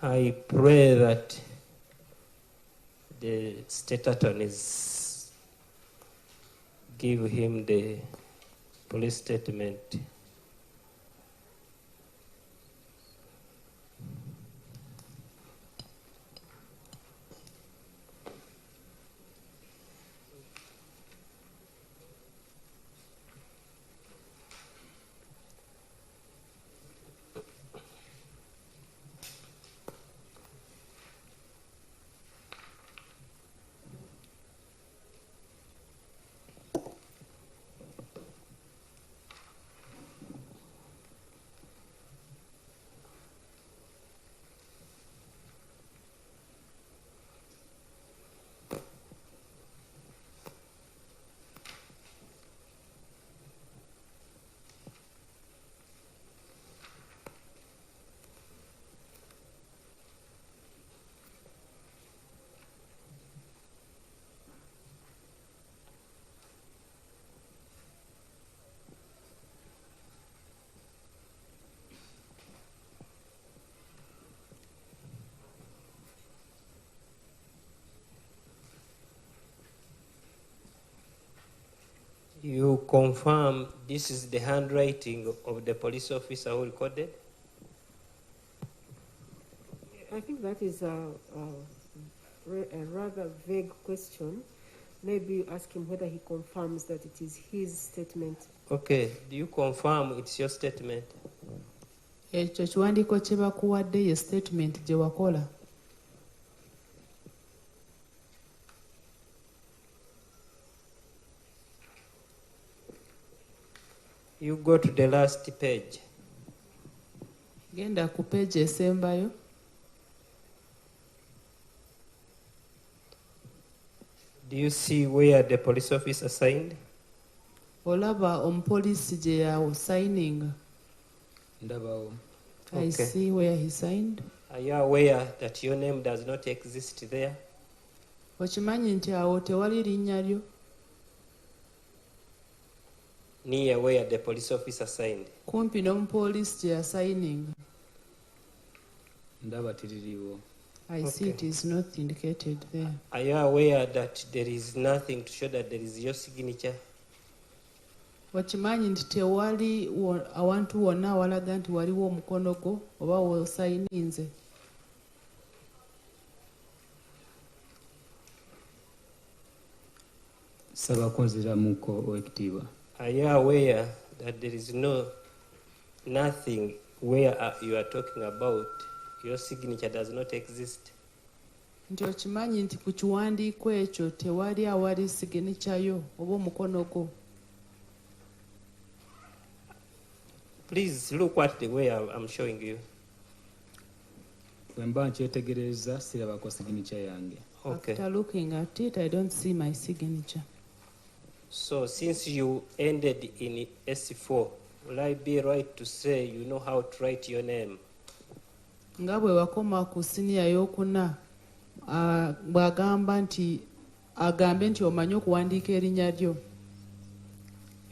I pray that the state attorneys give him the police statement. You confirm this is the handwriting of the police officer who recorded? I think that is a rather vague question. Maybe you ask him whether he confirms that it is his statement. Okay, do you confirm it's your statement? Ekyo kiwandiiko kye bakuwadde ye statement gye wakola? You go to the last page. Genda ku page esembayo. Do you see where the police officer signed? Olaba omupoliisi gye yasayininga? Ndabawo. I see where he signed. Are you aware that your name does not exist there? Okimanyi nti awo tewali linnya lyo? Near where the police officer signed. Kumpi n'omupoliisi gye yasayininga. Ndaba tiririiwo. I see it is not indicated there. Are you aware that there is nothing to show that there is your signature? Okimanyi nti tewali awantu wonna awalaga nti waliwo omukono gwo oba w'osayininze? Nsaba kunziramuko, Oweekitiibwa. Are you aware that there is no nothing where you are talking about your signature does not exist? Nti okimanyi nti ku kiwandiiko ekyo tewali awali signature yo oba omukono gwo? Please look at the way I'm showing you. Bwe mba nkyetegereza sirabako signature yange. After looking at it, I don't see my signature. So since you ended in S4, will I be right to say you know how to write your name? Nga bwe wakoma ku siniya ey'okuna, bw'agamba nti agambe nti omanyi okuwandiika erinnya lyo.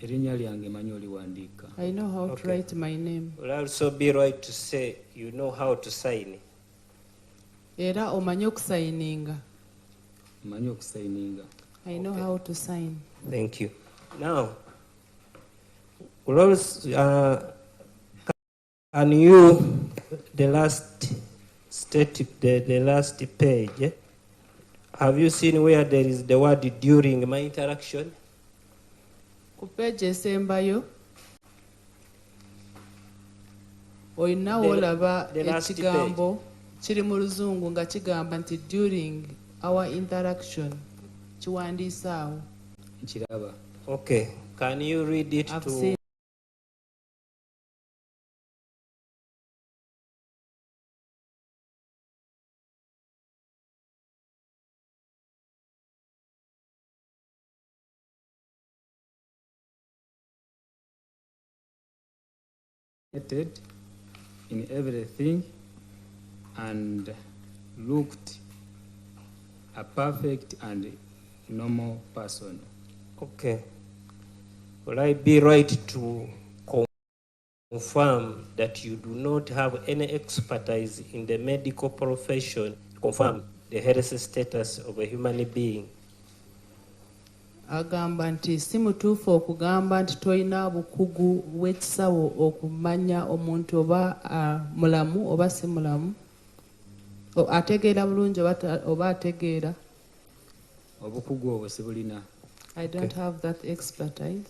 Erinnya lyange manyi oliwandiika. I know how to write my name. Will I also be right to say you know how to sign? Era omanyi okusayininga? Mmanyi okusayininga. I know how to sign. Thank you. Now, can you, the last state, the last page, have you seen where there is the word "during my interaction"? Ku page esembayo olina w'olaba The last ekigambo kiri mu Luzungu nga kigamba nti "during our interaction", kiwandiise awo. Nkiraba. Okay, can you read it I've to seen. In everything and looked a perfect and normal person. Okay. Will I be right to Confirm that you do not have any expertise in the medical profession to confirm the health status of a human being. Agamba nti si mutuufu okugamba nti tolina bukugu bw'ekisawo okumanya omuntu oba ah, mulamu oba si mulamu. Ategeera bulungi oba oba ategeera. Obukugu obwo sibulina. I don't have that expertise.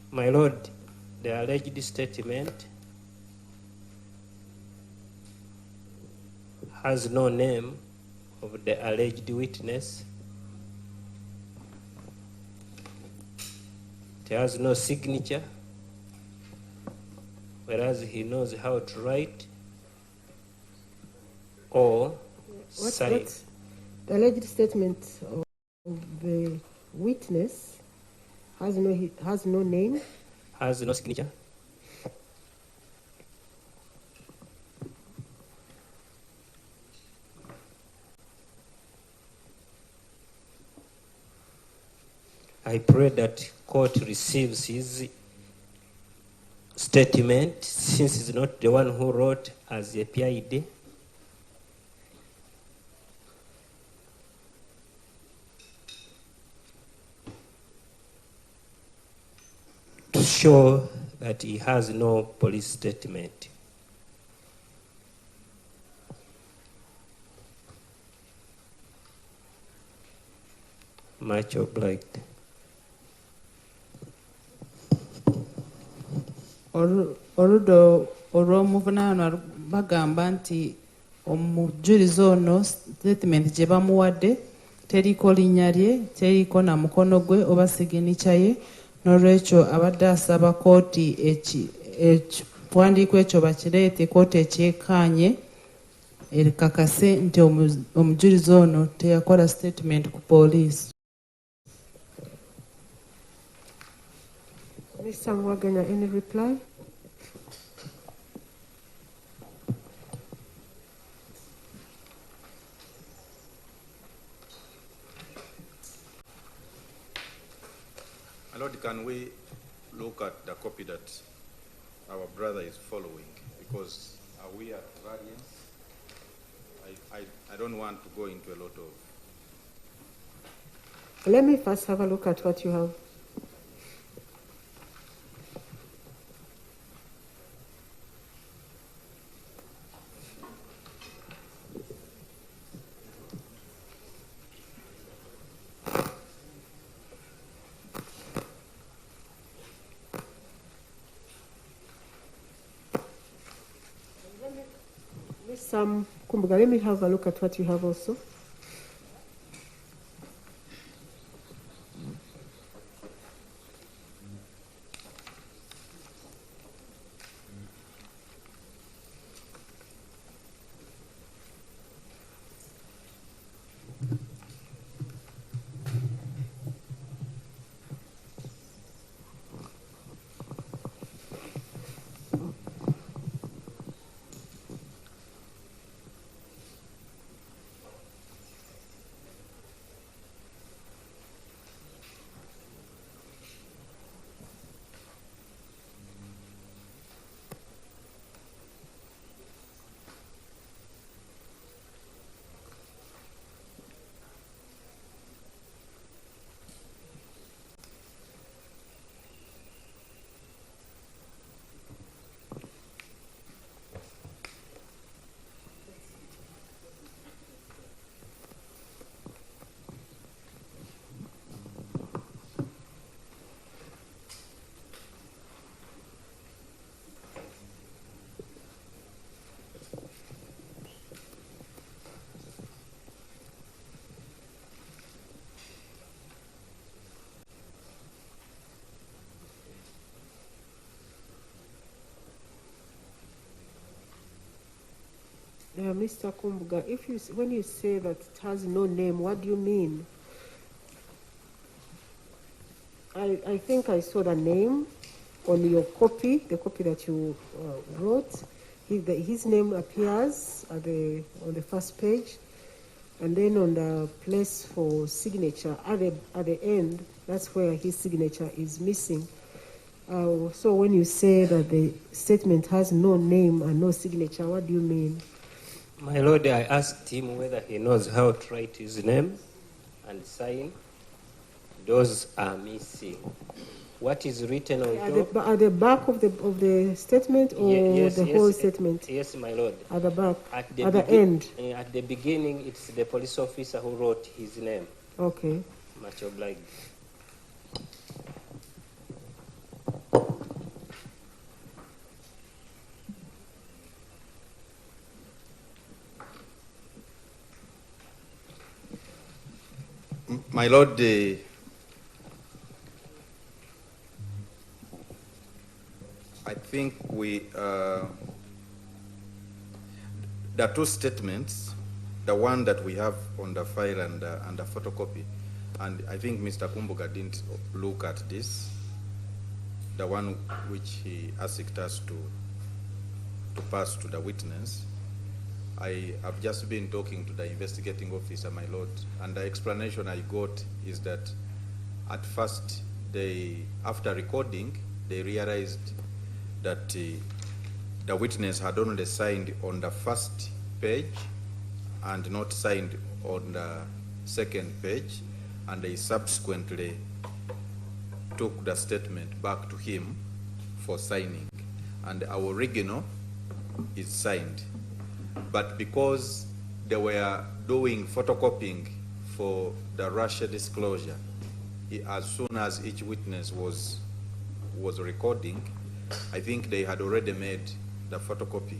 My Lord, the alleged statement has no name of the alleged witness. It has no signature, whereas he knows how to write or sign. What, the alleged statement of the witness has no name. Has no signature. I pray that court receives his statement, since he's not the one who wrote as a PID. To show that he has no police statement. Much obliged. Oludda olw'omuvunaanwa bagamba nti omujulizi ono statement gye bamuwadde teriko linnya lye, teriko na mukono gwe oba signature ye, n'olwekyo abadde asaba kooti ekiwandiiko ekyo bakireete kooti ekyekaanye ekakase nti omujulizi ono teyakola statement ku poliisi. Mr. Mwaganya, any reply? My Lord, can we look at the copy that our brother is following? Because are we at variance? I don't want to go into a lot of... Let me first have a look at what you have. Sam Kumbuga, let me have a look at what you have also. Mr. Kumbuga, when you say that it has no name, what do you mean? I think I saw the name on your copy, the copy that you brought. His name appears on the first page, and then on the place for signature at the end, that's where his signature is missing. So when you say that the statement has no name and no signature, what do you mean? My Lord, I asked him whether he knows how to write his name and sign. Those are missing. What is written on At top? the back of the statement or Yes, the yes, whole statement? Yes, my Lord. At the back, At at the end? At the beginning, it's the police officer who wrote his name. Okay. Much obliged. My Lord, I think there are two statements, the one that we have on the file and the photocopy, and I think Mr. Kumbuga didn't look at this, the one which he asked us to pass to the witness. I have just been talking to the investigating officer, my lord, and the explanation I got is that at first, after recording, they realized that the witness had only signed on the first page and not signed on the second page, and they subsequently took the statement back to him for signing. And our original is signed. But because they were doing photocopying for the Russia disclosure, as soon as each witness was recording, I think they had already made the photocopy,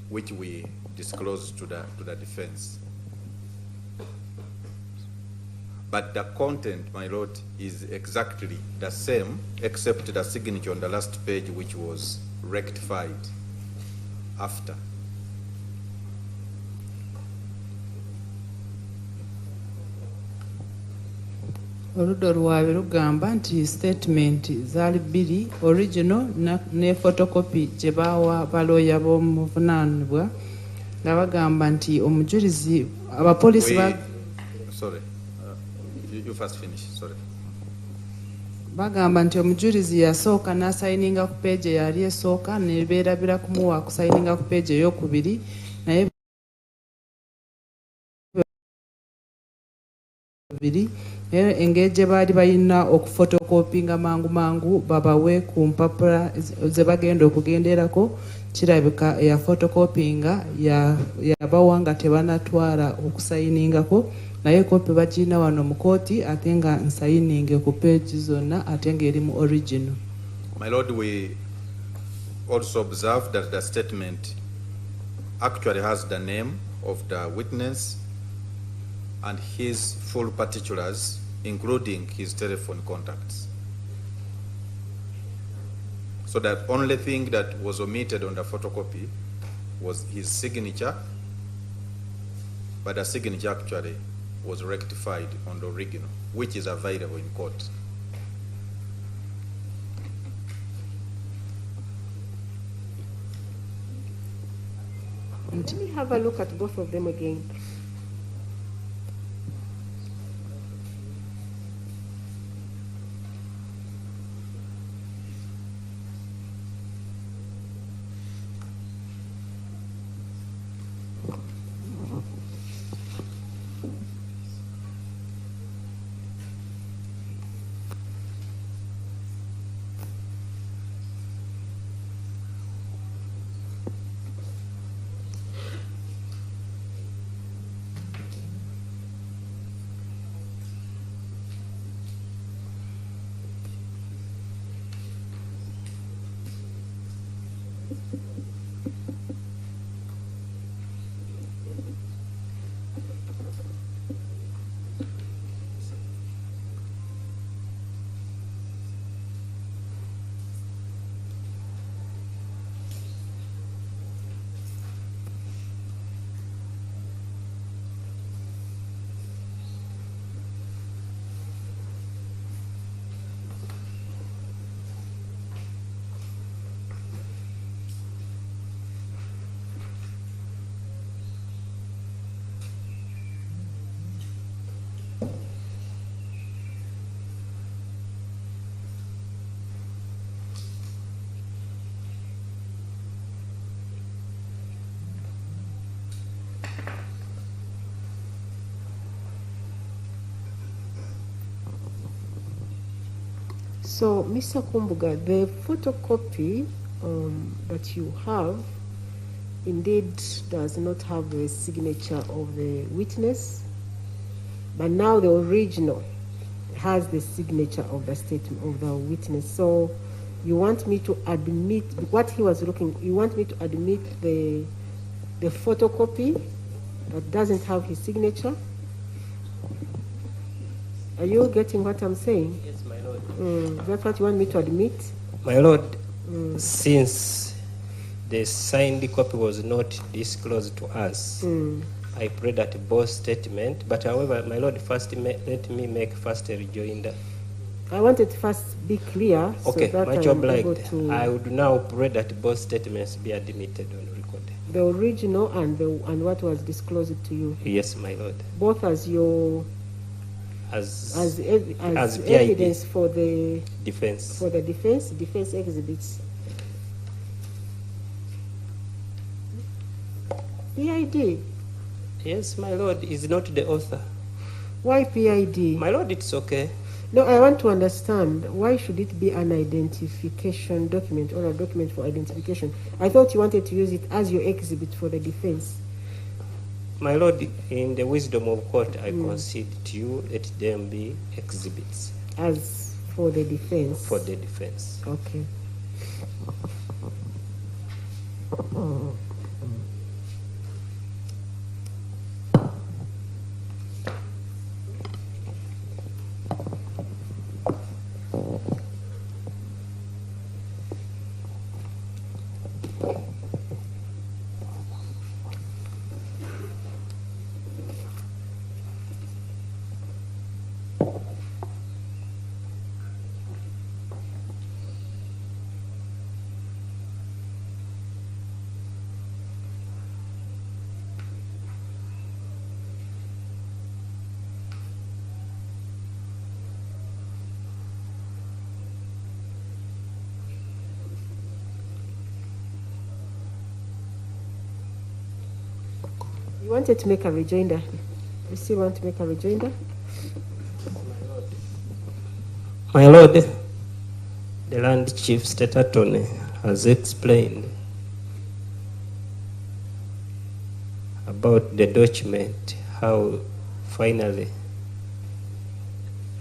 which we disclosed to the defense. But the content, my lord, is exactly the same, except the signature on the last page, which was rectified after. Oludda oluwaabi lugamba nti statement zaali bbiri, original ne photocopy gye baawa balooya b'omuvunaanibwa, nga bagamba nti omujulizi abapoliisi Sorry, you first finish, sorry. Bagamba nti omujulizi yasooka n'asayininga ku page eyali esooka ne beerabira kumuwa kusayininga ku page eyokubiri, naye biri naye engeri gye baali balina okufotokopinga mangu mangu babawe ku mpapula ze bagenda okugenderako, kirabika eyafotokopinga yabawa nga tebanatwala okusayiningako, naye kopi bagirina wano mu kooti ate nga nsayininge ku page zonna ate ng'eri mu original. My lord, we also observe that the statement actually has the name of the witness and his full particulars, including his telephone contacts. So that only thing that was omitted on the photocopy was his signature, but the signature actually was rectified on the original, which is available in court. Let me have a look at both of them again. So, Mr. Kumbuga, the photocopy that you have indeed does not have the signature of the witness, but now the original has the signature of the statement of the witness. So, you want me to admit what he was looking? You want me to admit the photocopy that doesn't have his signature? Are you getting what I'm saying? Yes, my lord. That's what you want me to admit? My lord, since the signed copy was not disclosed to us, I pray that both statement, but however, my lord, first let me make first a rejoinder. I wanted to first be clear so Okay, that much I am able obliged. to I would now pray that both statements be admitted on record. The original and the and what was disclosed to you, Yes, my lord. Both as your As, as as PID. Evidence for the Defense. For the defense exhibits. PID. Yes, my lord, is not the author. Why PID? My lord, it's okay. No, I want to understand, why should it be an identification document or a document for identification? I thought you wanted to use it as your exhibit for the defense. My lord, in the wisdom of court, I concede to you, let them be exhibits. As for the defense? For the defense. Okay. You wanted to make a rejoinder. You still want to make a rejoinder? My lord, the land chief state attorney has explained about the document, how finally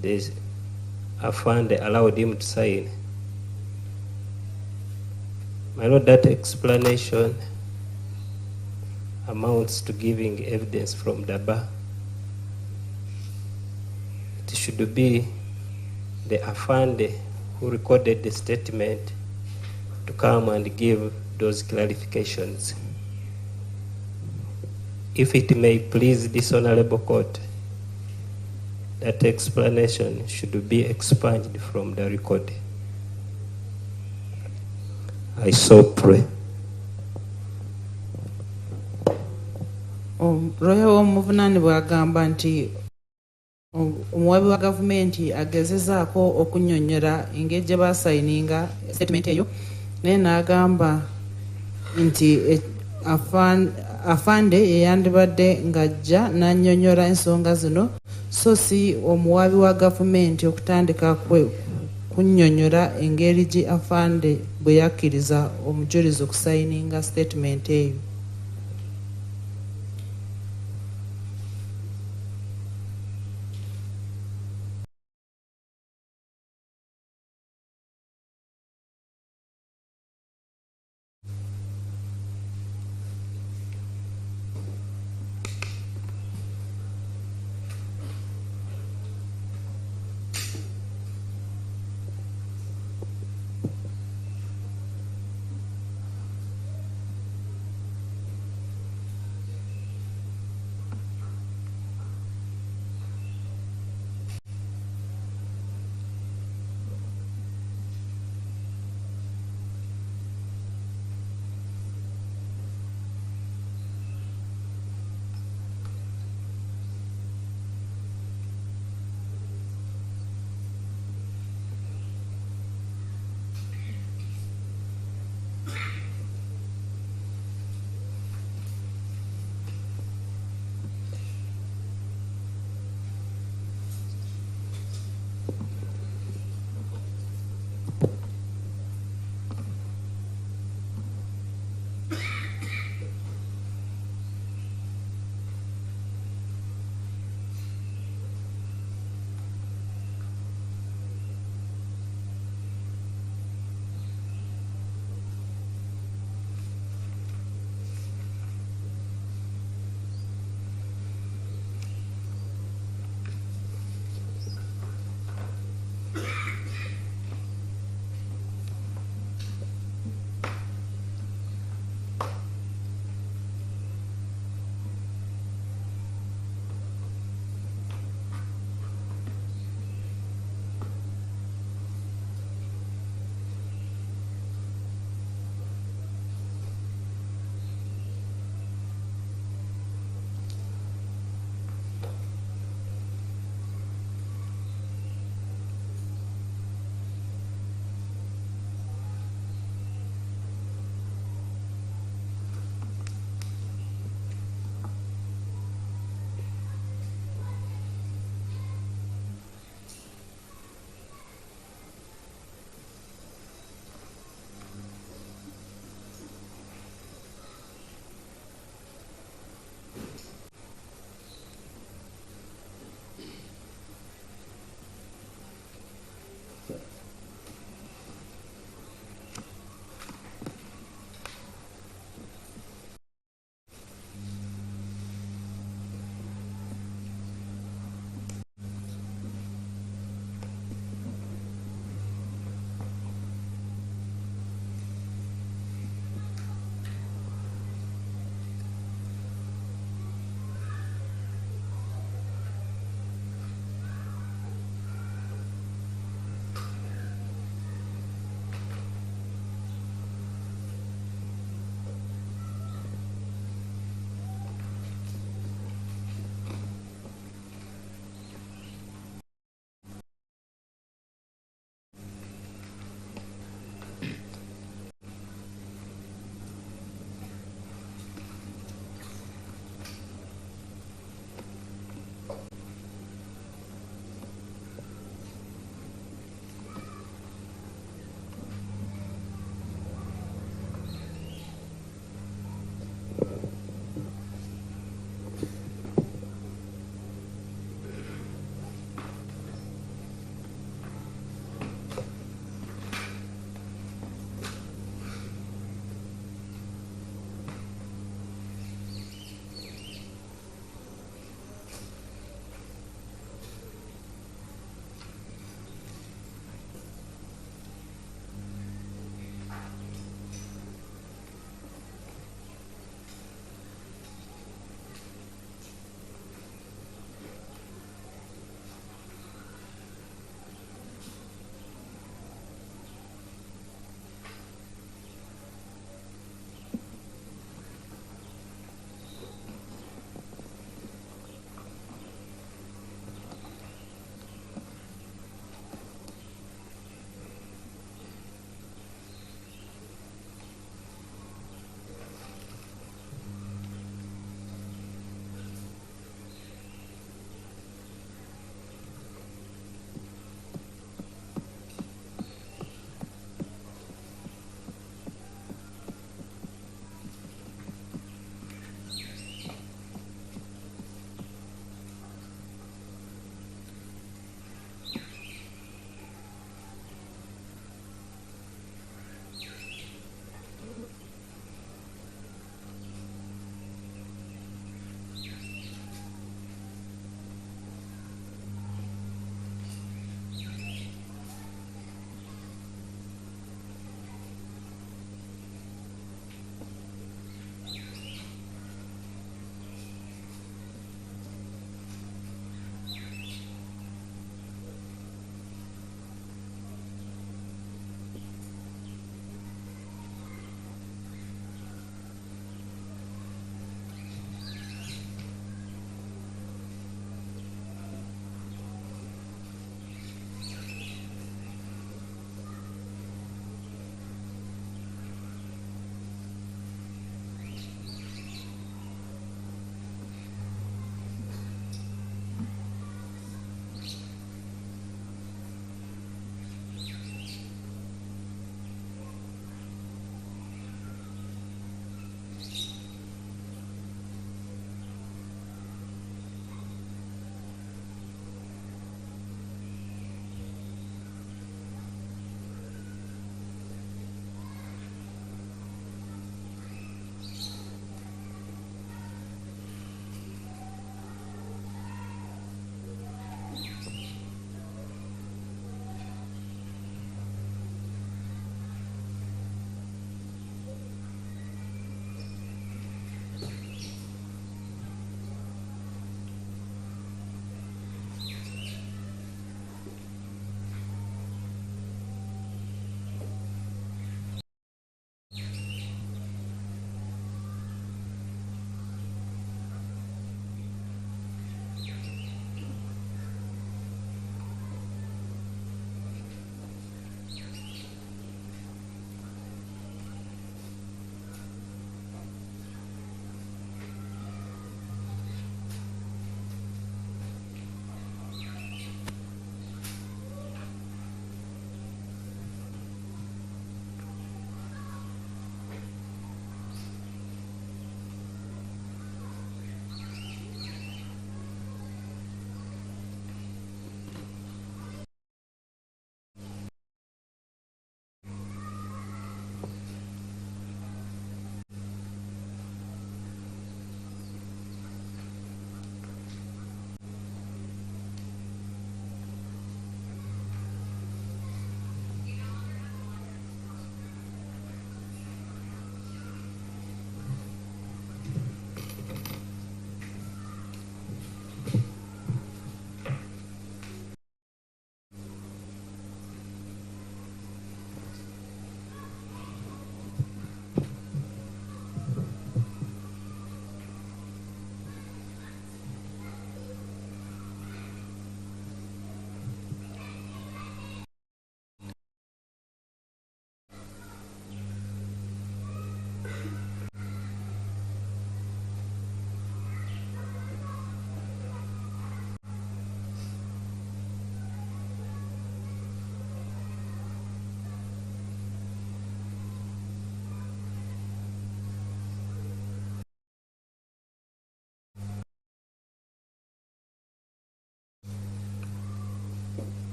the Afande allowed him to sign. My lord, that explanation amounts to giving evidence from the bar. It should be the Afande who recorded the statement to come and give those clarifications. If it may please this honorable court, that explanation should be expunged from the record. I so pray. Lawyer w'omuvunaanibwa agamba nti omuwabi wa gavumenti agezezaako okunnyonnyola engeri gye basayininga statement eyo naye n'agamba nti afande yeyandibadde ng'ajja n'annyonnyola ensonga zino so si omuwabi wa gavumenti okutandika kunnyonnyola engeri gye afande bwe yakkiriza omujulizi okusayininga statement eyo.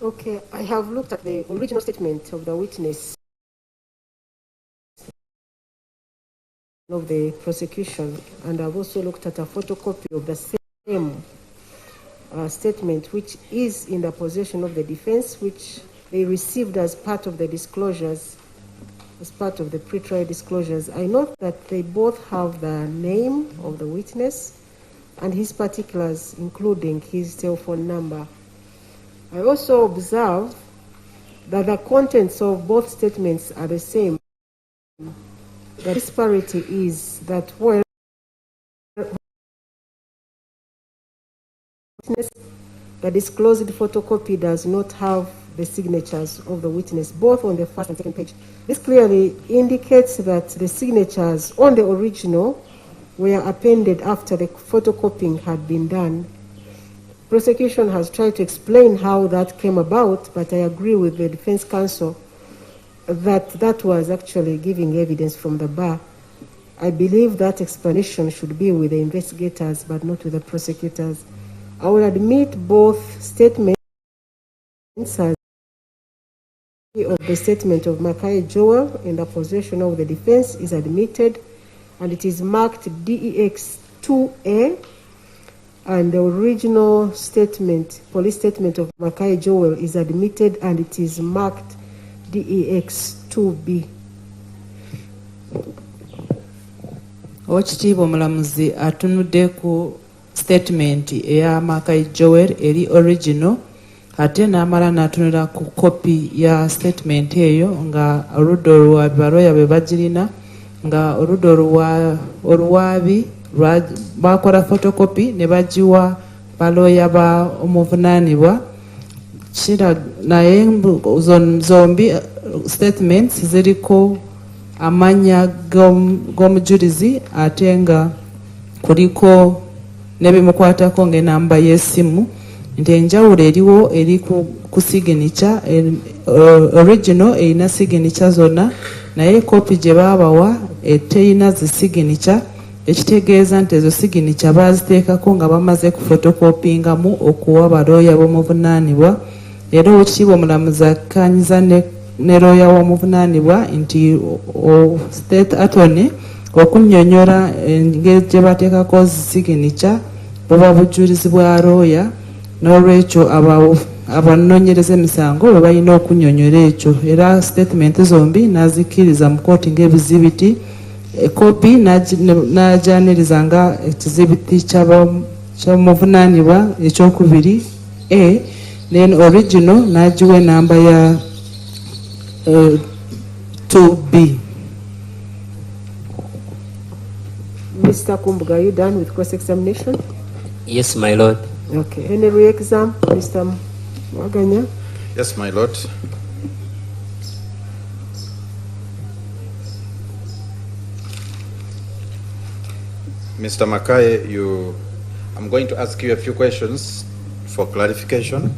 Okay, I have looked at the original statement of the witness of the prosecution, and I've also looked at a photocopy of the same statement, which is in the possession of the defense, which they received as part of the disclosures, as part of the pre-trial disclosures. I note that they both have the name of the witness and his particulars, including his telephone number. I also observe that the contents of both statements are the same. The disparity is that when the disclosed photocopy does not have the signatures of the witness, both on the first and second page. This clearly indicates that the signatures on the original were appended after the photocopying had been done. Prosecution has tried to explain how that came about, but I agree with the defense counsel that that was actually giving evidence from the bar. I believe that explanation should be with the investigators, but not with the prosecutors. I will admit both statements as of the statement of Makayi Joel in the possession of the defense is admitted, and it is marked DEX 2A, and the original statement, police statement of Makayi Joel is admitted, and it is marked DEX 2B. Oweekitiibwa omulamuzi atunudde ku statement eya Makayi Joel eri original, ate n'amala n'atunula ku kopi ya statement eyo nga oludda oluwaabi balooya bwe bagirina, nga oludda oluwaabi bakola photocopy ne bagiwa balooya ba omuvunaanibwa. Naye zombi statements ziriko amannya g'omujulizi, ate nga kuliko n'ebimukwatako ng'enamba y'essimu, nti enjawulo eriwo eri ku signature. Original erina signature zonna, naye kopi gye baabawa terina zi signature, ekitegeeza nti ezo signature baaziteekako nga bamaze kufotokopingamu okuwa balooya b'omuvunaanibwa. Era oweekitiibwa omulamuzi akkaanyiza ne looya w'omuvunaanibwa nti state attorney okunnyonnyola engeri gye bateekako signature buba bujulizi bwa looya, n'olwekyo abanoonyereza emisango bwe balina okunnyonnyola ekyo. Era statement zombi n'azikkiriza mu kooti ng'ebizibiti, kopi n'agyaniriza nga ekizibiti ky'omuvunaanibwa ekyokubiri A, then original n'agiwa enamba ya 2B. Mr. Kumbuga, are you done with cross-examination? Yes, my lord. Okay. Any re-exam, Mr. Waganya? Yes, my lord. Mr. Makaye, I'm going to ask you a few questions for clarification.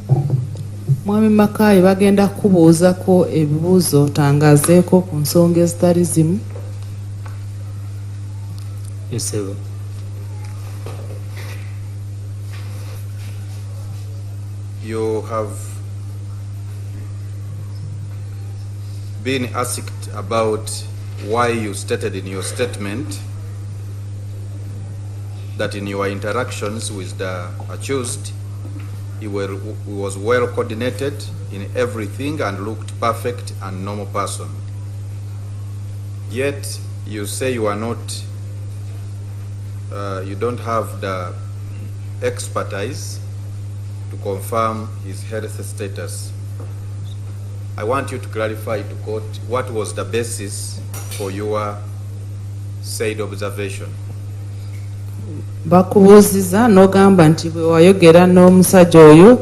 Mwami Makayi, bagenda kukubuuzako ebibuuzo otangaazeeko ku nsonga ezitali zimu. Yes, sir. You have been asked about why you stated in your statement that in your interactions with the accused, he was well coordinated in everything and looked perfect and normal person. Yet you say you are not, you don't have the expertise to confirm his health status. I want you to clarify to court what was the basis for your said observation. Bakubuuziza n'ogamba nti bwe wayogera n'omusajja oyo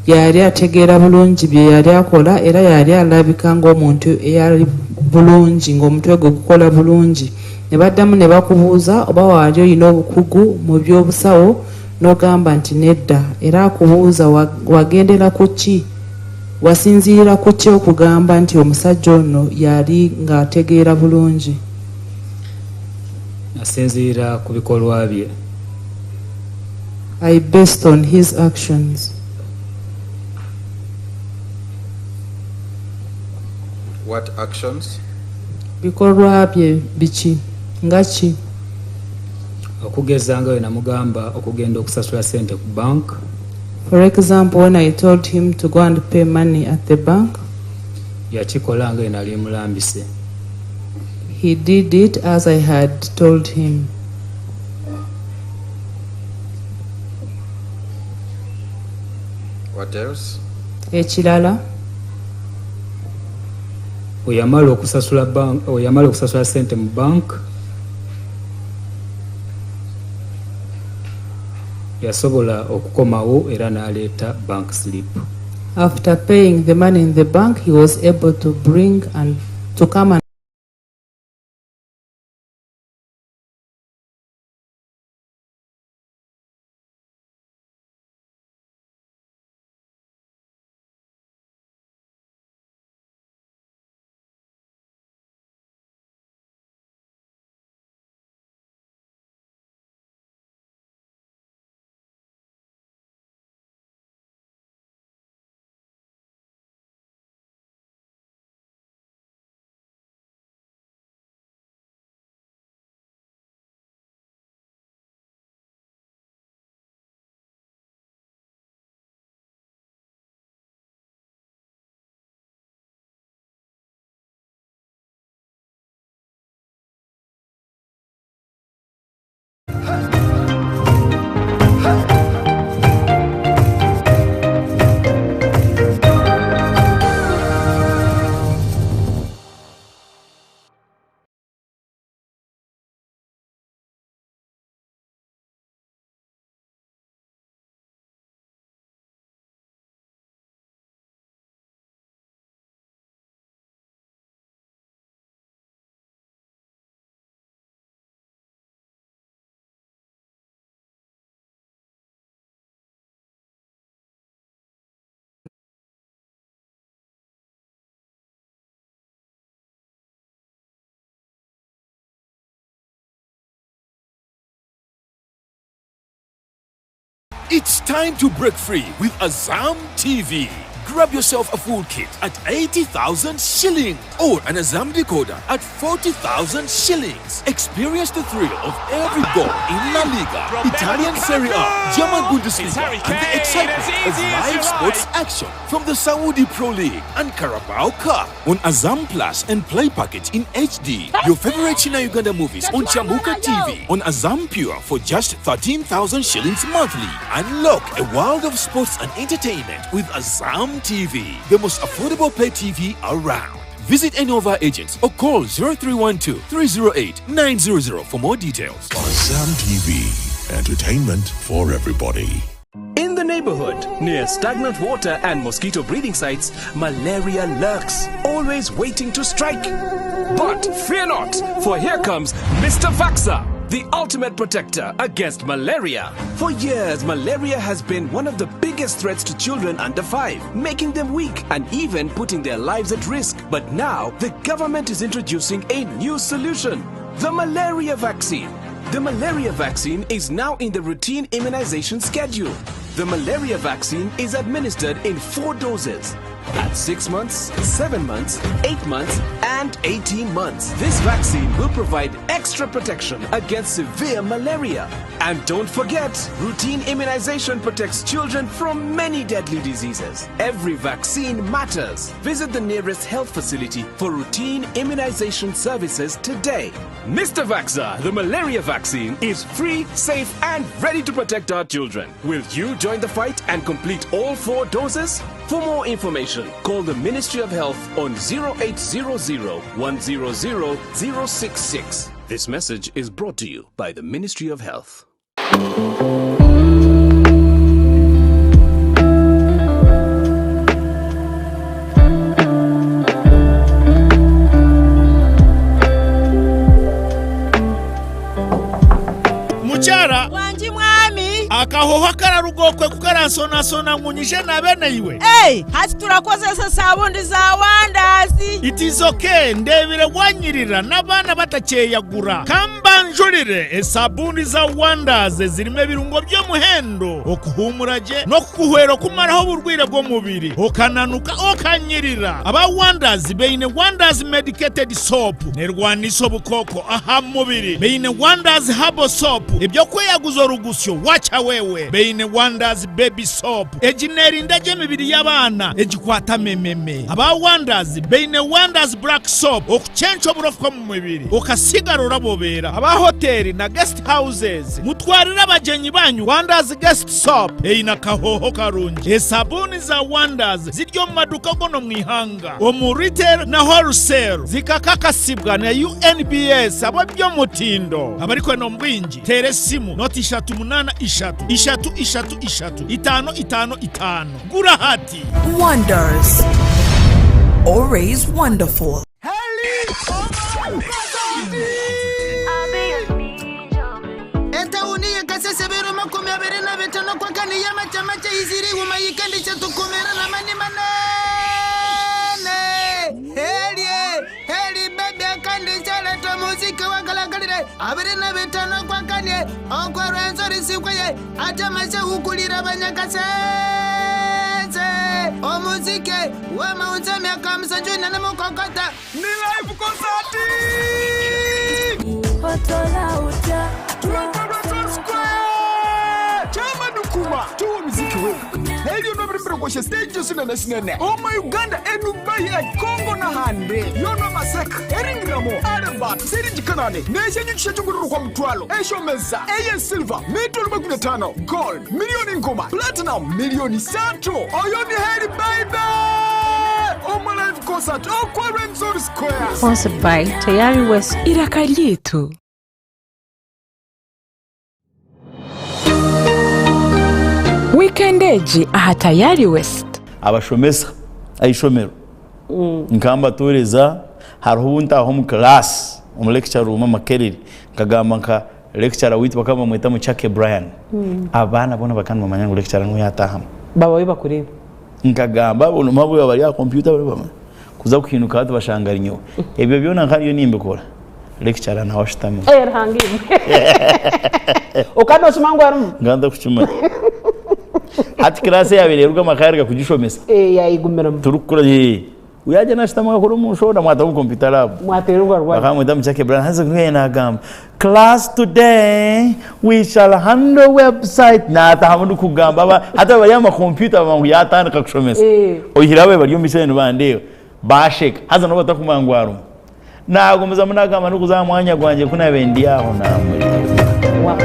yali ategeera bulungi bye yali akola era yali alabika ng'omuntu eyali bulungi ng'omutwe gwe gukola bulungi ne baddamu ne bakubuuza oba waali olina obukugu mu by'obusawo n'ogamba nti nedda era akubuuza wa- wagendera ku ki wasinziira ku ki okugamba nti omusajja ono yali ng'ategeera bulungi. Nasinziira ku bikolwa bye. I based on his actions. What actions? Bikolwa bye biki nga ki? Okugeza nga bwe namugamba okugenda okusasula ssente ku bank. For example, when I told him to go and pay money at the bank, Yakikola nga bwe nali mulambise. He did it as I had told him. What else? Ekirala? Bwe yamala okusasula bank bwe yamala okusasula ssente mu bank yasobola okukomawo era n'aleeta bank slip. After paying the money in the bank, he was able to bring and to come and It's time to break free with Azam TV. Grab yourself a full kit at 80,000 shillings or an Azam decoder at 40,000 shillings. Experience the thrill of every goal in La Liga, Italian Serie A, German Bundesliga, and the excitement of live sports action from the Saudi Pro League and Carabao Cup on Azam Plus and Play Package in HD. Your favorite China Uganda movies on Chamuka TV on Azam Pure for just 13,000 shillings monthly. Unlock a world of sports and entertainment with Azam TV, the most affordable pay TV around. Visit any of our agents or call 0312 308 900 for more details. Azam TV, entertainment for everybody. In the neighborhood, near stagnant water and mosquito breeding sites, malaria lurks, always waiting to strike. But fear not, for here comes Mr. Vaxa, the ultimate protector against malaria. For years, malaria has been one of the biggest threats to children under 5, making them weak and even putting their lives at risk. But now, the government is introducing a new solution: the malaria vaccine. The malaria vaccine is now in the routine immunization schedule. The malaria vaccine is administered in four doses at 6 months, 7 months, 8 months, and and 18 months. This vaccine will provide extra protection against severe malaria. And don't forget, routine immunization protects children from many deadly diseases. Every vaccine matters. Visit the nearest health facility for routine immunization services today. Mr. Vaxa, the malaria vaccine, is free, safe, and ready to protect our children. Will you join the fight and complete all four doses? For more information, call the Ministry of Health on 0800 100 066. This message is brought to you by the Ministry of Health. Mukyara. Wangi mwami. Akahoho akararuga okwe ku karansonasona ngu nyije naabe naiwe. Ei, hati turakozesa esabundi za Wanders. It is okay, ndeebire wanyirira n'abaana batakyeyagura. Ka mbanjurire esabuuni za Wonders ezirimu ebirungo by'omuhendo okuhuumura gye n'okukuhwera okumaraho oburwaire bw'omubiri okananuka okanyirira. Aba Wonders baine Wonders Medicated Soap nerwanisa obukooko aha mubiri, baine Wonders Herbal Soap eby'okweyaguza orugusyo wacha wewe, baine Wonders Baby Soap egi nerinda gye emibiri y'abaana egikwata mememe. Aba Wonders baine Wonders Black Soap okucenca oburofa omu mubiri okasigara orabobeera. Aba hoteeri na guest houses mutwarire abagyenyi banyu Wonders Guest Soap eine akahooho karungi. Esabuuni za Wonders ziri omu maduuka goona omu ihanga omu retail na wholesale zikakakasibwa na UNBS ahabw'eby'omutindo. Abarikwenda omu bwingi teera esimu noti 3 8 3 3 3 3 5 5 5. Gura hati! Wonders. Always wonderful. Etawuni ye Kasese biro 25 kwaka niyo amakye makye izire ihuma yikendi ishatu kumera namani manene Helye heli baby akandi kyaleta omuziki wakalakalire 25 kwakane okwa Rwenzori Square ate amaze hukulira abanyakasese omuziki wamawunza emyaka musanju nana mukokota Ni live concert! Chama Dukuma tuwo muziki wetu helio nobirimbirokosha stage sinene sinene oma Uganda enubai e Congo na hande yono maseka eringiramo alembat sirijikanane neshenyu chishachungururu kwa mutwalo eshomeza eye silver mitolo 15 gold milioni ngoma platinum milioni 3 oyo ni heli baby oma live concert okwa Rwenzori Square. Sponsored by Tayari West. Iraka ryitu. Weekend egi aha Tayari West. Abashomesa ah'eishomero nkambatooreza hariho obu ntaaha omu class omu lecture room Makerere nkagamba nka lecturer waitu bakaba nibamweta Muchake Brian abaana boona bakaba nibamanya ngu lecturer niwe yaataahamu. Baba bakureeba. Nkagamba boona bari aha computer bari bamwe kuza kuhinduka hati bashanga ari nyowe. Ebyo byona nka ndiyo nimbikora lecturer nawe ashutamiho. Eh Ruhanga imwe. Okaba nookimanya ngu arimu? Nkaba ntarikukimanya. Hati class eyabaire eruga amaka yaruga kugishomesa. Eh yayigumiramu. Turikukora eh yaija nashutama akakora omu nshoda mwataho omu computer lab. Mwateera orwa rwari. Bakamweta Muchake Brian haza ku nagamba class today we shall handle website natahamu ndikugamba aba hati abari aha makompyuta bamanya ngu yatandika kushomesa. Oihireho ababaire bari omu maisho nibandeeba basheka haza nabo batakumanya ngu arimu. Nagumizamu nagamba ndikuza aha mwanya gwangye ku nabaire ndi aho namureeba.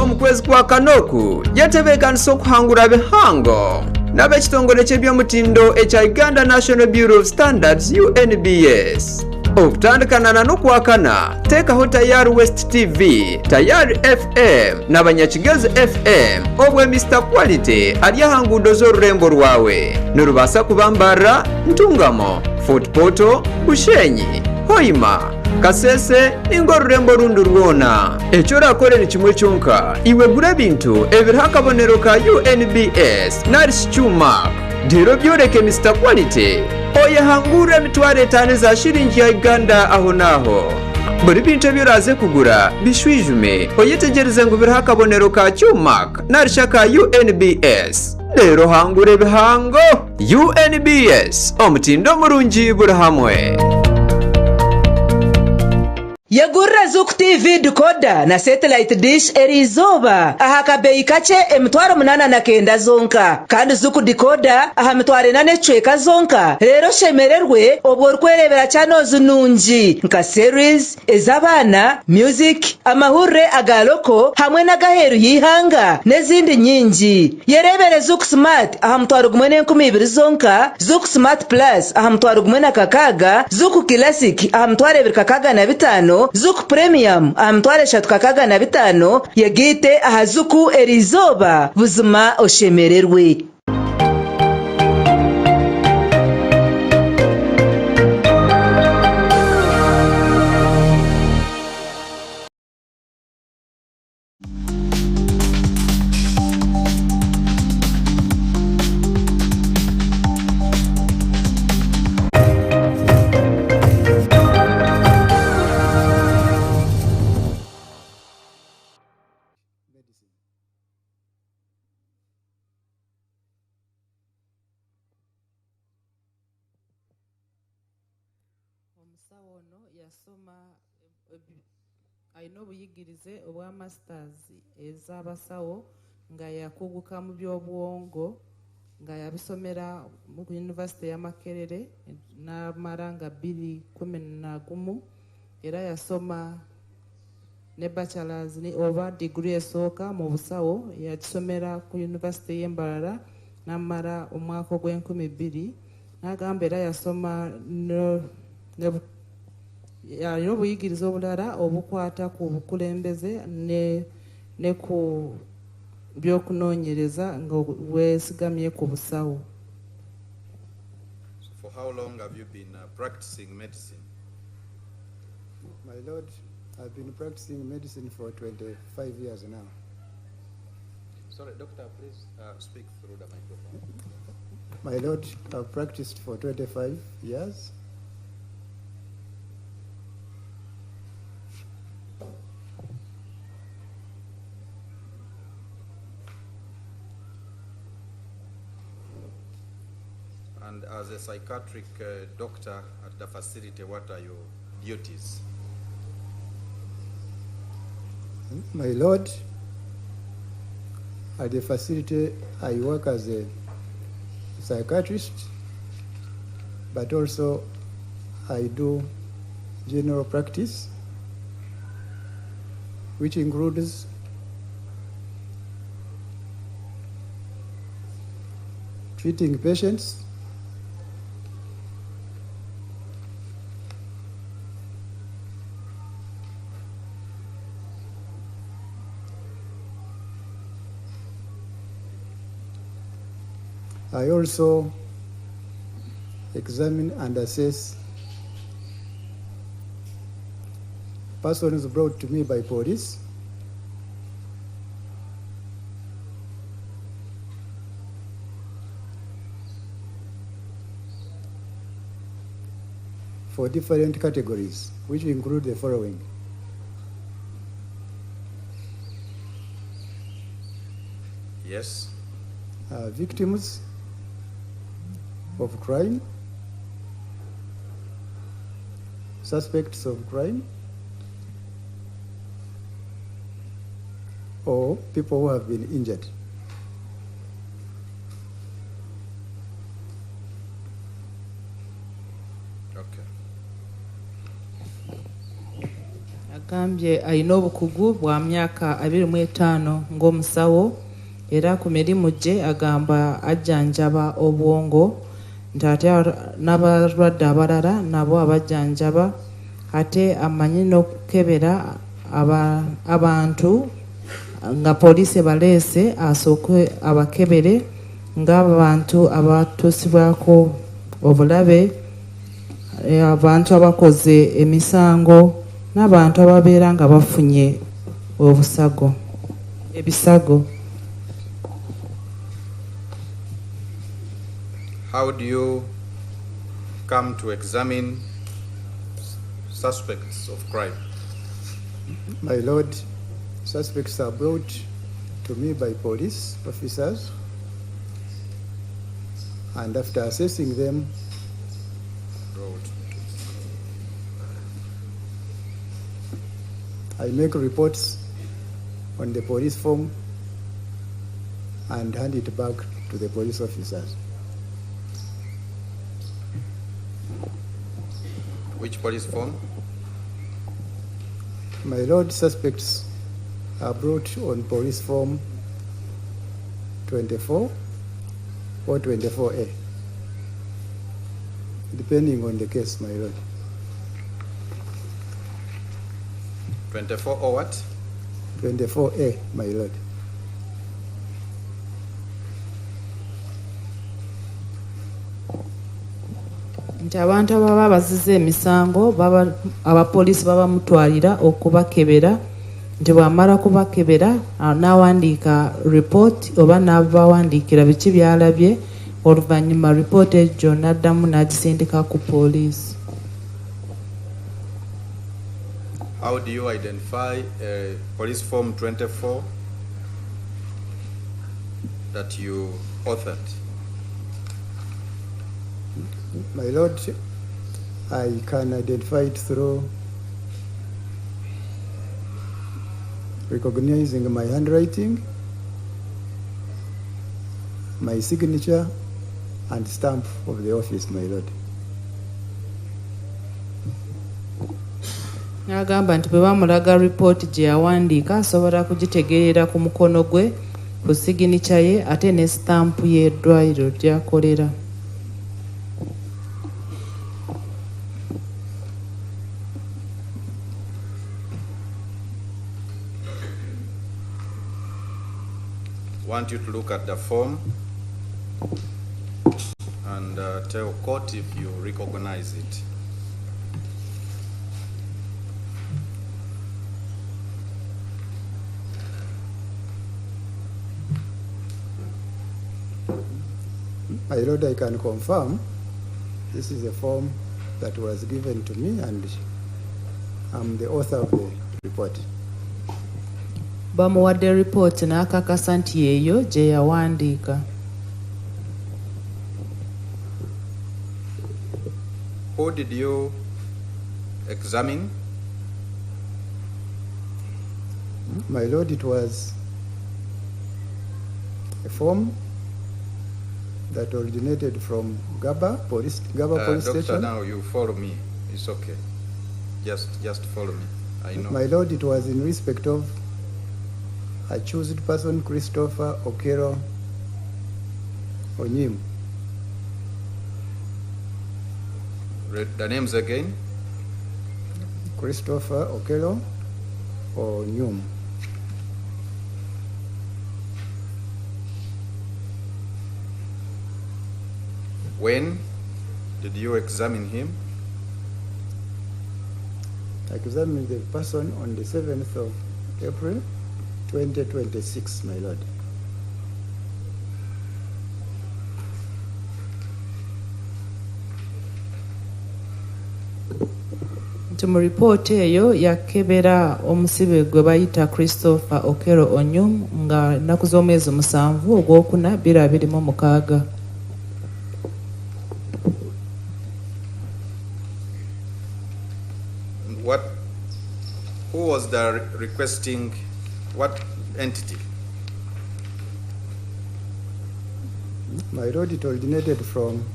Omu kwezi kwa kana oku, yetebeekanisa okuhangura bihango n'ab'ekitongore ky'eby'omutindo ekya Uganda National Bureau of Standards, UNBS. Okutandika na n'Okwakana, teekaho Tayari West TV, Tayari FM na Banyakigezi FM obwe Mister Quality ari aha nguudo z'orurembo rwawe. Nirubaasa kuba Mbarara, Ntungamo, Fort Portal, Bushenyi, Hoima, Kasese ninga orurembo orundi rwona. Eki orakore ni kimwe kyonka, iwe gura ebintu ebiriho akabonero ka UNBS narishi Q-Mark, reero obyoreke Mister Quality oyehangurire emitwaro etaano eza shiringi ya Uganda ahonaaho. Buri bintu ebi oraaze kugura bishwijume oyetegyereze ngu biriho akabonero ka Q-Mark narishi aka UNBS. Reero ohangure ebihango. UNBS, Omutindo omurungi buri hamwe. Yegurire Zuku TV decoder na satellite dish eriizooba aha kabeeyi kakye 8,900 zonka. Kandi Zuku decoder aha 4,000 n'ekicweka zonka reero oshemererwe obwo orikwereebera channels nungi nka series, ez'abaana, music, amahurire aga loko hamwe n'ag'aheeru y'eihanga n'ezindi nyingi. Yereebere Zuku Smart aha 1,200 zonka, Zuku Smart Plus aha 1,600, Zuku Classic aha 2,605, Zuku Premium aha 3,605, yegaite aha Zuku eriizooba buzima oshemererwe. Omusawo ono yasoma aine obuyigirize obwa masters ez'abasawo nga yakuguka mu by'obwongo nga yabisomera mu yunivasite ya Makerere n'amara nga 2011 era yasoma ne bachelors oba degree esooka mu busawo yagisomera ku yunivasite y'e Mbarara n'amara omwaka ogw'enkumi bbiri n'agamba era yasoma ne alina obuyigirize obulala obukwata ku bukulembeze ne, ne ku by'okunoonyereza nga weesigamye ku busawo. So for how long have you been practicing medicine? My Lord, I've been practicing medicine for 25 years now. Sorry, doctor, please speak through the microphone. My Lord, I've practiced for 25 years. And as a psychiatric doctor at the facility, what are your duties? My Lord, at the facility I work as a psychiatrist, but also I do general practice, which includes treating patients, I also examine and assess persons brought to me by police for different categories, which include the following. Yes. Victims of crime, suspects of crime, or people who have been injured. Okay. Agambye alina obukugu bwa myaka 25 ng'omusawo era ku mirimu gye agamba ajjanjaba obwongo nti ate n'abalwadde abalala nabo abajjanjaba ate amanyi n'okukebera abantu nga poliisi ebaleese asooke abakebere ng'abantu abatuusibwako obulabe, abantu abakoze emisango n'abantu ababeera nga bafunye obusago ebisago. How do you come to examine suspects of crime? My Lord, suspects are brought to me by police officers. And after assessing them, I make reports on the police form and hand it back to the police officers. Which police form? My lord, suspects are brought on police form 24 or 24A, depending on the case, my lord. 24 or what? 24A, my lord. Nti abantu ababa bazize emisango baba abapoliisi babamutwalira okubakebera nti bw'amala kubakebera ah, n'awandiika ripooti oba n'abawandiikira biki by'alabye oluvannyuma ripooti egyo n'addamu n'agisindika ku poliisi. How do you identify police form 24 that you authored? My lord, I can identify it through recognizing my handwriting, my signature, and stamp of the office, my lord. N'agamba nti bwe bamulaga ripooti gye yawandiika asobola kugitegeerera ku mukono gwe, ku siginica ye ate ne sitampu y'eddwaliro gy'akolera. Want you to look at the form and tell court if you recognize it. My lord, I can confirm this is a form that was given to me and I'm the author of the report. Bamuwadde ripooti n'akakasa nti yeeyo gye yawandiika. Who did you examine? My lord, it was a form that originated from Gaba Police, Gaba Police Doctor, Station. now you follow me. It's okay. Just follow me. I know. My lord, it was in respect of accused person Christopher Okello Onyum. Read the names again. Christopher Okello Onyum. When did you examine him? I examined the person on the 7th of April, 2026, my lord. Nti mu ripooti eyo yakebera omusibe gwe bayita Christopher Okello Onyum nga ennaku z'omwezi 7 ogwokuna 2026. What? Who was the requesting? What entity? My lord, it originated from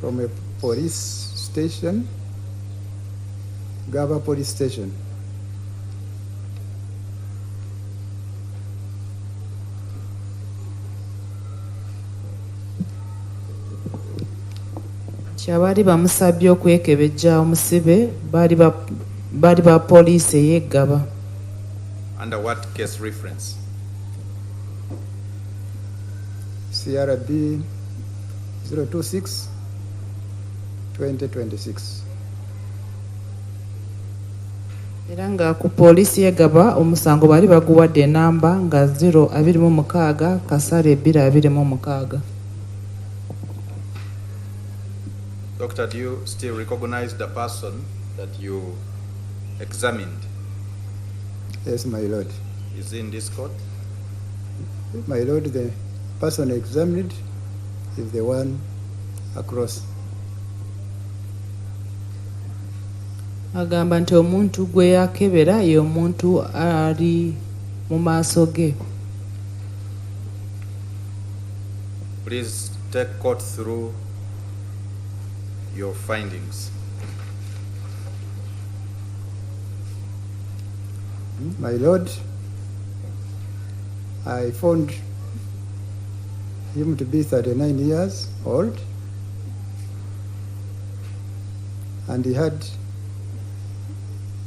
a police station, Gaba Police Station. Nti abaali bamusabye okwekebejja omusibe baali ba poliisi ey'e Ggaba. Under what case reference? CRB 026 2026. Era nga ku poliisi y'e Ggaba omusango baali baguwadde enamba nga 026 kasale 2026. Doctor, do you still recognize the person that you examined? Yes, my lord. Is he in this court? My lord, the person examined is the one across. Agamba nti omuntu gwe yakebera ye omuntu ali mu maaso ge. Please take court through your findings. My lord, I found him to be 39 years old and he had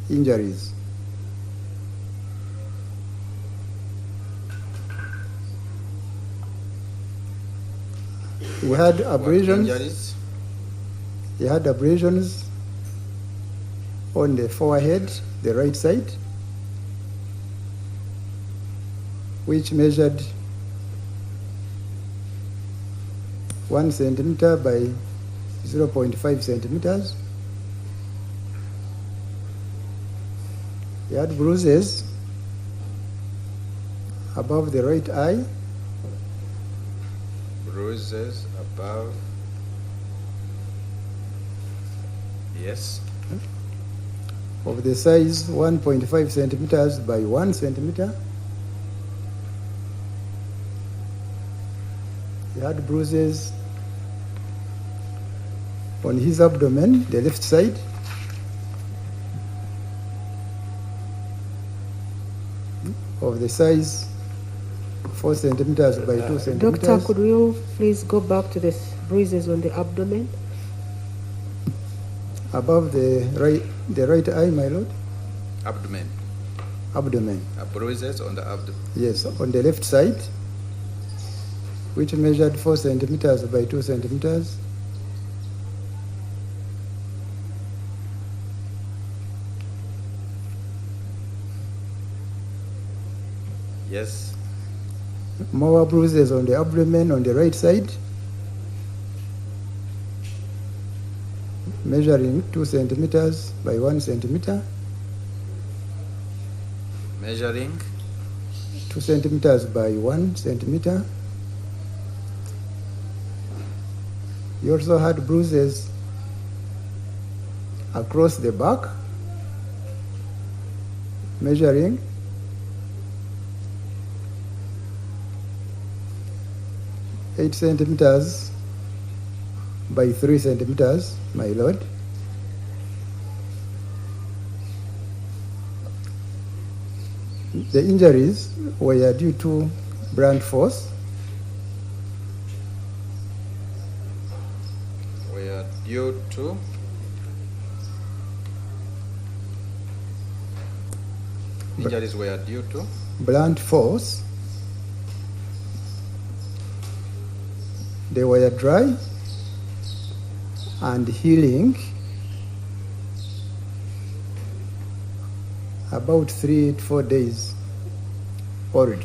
injuries. He had What abrasions. injuries? He had abrasions on the forehead, the right side, which measured 1 centimeter by 0.5 centimeters. He had bruises above the right eye, Bruises above. Yes. of the size 1.5 centimeters by 1 centimeter. He had bruises on his abdomen, the left side, of the size 4 centimeters by 2 centimeters. Doctor, could you please go back to the bruises on the abdomen? Above the right eye, my lord. Abdomen. Abdomen. Bruises on the abdomen. Yes, on the left side, which measured 4 centimeters by 2 centimeters. Yes. More bruises on the abdomen on the right side, measuring 2 centimeters by 1 centimeter. Measuring 2 centimeters by 1 centimeter. He also had bruises across the back, measuring 8 centimeters by 3 centimeters, my lord. The injuries were due to blunt force. Were due to injuries were due to blunt force. They were dry and healing about 3 to 4 days old.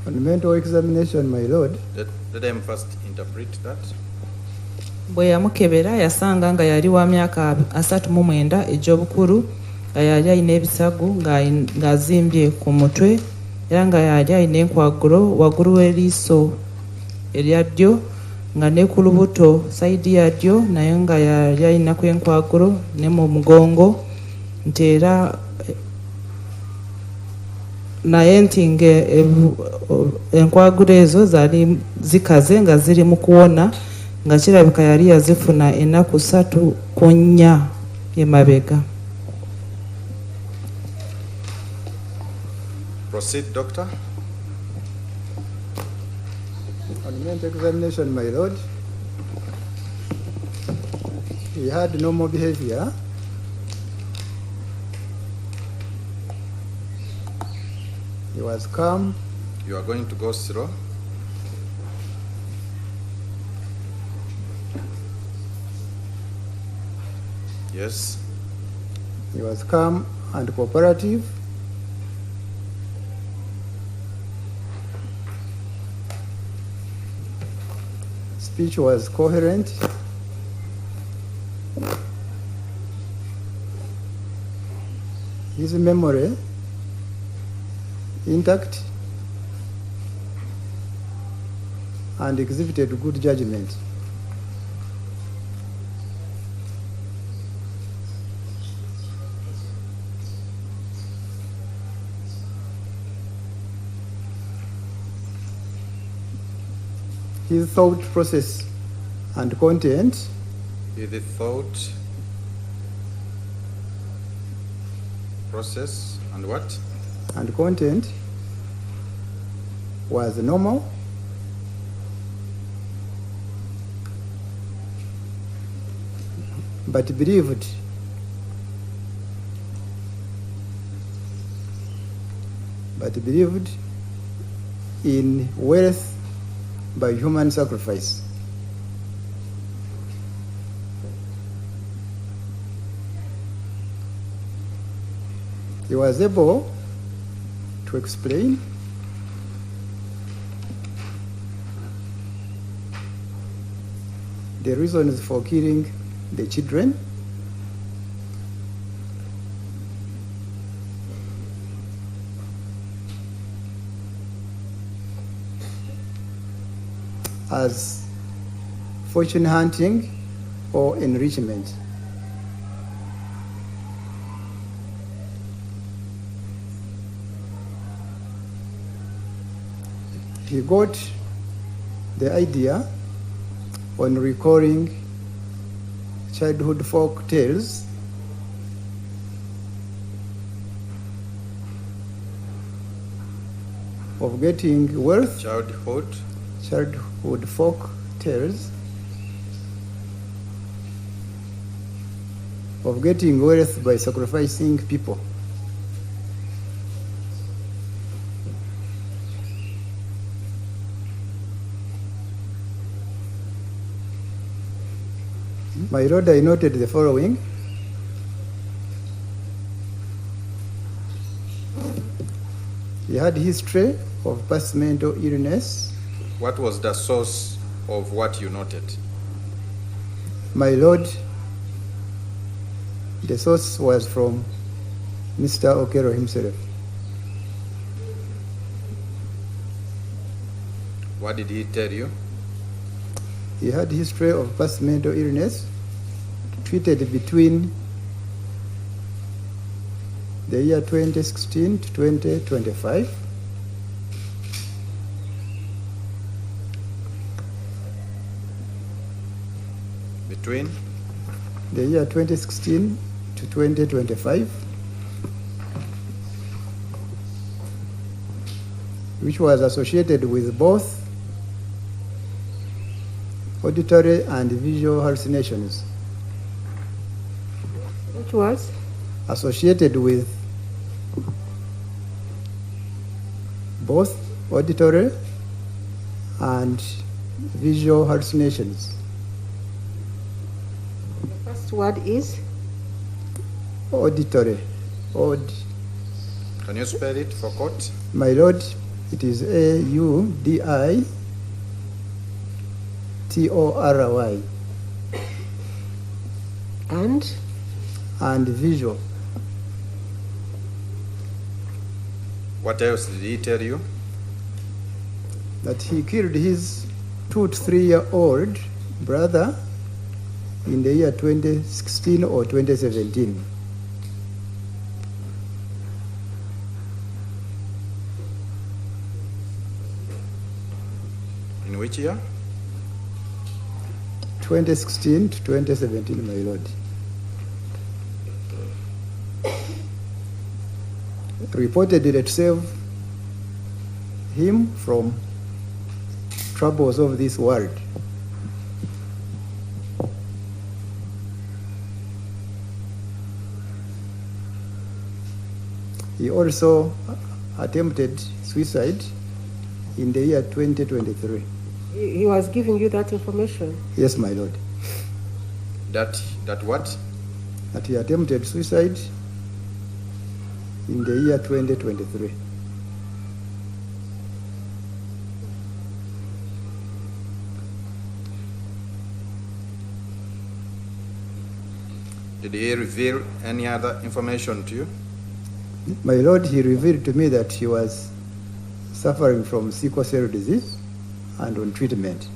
On mental examination, my lord, Let them first interpret that. Bwe yamukebera yasanga nga yali wa myaka 39 egy'obukulu, nga yali alina ebisago, ng'azimbye ku mutwe, era nga yali alina enkwagulo waggulu w'eriiso erya ddyo, nga ne ku lubuto side ya ddyo naye nga yali alinako enkwagulo, ne mu mugongo, nti era naye nti nga enkwagulo ezo zaali zikaze nga ziri mu kuwona, nga kirabika yali yazifuna ennaku 3 ku 4 emabega. Proceed, doctor. On mental examination, my lord, he had normal behavior. He was calm. You are going to go slow. Yes. He was calm and cooperative. Speech was coherent. His memory intact and exhibited good judgment. His thought process and content The thought process and what? And content was normal, but believed in wealth by human sacrifice. He was able to explain the reasons for killing the children as fortune hunting or enrichment. He got the idea on recalling childhood folk tales of getting wealth. Childhood. Childhood folk tales of getting wealth by sacrificing people. My Lord, I noted the following. He had history of past mental illness. What was the source of what you noted? My Lord, the source was from Mr. Okello himself. What did he tell you? He had history of past mental illness, treated between the year 2016 to 2025. Between? The year 2016 to 2025, which was associated with both auditory and visual hallucinations. Which was? Associated with both auditory and visual hallucinations. The first word is? Auditory. Aud. Can you spell it for court? My Lord, it is A-U-D-I-T-O-R-Y. And? And visual. What else did he tell you? That he killed his 2 to 3-year-old brother in the year 2016 or 2017. In which year? 2016 to 2017, my Lord. Reportedly to save him from troubles of this world. He also attempted suicide in the year 2023. He was giving you that information? Yes, my Lord. That what? That he attempted suicide in the year 2023. Did he reveal any other information to you? My lord, he revealed to me that he was suffering from sickle cell disease and on treatment.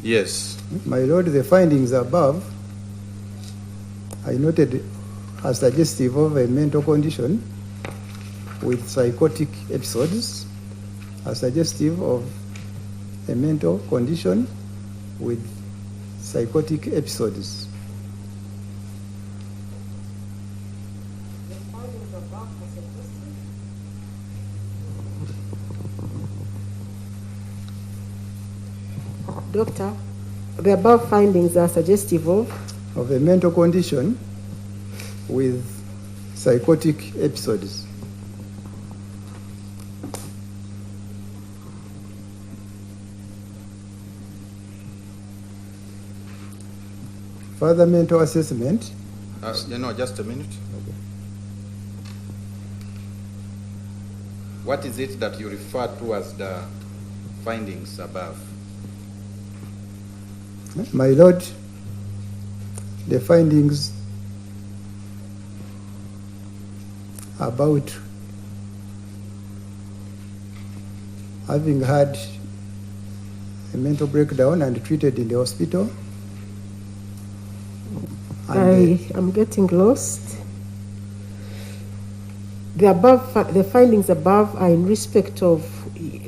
Yes. My lord, the findings above I noted are suggestive of a mental condition with psychotic episodes, are suggestive of a mental condition with psychotic episodes. Doctor, the above findings are suggestive of? Of a mental condition with psychotic episodes. Further mental assessment. You know, just a minute. Okay. What is it that you refer to as the findings above? My lord, the findings about having had a mental breakdown and treated in the hospital. I am getting lost. The findings above are in respect of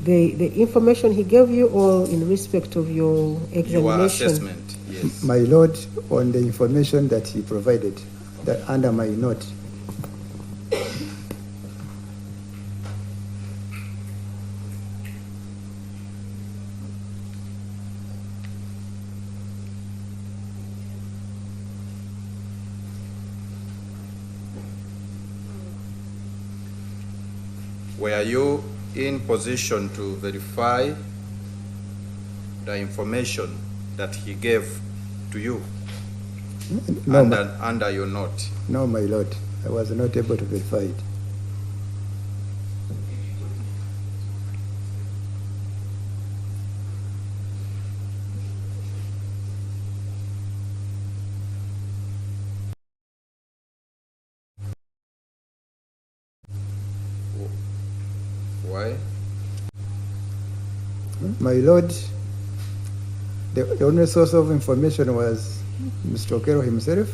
the information he gave you, or in respect of your examination? Your assessment, yes. My lord, on the information that he provided, that under my note. Were you in position to verify the information that he gave to you? No, under your note? No, my lord, I was not able to verify it. Why? My lord, the only source of information was Mr. Okello himself.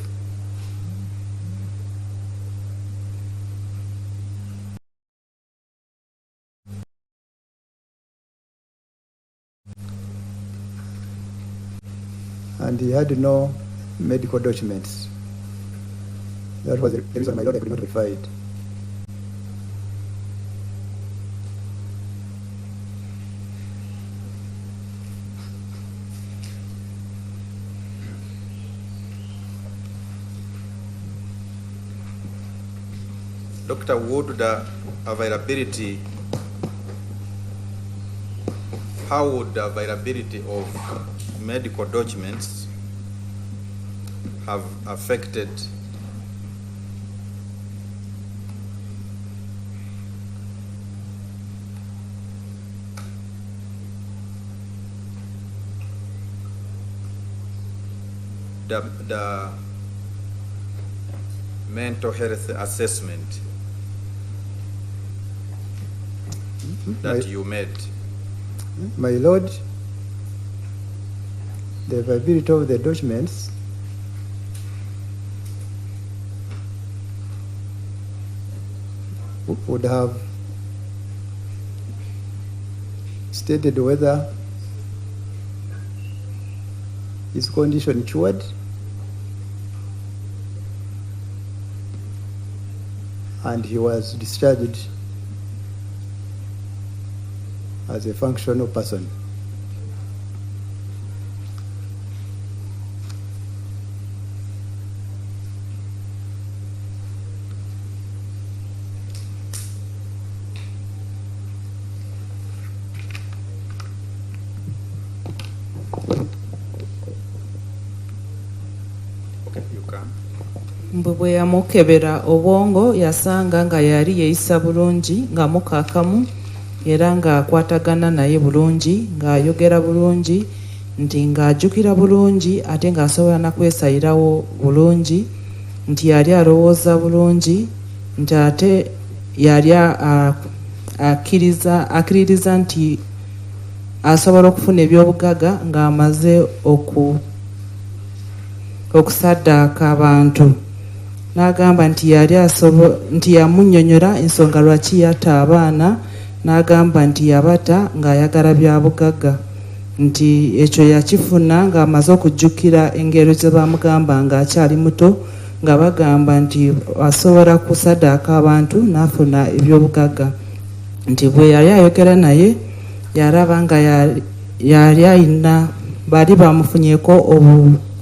And he had no medical documents. That was the reason, my lord, I could not verify it. Doctor, would the availability, how would the availability of medical documents have affected the mental health assessment that you made? My lord, the availability of the documents would have stated whether his condition cured and he was discharged as a functional person. Okay, you can. Mbu bwe yamukebera obwongo yasanga nga yali yeeyisa bulungi nga mukakamu era ng'akwatagana naye bulungi ng'ayogera bulungi nti ng'ajjukira bulungi ate ng'asobola nakwesayirawo bulungi nti yali alowooza bulungi nti ate yali akkiriza akkiririza nti asobola okufuna ebyobugagga ng'amaze oku okusaddaaka abantu n'agamba nti yali asobo nti yamunnyonnyola ensonga lwaki yatta abaana n'agamba nti yabata ng'ayagala bya bugagga nti ekyo yakifuna ng'amaze okujjukira engero ze baamugamba ng'akyali muto nga bagamba nti asobola kusaddaaka abantu n'afuna ebyobugagga nti bwe yali ayogera naye yalaba nga yali ayina baali bamufunyeeko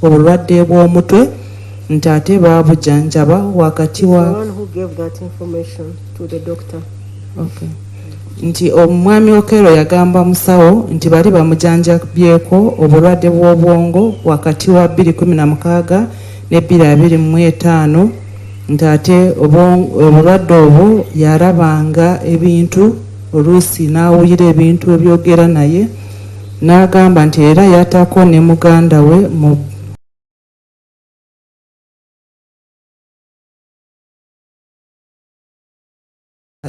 obulwadde bw'omutwe nti ate baabujjanjaba wakati wa The one who gave that information to the doctor. Okay. Nti omwami Okello yagamba musawo nti bali bamujanjabyeko obulwadde bw'obwongo wakati wa 2016 ne 2025 nti ate obulwadde obwo yalabanga ebintu oluusi n'awulira ebintu ebyogera naye n'agamba nti era yattako ne muganda we mu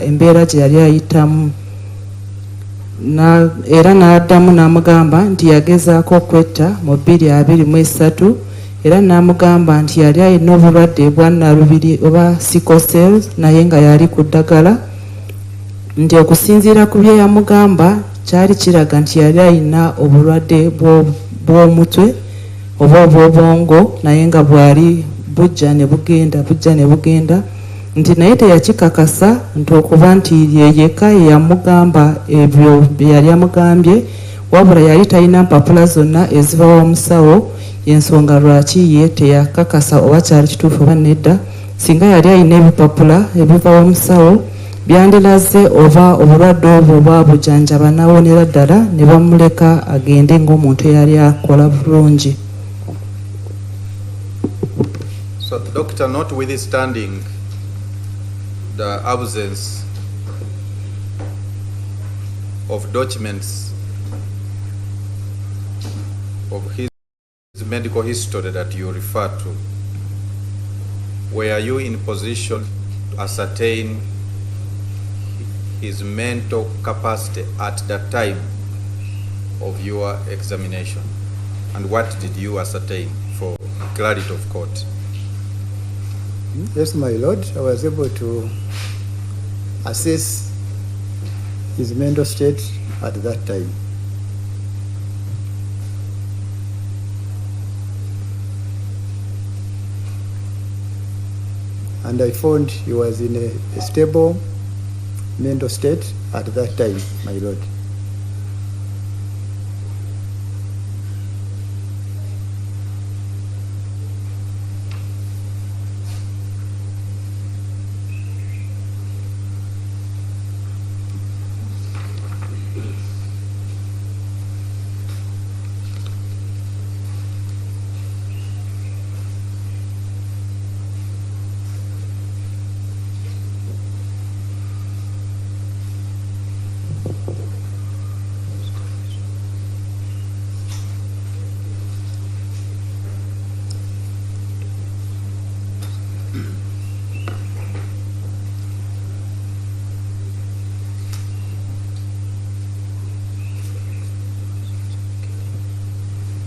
embeera gye yali ayitamu era n'addamu n'amugamba nti yagezaako okwetta mu 2023 era n'amugamba nti yali alina obulwadde bwa nalubiri oba sickle cells naye nga yali ku ddagala nti okusinziira ku bye yamugamba kyali kiraga nti yali alina obulwadde bw'omutwe oba obw'obwongo naye nga bwali bujja ne bugenda bujja ne bugenda nti naye teyakikakasa nti okuba nti ye yekka yamugamba ebyo bye yali amugambye wabula yali talina mpapula zonna eziva wa musawo y'ensonga lwaki ye teyakakasa oba kyali kituufu oba nedda singa yali alina ebipapula ebiva wa musawo byandiraze oba obulwadde obwo bwabujanjaba n'awonera ddala ne bamuleka agende ng'omuntu eyali akola bulungi. So, doctor, notwithstanding the absence of documents of his medical history that you refer to, were you in position to ascertain his mental capacity at the time of your examination? And what did you ascertain for clarity of court? Yes, my lord, I was able to assess his mental state at that time. And I found he was in a stable mental state at that time, my lord.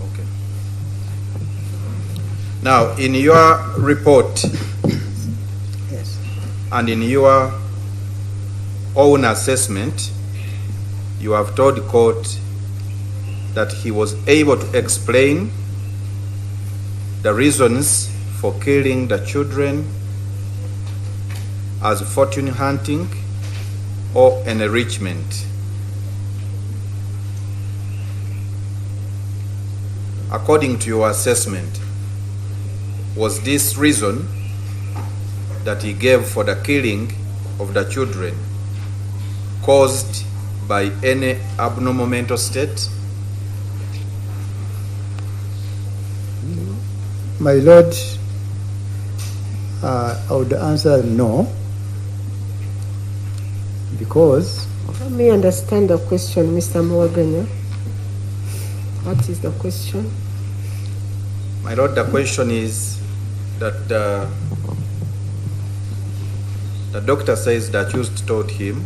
Okay. Now, in your report and in your own assessment, you have told court that he was able to explain the reasons for killing the children as fortune hunting or enrichment. According to your assessment, was this reason that he gave for the killing of the children caused by any abnormal mental state? My Lord, I would answer no, because Let me understand the question, Mr. Muwaganya. What is the question? My Lord, the question is that the doctor says the accused told him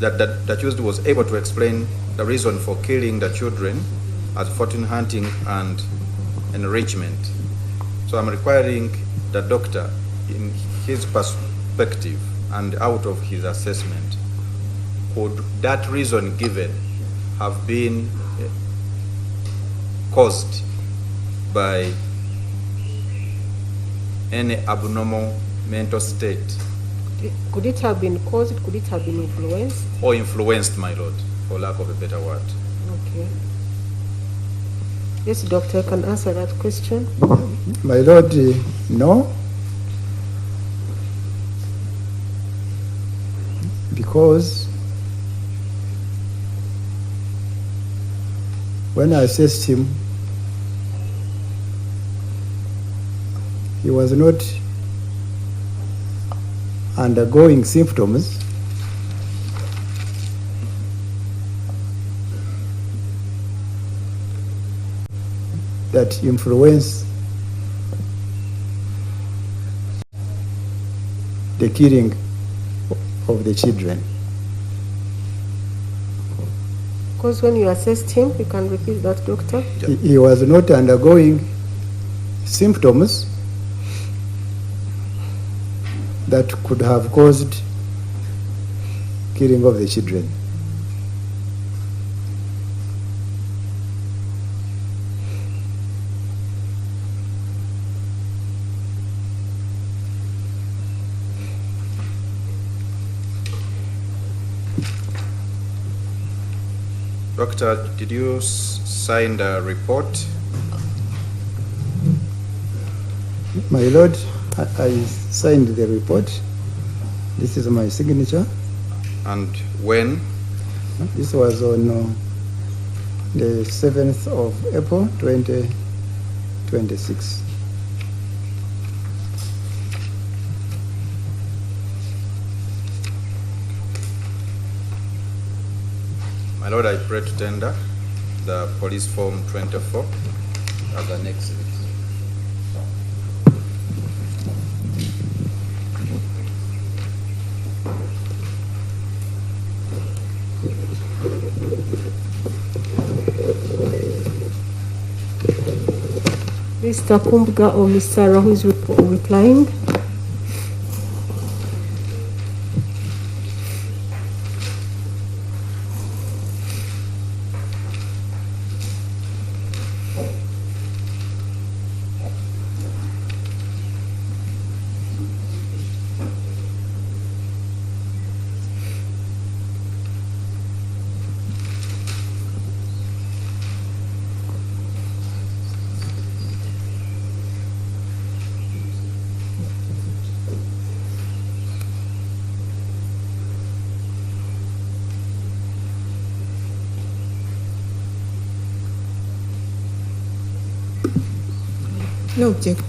that the accused was able to explain the reason for killing the children as fortune hunting and enrichment. So I'm requiring the doctor, in his perspective and out of his assessment, could that reason given have been caused by any abnormal mental state? Could it have been caused? Could it have been influenced? Or influenced, my lord, for lack of a better word. Okay. Yes, doctor, can answer that question. My lord, no. Because when I assessed him, he was not undergoing symptoms that influence the killing of the children. Because when you assessed him, you can repeat that, doctor. He was not undergoing symptoms that could have caused killing of the children. Doctor, did you sign the report? My lord, I signed the report. This is my signature. And when? This was on the 7th of April, 2026. My lord, I pray to tender the police form 24 as an exhibit. Mr. Kumbuga or Ms. Sarah, who is replying? No objection.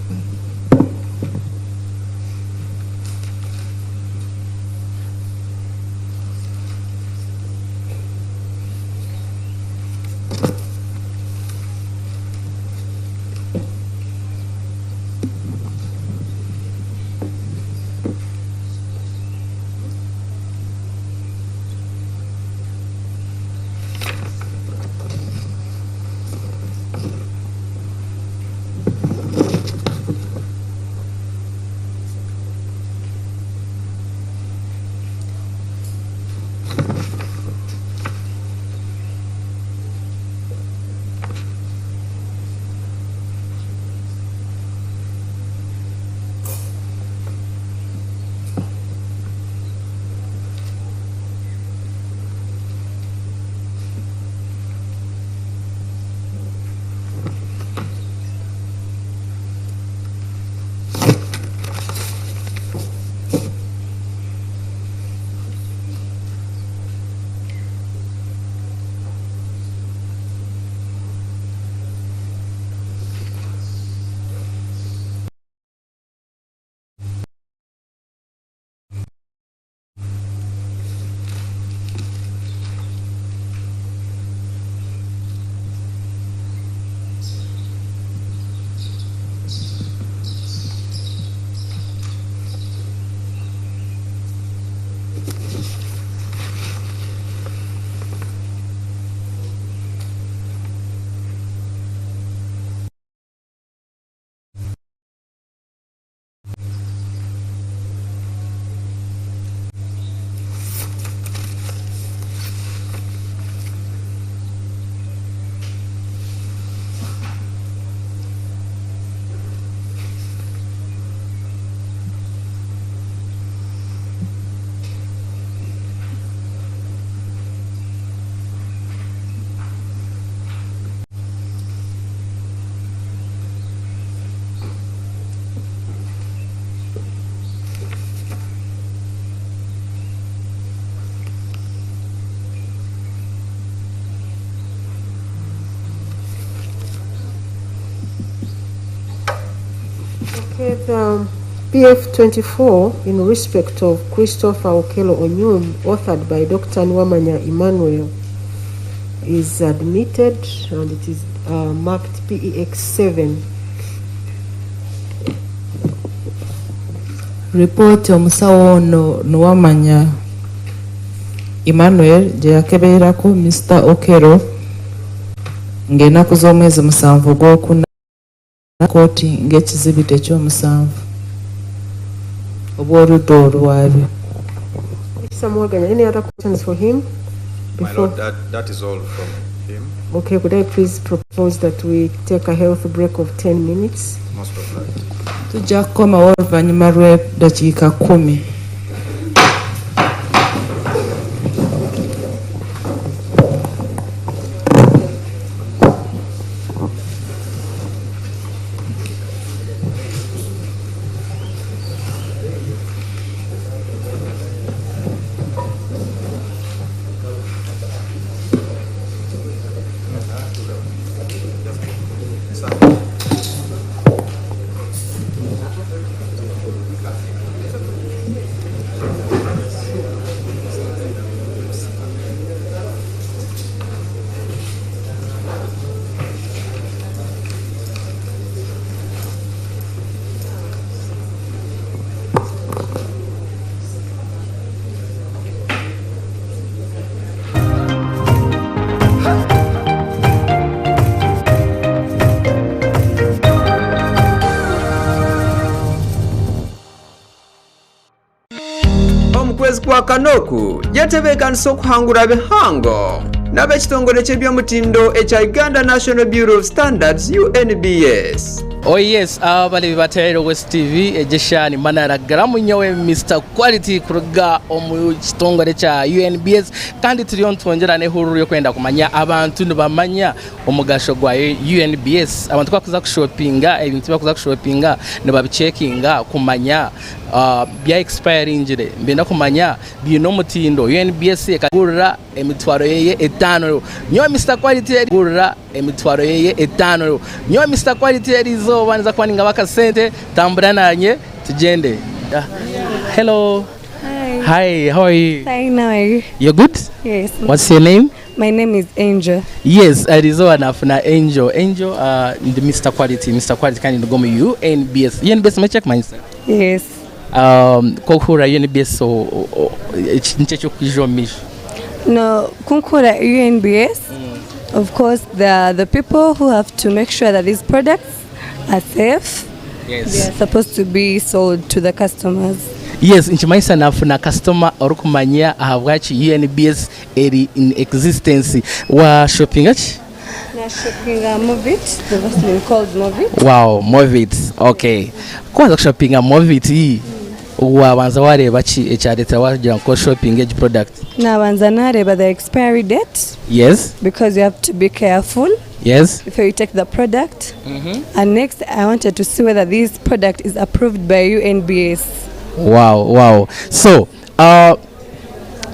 Okay, the PF 24 in respect of Christopher Okello Onyum, authored by Dr. Niwamanya Emmanuel, is admitted and it is marked PEX 7. Ripooti omusawo ono Nuwamanya Emmanuel gye yakebererako Mister Okello ng'enaku z'omwezi musanvu ogwokuna kkooti ng'ekizibiti ekyomusanvu obw'oludda oluwaabi. Mr. Muwaganya, any other questions for him? My Before, lord, that is all from him. okay, could I please propose that we take a health break of 10 minutes? Most obliged. Tujja kukomawo oluvannyuma lw'eddakiika kkumi. Omu kwezi kwa kana oku, yetebeekanisa okuhangura bihango n'ab'ekitongore ky'eby'omutindo ekya Uganda National Bureau of Standards, UNBS. Oh yes, abaleebi ba Tayari West TV egyesha ni Manara nyowe Mr Quality kuruga omu kitongore kya UNBS kandi turiyo nitwongyera n'ehururu y'okwenda kumanya abantu nibamanya omugasho gwa UNBS. Abantu bakuza kushopinga ebintu bakuza kushopinga nibabicekinga kumanya bya expiringire, mbenda kumanya biine omutindo. UNBS ekagurira emitwaro yeye etaano. Nyowe Mr Quality erigurira emitwaro yeye etaano. Nyowe Mr Quality erizooba niza kuba ningaba akasente, tambura nanye tugyende. Hello. Hi. Hi, how are you? Fine, how are you? You're good? Yes. What's your name? My name is Angel. Yes, erizooba nafuna Angel. Angel, ndi Mr Quality, Mr Quality kandi ndi omu UNBS. UNBS mwecheck manyisa? Yes. Kokuhurira UNBS nikyo ekyokwija omu maisho? No, kunkura UNBS, of course, the people who have to make sure that these products are safe. They are supposed to be sold to the customers. Yes, nkimanyisa nafuna customer orikumanya ahabwaki UNBS eri in existence. Wa shoppinga ki? Na shoppinga Movit, the Vaseline called Movit. Wow, Movit. Okay. Kubanza kushoppinga Movit, wabanza wareeba ki ekyareetera wagira ngu shopping egi product? Nabanza nareba the expiry date. Because you have to be careful before you take the product. And next, I wanted to see whether this product is approved by UNBS. Wow. So,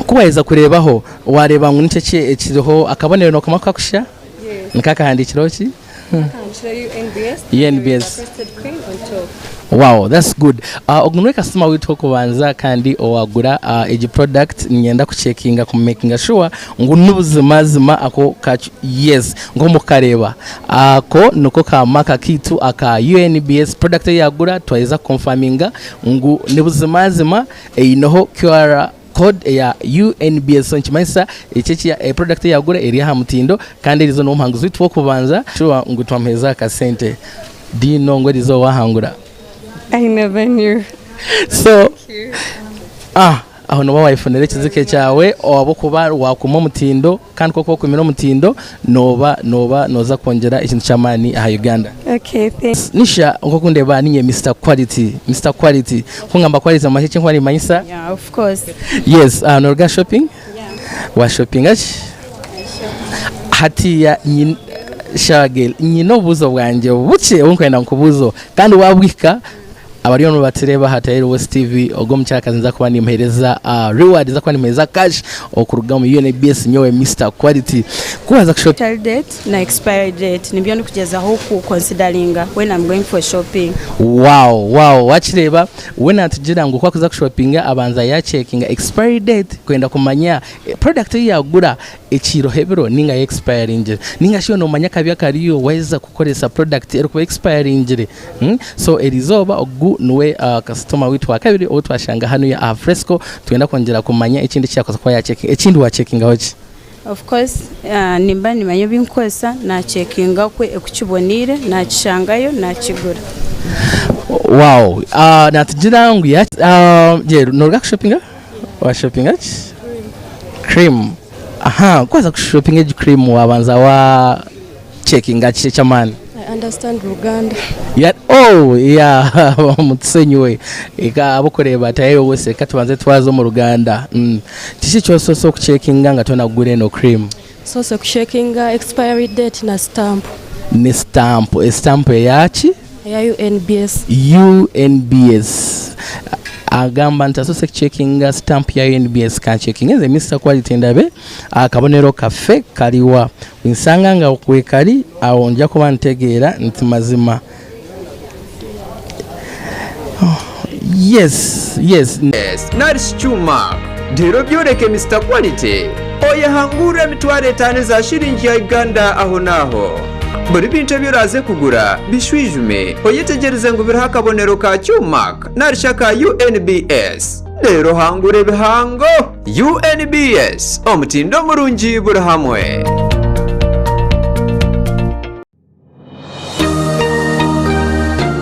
kuwaheza kureebaho, wareeba ngu nikyo ki ekiriho akabonero nokoma kakusha? Yes. Nikakahandikireho ki? UNBS. UNBS. Crested crane on top. Wow, that's good. Ogu niwe customer waitu okubanza kandi owagura egi product. Ninyenda kucheckinga ku making sure ngu nubuzimazima ako kacu. Yes, nk'omukareeba ako niko kamaka kitu aka UNBS product eyagura, twaheza confirminga ngu nibuzimazima eineho QR code ya UNBS. So nkimanyisa eki product eyagura eri aha mutindo kandi erizo n'omuhanguzi waitu w'okubanza sure ngu twamuheeza akasente. Do you know ngu erizo wahangura? I never knew. So, Thank you. Aho noba wayifunira ekizike kyawe owabokuba wakuma omutindo kandi kwokuba okumire omutindo noba noza kwongera ekintu ky'amaani aha Uganda. Okay, thanks. Nisha nkoku ndeba ninye Mr Quality, Mr Quality. Kungamba quality amashe kye nkwari manyisa? Yeah, of course. Yes, noruga shopping? Yeah. Wa shopping ki? Hatiya nyin Shagel, nyina obuzo bwanje buke obunkwenda nkubuzo kandi wabwika Abariyo nibatureeba aha Tayari West TV, ogwo omukyarakazi ninza kuba nimuheereza reward, ninza kuba nimuheereza cash okuruga omu UNBS nyowe Mister Quality. Ku waaza kusho. Expiry date na expiry date nibyo ndikugyezaho ku consideringa when am going for shopping. Wow wow wakireeba we natugira ngu ku akuza kushopinga abanza yacekinga expiry date kwenda kumanya product ei yagura ekiireho ebiro ninga ya expiringire ninga shi iwe nomanya akabi akariyo waheza kukoresa product erikuba expiringire so erizooba ogu niwe kasitoma waitu wa kabiri ou twashanga hanuya aha Fresco twenda kwongyera kumanya ekindi eki yakuza kuba yacekinga ekindi wacekingaho ki? Of course nimba nimanya ebi nkukozesa nacekinga ku kiboneire nakishangayo nakigura. Wow natugira ngu noruga kushopinga? Washopinga ki? Cream. Aha ku waaza kushopinga egi cream waabanza wa checkinga ki eky'amaani? I understand Luganda. Ya, oh, yeah, mutusenyiwe. Eka abakureeba tayo wese reka tubanze twaza omu Luganda. Kiki eki osoose okucekinga nga tonagura eno cream? Nsoose kucekinga expiry date na stamp. Ne stamp, estamp eyaki? Eya UNBS. UNBS. Agamba nti asoose kucekinga stamp ya UNBS. Kancekinge nze Mister Quality ndabe akabonero kaffe kaliwa. Bwensanga nga kwekali awo nja kuba ntegeera nti mazima. Oh, yes, yes. Nari shi kyuma. Reero byoreke Mister Quality oyehangurre emitwaro etaano eza shiringi ya Uganda ahonaaho. Buri bintu ebi oraaze kugura bishwijume oyetegyereze ngu biriho akabonero ka Q-Mark nari shi aka UNBS. Reero ohangure ebihango! UNBS, omutindo murungi buri hamwe.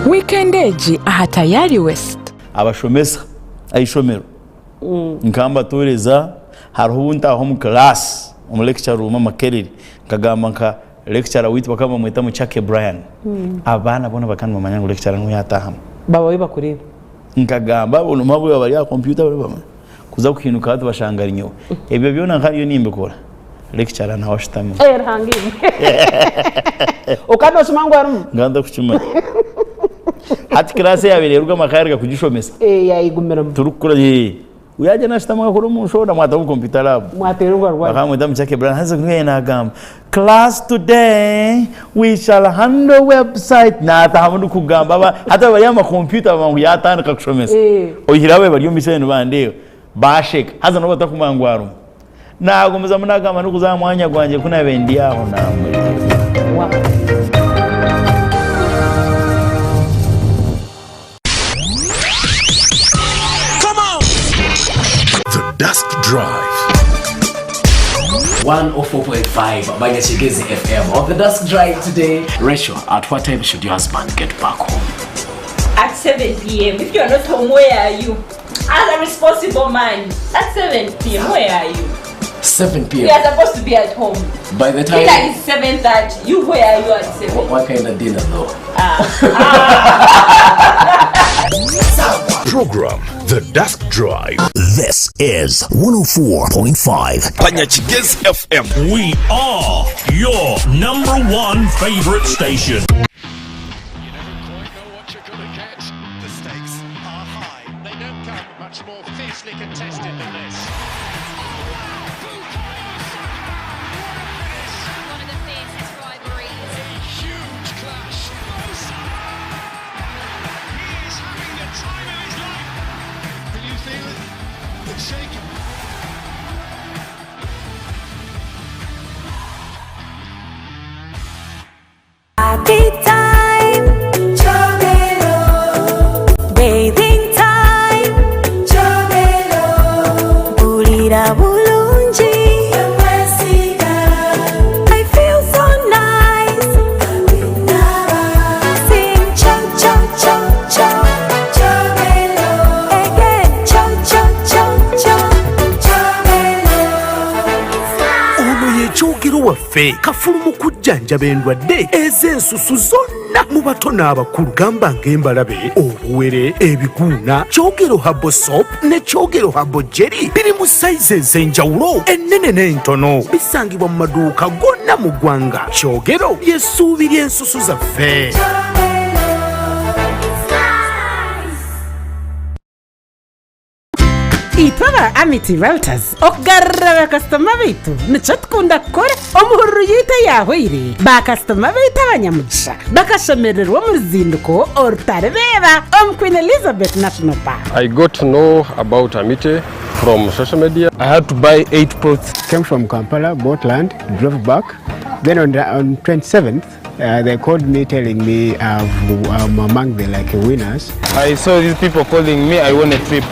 Wiikendi egi aha Tayari West. Abashomesa aha ishomero nkaba mbatooreza, hariho obu ntaaha omu class omu lecture room Makerere nkagamba nka lecturer waitu bakaba nibamweta Muchake Brian, abaana boona bakaba nibamanya ngu lecturer niwe yaataahamu. Baba bakureeba. Nkagamba abo nabo bari aha kompyuta kuza kuhinduka hati bashanga ari nyowe. Ebyo byona nka ndiyo nimbikora, lecturer nawe ashutami. Eh, Ruhanga imwe. Okaba noshoma ngu arimu? Nkaba ntarikukimanya. Hati class eyabaire eruga amaka yaruga kugishomesa. Eh, yayigumiremu. Turikukora eh. Yaagyenda naashutama akakora omu nshoda mwataho omu computer lab. Mwateera orwa rwanyu. Bakamweta Muchake Brian haza niwe naagamba class today we shall handle website naatahamu ndikugamba aba hati abari aha makompyuta bamanya ngu yaatandika kushomesa. Oihireho ababaire bari omu maisho nibandeeba baasheka haza nabo batakumanya ngu arimu. Naagumizamu naagamba ndikuza aha mwanya gwangye ku naabaire ndi aho naamureeba. The Dusk Drive. 104.5 Banyakigezi FM. On the Dusk Drive today, Rachel, at what time should your husband get back home? At 7 p.m. If you're not home, where are you? As a responsible man, at 7 p.m., where are you? 7 p.m. We are supposed to be at home. By the time Dinner is 7:30. You, where are you at 7? What kind of dinner though? Program The Dusk Drive. This is 104.5 Panyachigezi FM. We are your number one favorite station. Happy time, Chobelo. Bathing time, Chobelo. Mpulira bulungi, I feel so nice. Sing cho cho cho cho, Chobelo. Again, cho cho cho cho, Chobelo. Ono ye Kyogero waffe kafulu mu kujjanjaba endwadde ez'ensusu zonna mu bato n'abakulu gamba ng'embalabe, obuwere, ebiguuna. Kyogero Herbal Soap ne Kyogero Herbal Jelly biri mu sayizi ez'enjawulo ennene n'entono. Bisangibwa mu maduuka gonna mu ggwanga. Kyogero ly'essuubi ly'ensusu zaffe. aba Amity Realtors, okugarurira bakasitoma baitu nikyo tukunda kukora. Omu hururu yaitu eyaahweire, bakasitoma baitu abanyamugisha bakashemerererwa omu ruzinduko orutarireeba omu Queen Elizabeth National Park. I got to know about Amity from social media. I had to buy 8 plots. Came from Kampala, bought land, drove back. Then on the on 27th, they called me telling me I'm among the like winners. I saw these people calling me, I won a trip.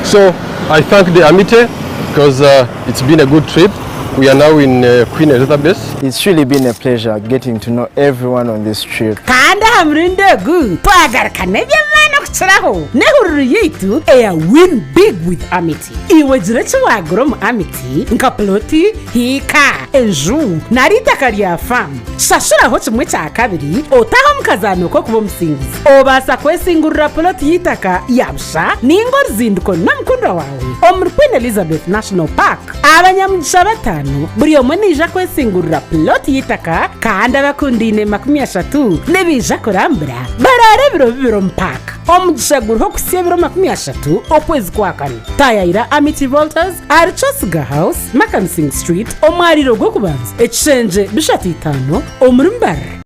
So I thank the Amity because it's been a good trip. We are now in Queen Elizabeth. It's really been a pleasure getting to know everyone on this trip. Kandi aha murundi ogu twagaruka n'eby'amaani okukiraho n'ehururu yaitu eya Win Big with Amity. Iwe gira eki waagura omu Amity nka puloti, hiika, enju nari eitaka rya faamu. Shashuraho kimwe kya kabiri otaahe omu kazaano k'okuba omusinguzi. Obaasa kwesingurira puloti y'eitaka ya busha nainga oruzinduko n'omukundwa waawe omuri Queen Elizabeth National Park. Abanyamugisha bataano buri omwe naija kwesingurira puloti y'eitaka kandi abakundaine 30 nibaija kurambura baraare ebiro bibiri omu paaka. Omugisha guriho kuhitsya ebiro 30 okwezi kwa Kana. Taayaayira Amity Realtors ahari Kyosiga House, Makansingh Street, omwariiro gw'okubanza, ekishengye 35 omuri Mbarara.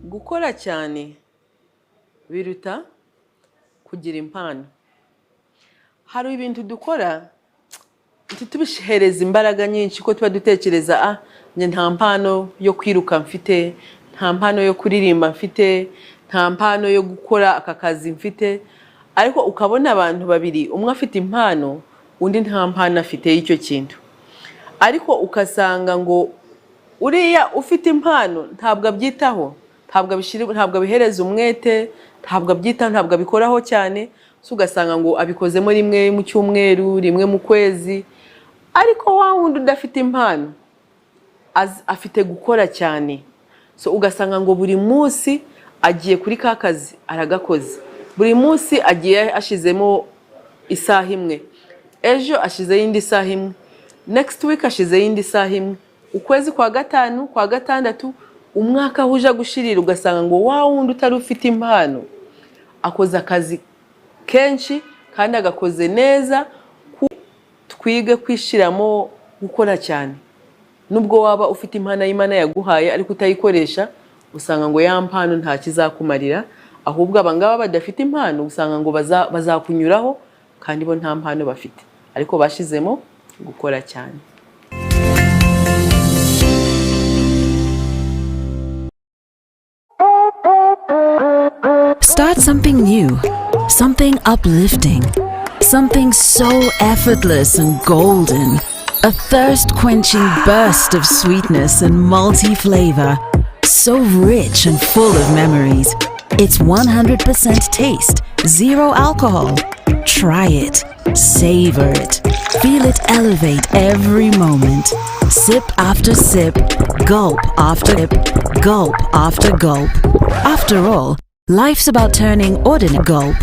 Gukora cyane biruta kugira impano. Hari ibintu dukora ntitubihereze imbaraga nyinshi ko tuba dutekereza ah njye nta mpano yo kwiruka mfite, nta mpano yo kuririmba mfite, nta mpano yo gukora aka kazi mfite, ariko ukabona abantu babiri umwe afite impano undi nta mpano afite y'icyo kintu, ariko ugasanga ngo uriya ufite impano ntabwo abyitaho, ntabwo abishyira, ntabwo abihereza umwete, ntabwo abyitaho, ntabwo abikoraho cyane, so ugasanga ngo abikozemo rimwe mu cyumweru, rimwe mu kwezi, ariko wa wundi udafite impano afite gukora cyane, so ugasanga ngo buri munsi agiye kuri ka kazi aragakoze, buri munsi agiye ashizemo isaha imwe, ejo ashizeho indi saha imwe, next week ashizeho indi saha imwe, ukwezi kwa gatanu, kwa gatandatu, umwaka aho uja gushirira ugasanga ngo wa wundi utari ufite impano akoze akazi kenshi kandi agakoze neza. Twige kwishiramo gukora cyane, nubwo waba ufite impano y'Imana yaguhaye ariko utayikoresha, usanga ngo ya mpano nta kizakumarira, ahubwo aba ngaba badafite impano usanga ngo bazakunyuraho kandi bo nta mpano bafite, ariko bashizemo gukora cyane. Start something new, something uplifting, something so effortless and golden. A thirst-quenching burst of sweetness and malty flavor, so rich and full of memories. It's 100% taste, zero alcohol. Try it, savor it, feel it elevate every moment. Sip after sip, gulp after sip, gulp after gulp. After all, life's about turning ordinary gulp.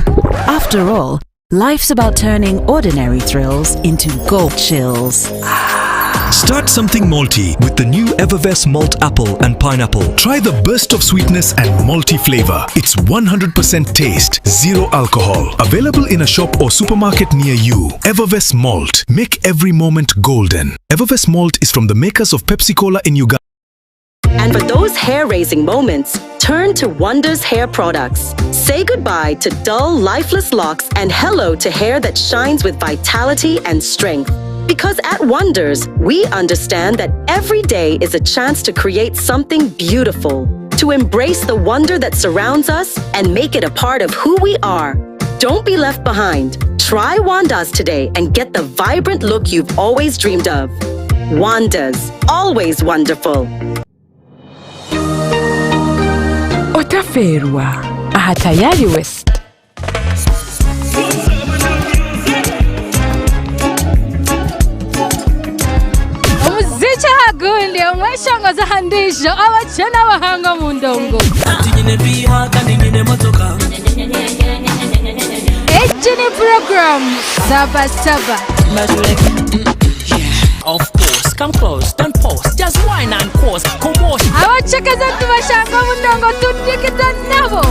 After all, life's about turning ordinary thrills into gulp chills. Start something malty with the new Evervess Malt Apple and Pineapple. Try the burst of sweetness and malty flavor. It's 100% taste, zero alcohol. Available in a shop or supermarket near you. Evervess Malt. Make every moment golden. Evervess Malt is from the makers of Pepsi Cola in Uganda. And for those hair-raising moments, turn to Wonders Hair Products. Say goodbye to dull, lifeless locks and hello to hair that shines with vitality and strength. Because at Wonders, we understand that every day is a chance to create something beautiful, to embrace the wonder that surrounds us and make it a part of who we are. Don't be left behind. Try Wandas today and get the vibrant look you've always dreamed of. Wandas, always wonderful. Otaferwa aha Tayari West. Omuziki aha gundi, omweshongozi aha ndiijo, abakye n'abahanga omu ndongo. Egi ni puroguraamu Saba Saba. Of course. Come close, don't pause, just wine and cause commotion. Abacekeza tubashanga omu ndongo tudikita nabo.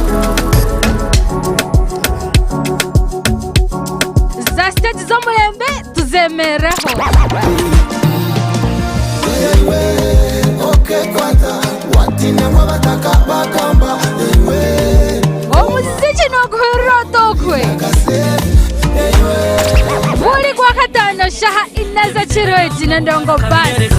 Za stage z'omurembe tuzemereho. Omuziki n'oguhurira otokwe. Buri kwa katano shaha ina z'ekiro egi n'endongo bus.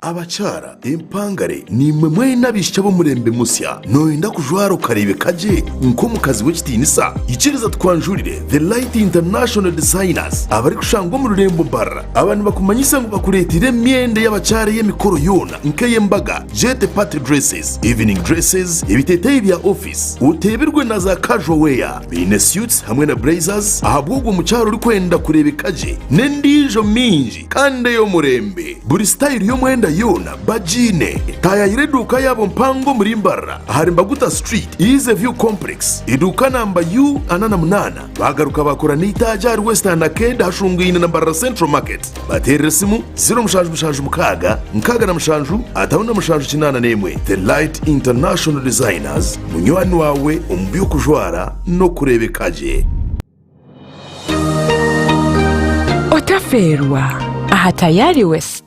Abakyara empangare niimwe mwena abaishiki ab'omurembe musya nooyenda kujwara okareebeka gye nk'omukazi w'ekitiinisa? Ikiriza tukwanjurire The Light International Designers abarikushangwa omu rurembo Mbarara. Aba nibakumanyisa ngu bakureeteire emyenda y'abakyara ey'emikoro yoona nk'ey'embaga, Jete party dresses, evening dresses, ebiteeteeyi bya ofiisi, oteebirwe na za casual wear. Baine suits hamwe na blazers ahabw'ogwo mukyara orikwenda kureebeka gye n'endiijo mingi kandi ey'omurembe. Buri sitayiro y'omwenda yoona bagiine. Taayaayira eduuka yaabo mpango omuri Mbarara ahari Mbaguta Street, Easy View Complex, eduuka namba U48. Baagaruka baakora n'eitaagi ahari Western Arcade ahashungaine na Mbarara Central Market. Bateerere esimu 0776 67 57 81. The Light International Designers, munywani waawe omu by'okujwara n'okureebeka gye. Otafeerwa aha Tayari West.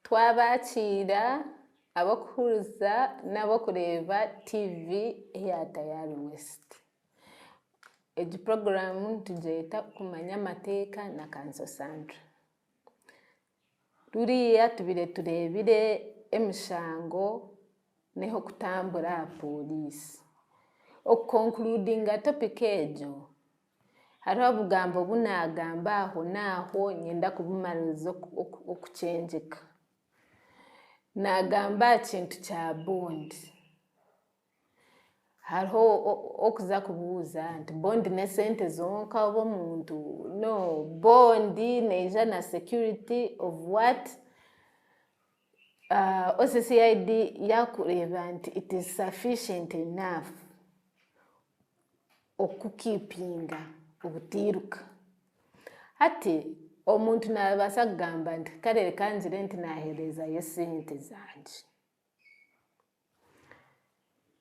Twabakiira ab'okuhuriza n'ab'okureeba TV eya Tayari West. Egi puroguraamu nitugyeta Kumanya Amateeka na Kanso Sandra. Ruriya tubaire tureebire emishango n'ehokutambura aha pooriisi. Okukonkurudinga topiki egyo, hariho obugambo obu naagamba aho n'aho niinyenda kubumaririza okukyengyeka. Naagamba aha kintu kya bondi. Hariho okuza kubuuza nti bondi n'esente zonka oba omuntu? No, bondi neija na security of what? OCCID yaakureeba nti it is sufficient enough okukukiipinga obutairuka. Hati omuntu naabaasa kugamba nti kare reka ngire nti naaheerezayo esente zangye.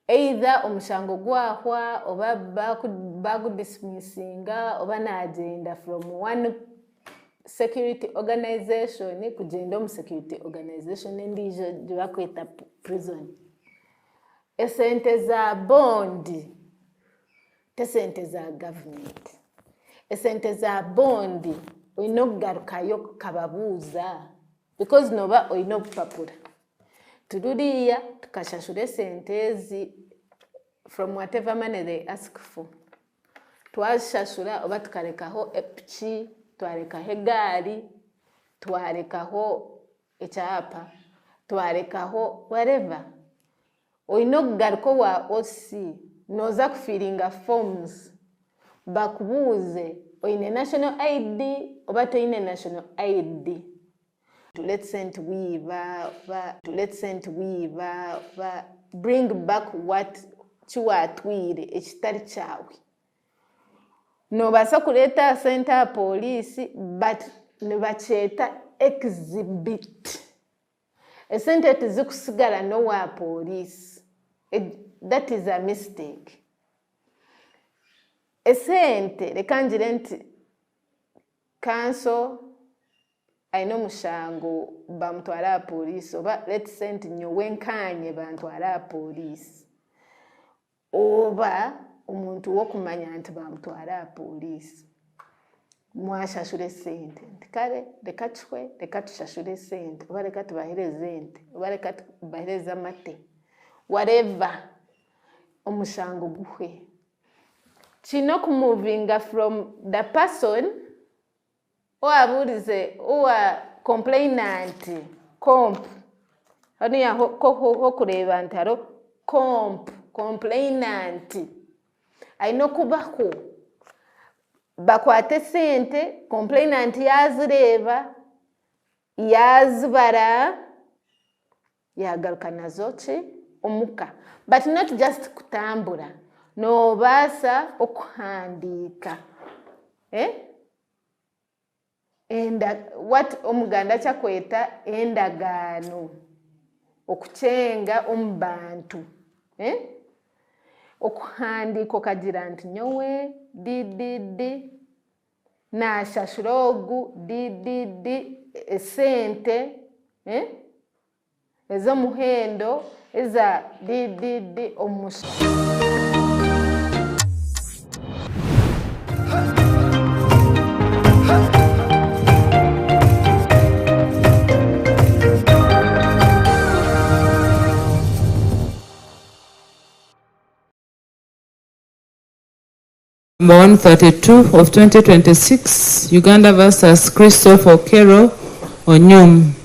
Either omushango gwahwa oba baagudisimisinga oba naagyenda from one security organization kugyenda omu security organization endiijo ei barikweta prison. Esente za bond t'esente za gavumenti. Esente za bond oine kugarukayo okababuuza because nooba oine obupapura. Tururiya tukashashura esente ezi from whatever money they ask for. Twazishashura oba tukarekaho epiki, twarekaho egaari, twarekaho ekyapa, twarekaho whatever. Oine okugaruka owa OC nooza kufiiringa forms bakubuuze oine national ID oba toine national ID. Let's say nti wiiba oba let's say nti wiiba oba bring back what ki waatwire ekitari kyawe. Noobaasa kureeta aha sente aha pooriisi but nibakyeta exhibit. Esente tizikusigara n'owa pooriisi, that is a mistake. Esente reka ngire nti Kanso aine omushango bamutwara aha pooriisi oba let's say nti nyowe nkaanye bantwara aha pooriisi oba omuntu w'okumanya nti bamutwara aha pooriisi mwashashura esente nti kare reka kihwe reka tushashure esente oba reka tubahereze ente oba reka tubahereze amate whatever omushango guhwe. Kiine okumuvinga from the person owabuurize owa complainant comp hariya hokureeba nti hariho comp complainant aine okubaho bakwate esente complainant yaazireeba yaazibara Yagaruka nazo ki omuka but not just kutambura nobaasa okuhandiika eh enda what omuganda kyakweta endagaano okukyenga omu bantu eh okuhandiika okagira nti nyowe di di di nashashura ogu di di di esente eh ez'omuhendo eza DDD omu. Number 132 of 2026, Uganda versus Christopher Okello Onyum.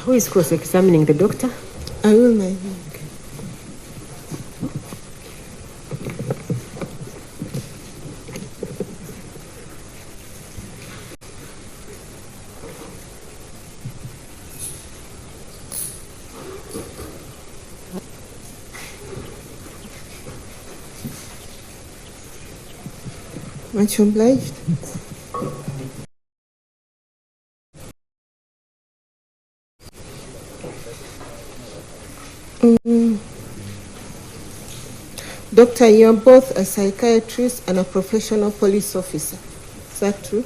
Who is cross-examining the doctor? I will, my Okay. Much obliged. Doctor, you're both a psychiatrist and a professional police officer. Is that true?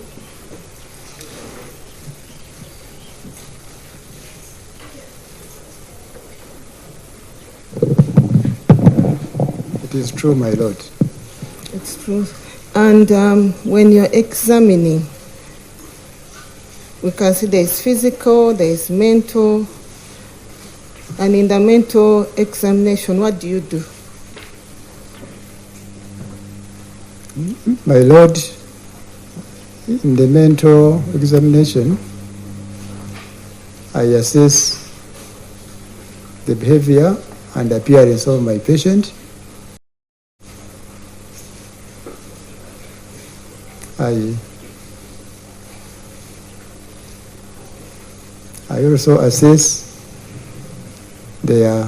It is true, my lord. It's true. And when you're examining, we can see there is physical, there is mental. And in the mental examination, what do you do? My lord, in the mental examination, I assess the behavior and appearance of my patient. I also assess their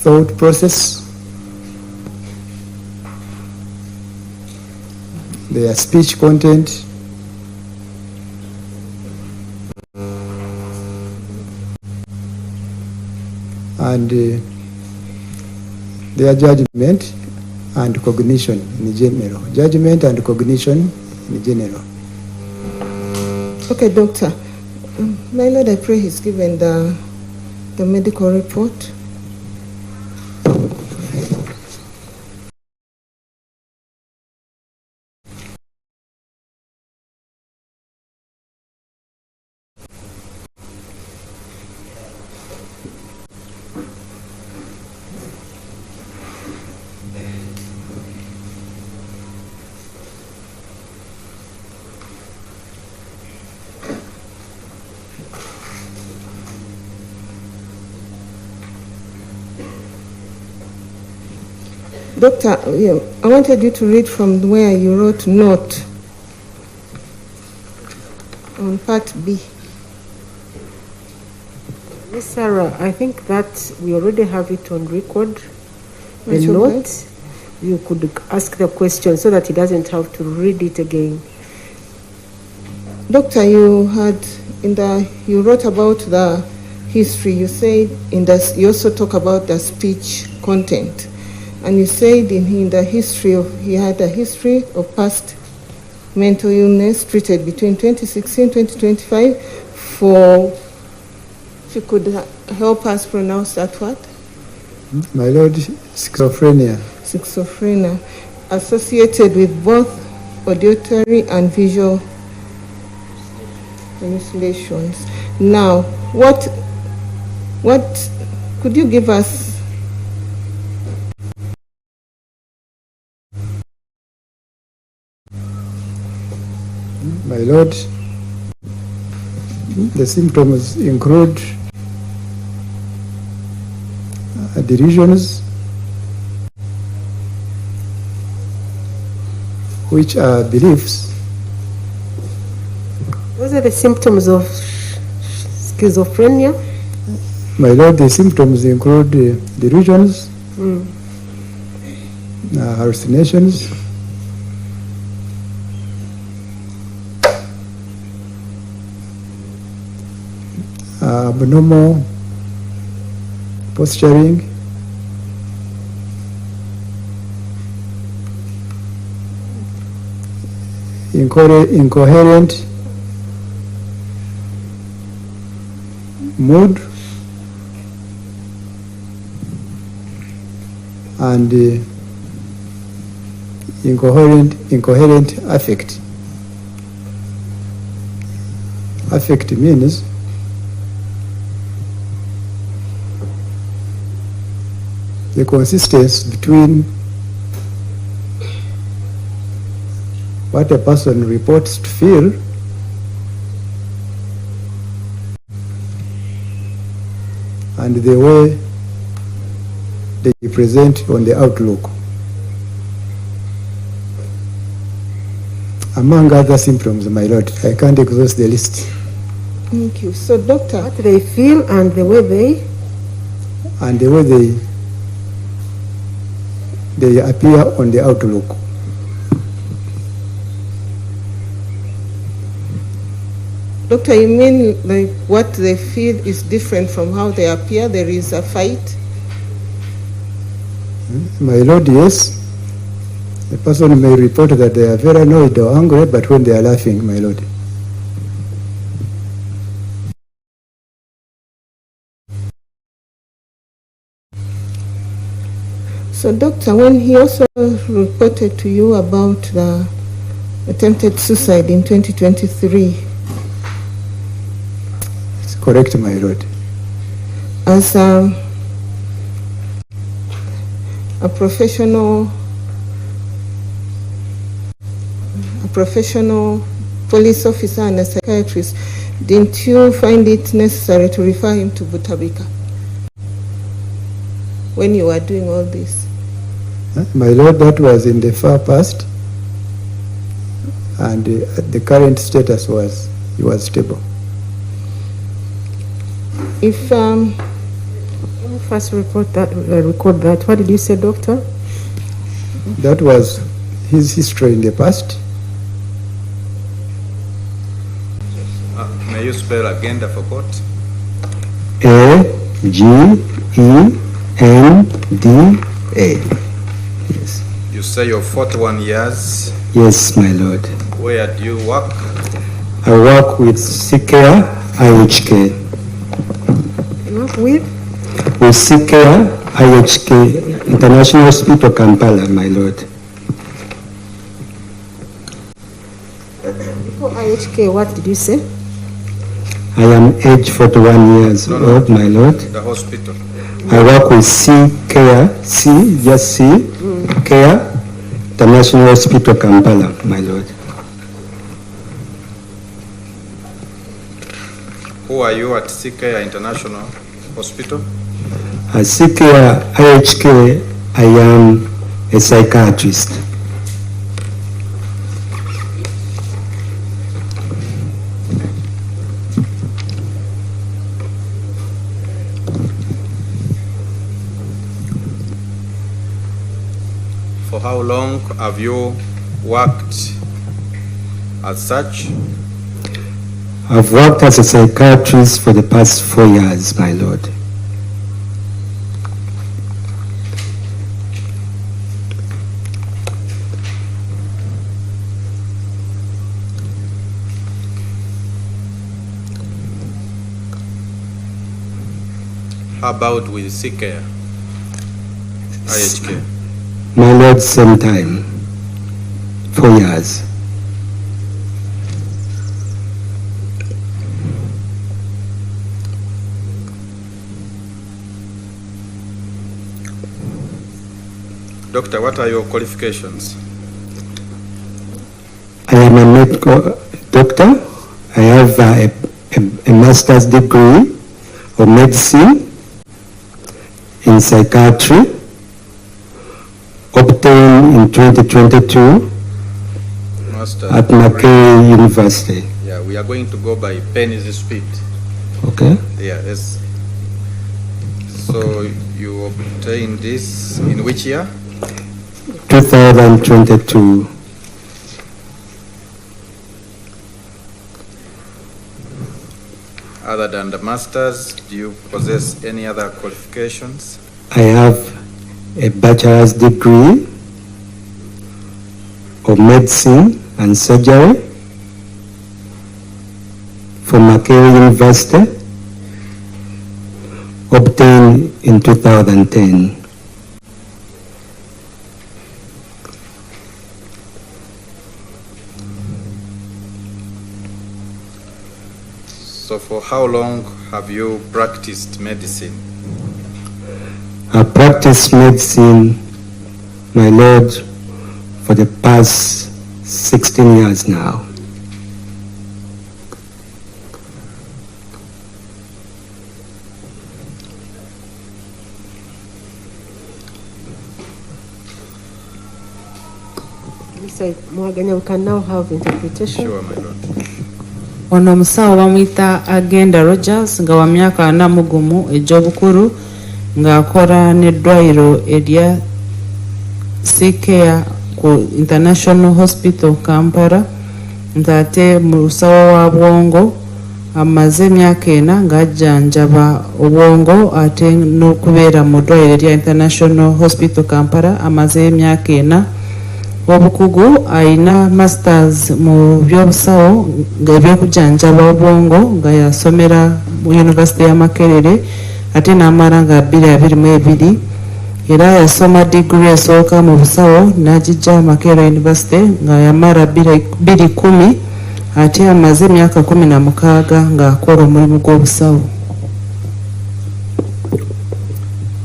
thought process, their speech content, and their judgment and cognition in general. Judgment and cognition in general. Okay, doctor. My lord, I pray he's given the medical report. Doctor, yeah, I wanted you to read from where you wrote note on part B. Miss Sarah, I think that we already have it on record. The Much note, you could ask the question so that he doesn't have to read it again. Doctor, you had in the you wrote about the history. You said in the you also talk about the speech content. And you said in the history of, he had a history of past mental illness treated between 2016 2025 for, if you could help us pronounce that word? My Lord, schizophrenia. Schizophrenia, associated with both auditory and visual hallucinations. Now, what could you give us? My Lord, the symptoms include delusions, which are beliefs. Those are the symptoms of schizophrenia. My Lord, the symptoms include delusions, hallucinations, abnormal posturing, incoherent mood, and incoherent affect. Affect means the consistency between what a person reports to feel and the way they present on the outlook. Among other symptoms, my lord, I can't exhaust the list. Thank you. So, doctor, what they feel and the way they... And the way they appear on the outlook. Doctor, you mean like what they feel is different from how they appear? There is a fight? My lord, yes. A person may report that they are very annoyed or angry, but when they are laughing, my lord. So, doctor, when he also reported to you about the attempted suicide in 2023. It's correct, my lord. As a professional police officer and a psychiatrist, didn't you find it necessary to refer him to Butabika when you were doing all this? My lord, that was in the far past, and the current status was he was stable. If let me first record that. What did you say, doctor? That was his history in the past. May you spell agenda for court? A G E N D A. Yes. You say you're 41 years. Yes, my lord. Where do you work? I work with CCare IHK. You work with? With CCare IHK, International Hospital Kampala, my lord. Before IHK, what did you say? I am age 41 years old, my lord. The hospital. I work with CCare, C, just C, Care, International Hospital Kampala, my lord. Who are you at CCare International Hospital? At CCare IHK, I am a psychiatrist. For how long have you worked as such? I've worked as a psychiatrist for the past 4 years, my lord. How about with C-Care, IHK? My lord, same time, 4 years. Doctor, what are your qualifications? I am a medical doctor. I have a master's degree of medicine in psychiatry, obtained in 2022 Master. at Makerere University. Yeah, we are going to go by penny's speed. Okay. Yeah, yes. So you obtained this in which year? 2022. Other than the master's, do you possess any other qualifications? I have a bachelor's degree of medicine and surgery from Makerere University, obtained in 2010. So for how long have you practiced medicine? I practiced medicine, my lord, for the past 16 years now. Mr. Mwaganya, we can now have interpretation. Sure, my lord. Ono omusawo bamuyita Agenda Rogers, nga wa myaka 41 egy'obukulu, ng'akola n'eddwaliro erya C-Care ku International Hospital Kampala, nti ate musawo wa bwongo, amaze emyaka 4 ng'ajjanjaba obwongo, ate n'okubeera mu ddwaliro erya International Hospital Kampala amaze emyaka 4. Obukugu, ayina masters mu byobusawo ng'ebyokujjanjaba obwongo, nga yasomera mu University ya Makerere ate n'amala nga 2022. Era yasoma diguri esooka mu busawo n'agijja Makerere University nga yamala 2010, ate amaze emyaka 16 ng'akola omulimu gw'obusawo.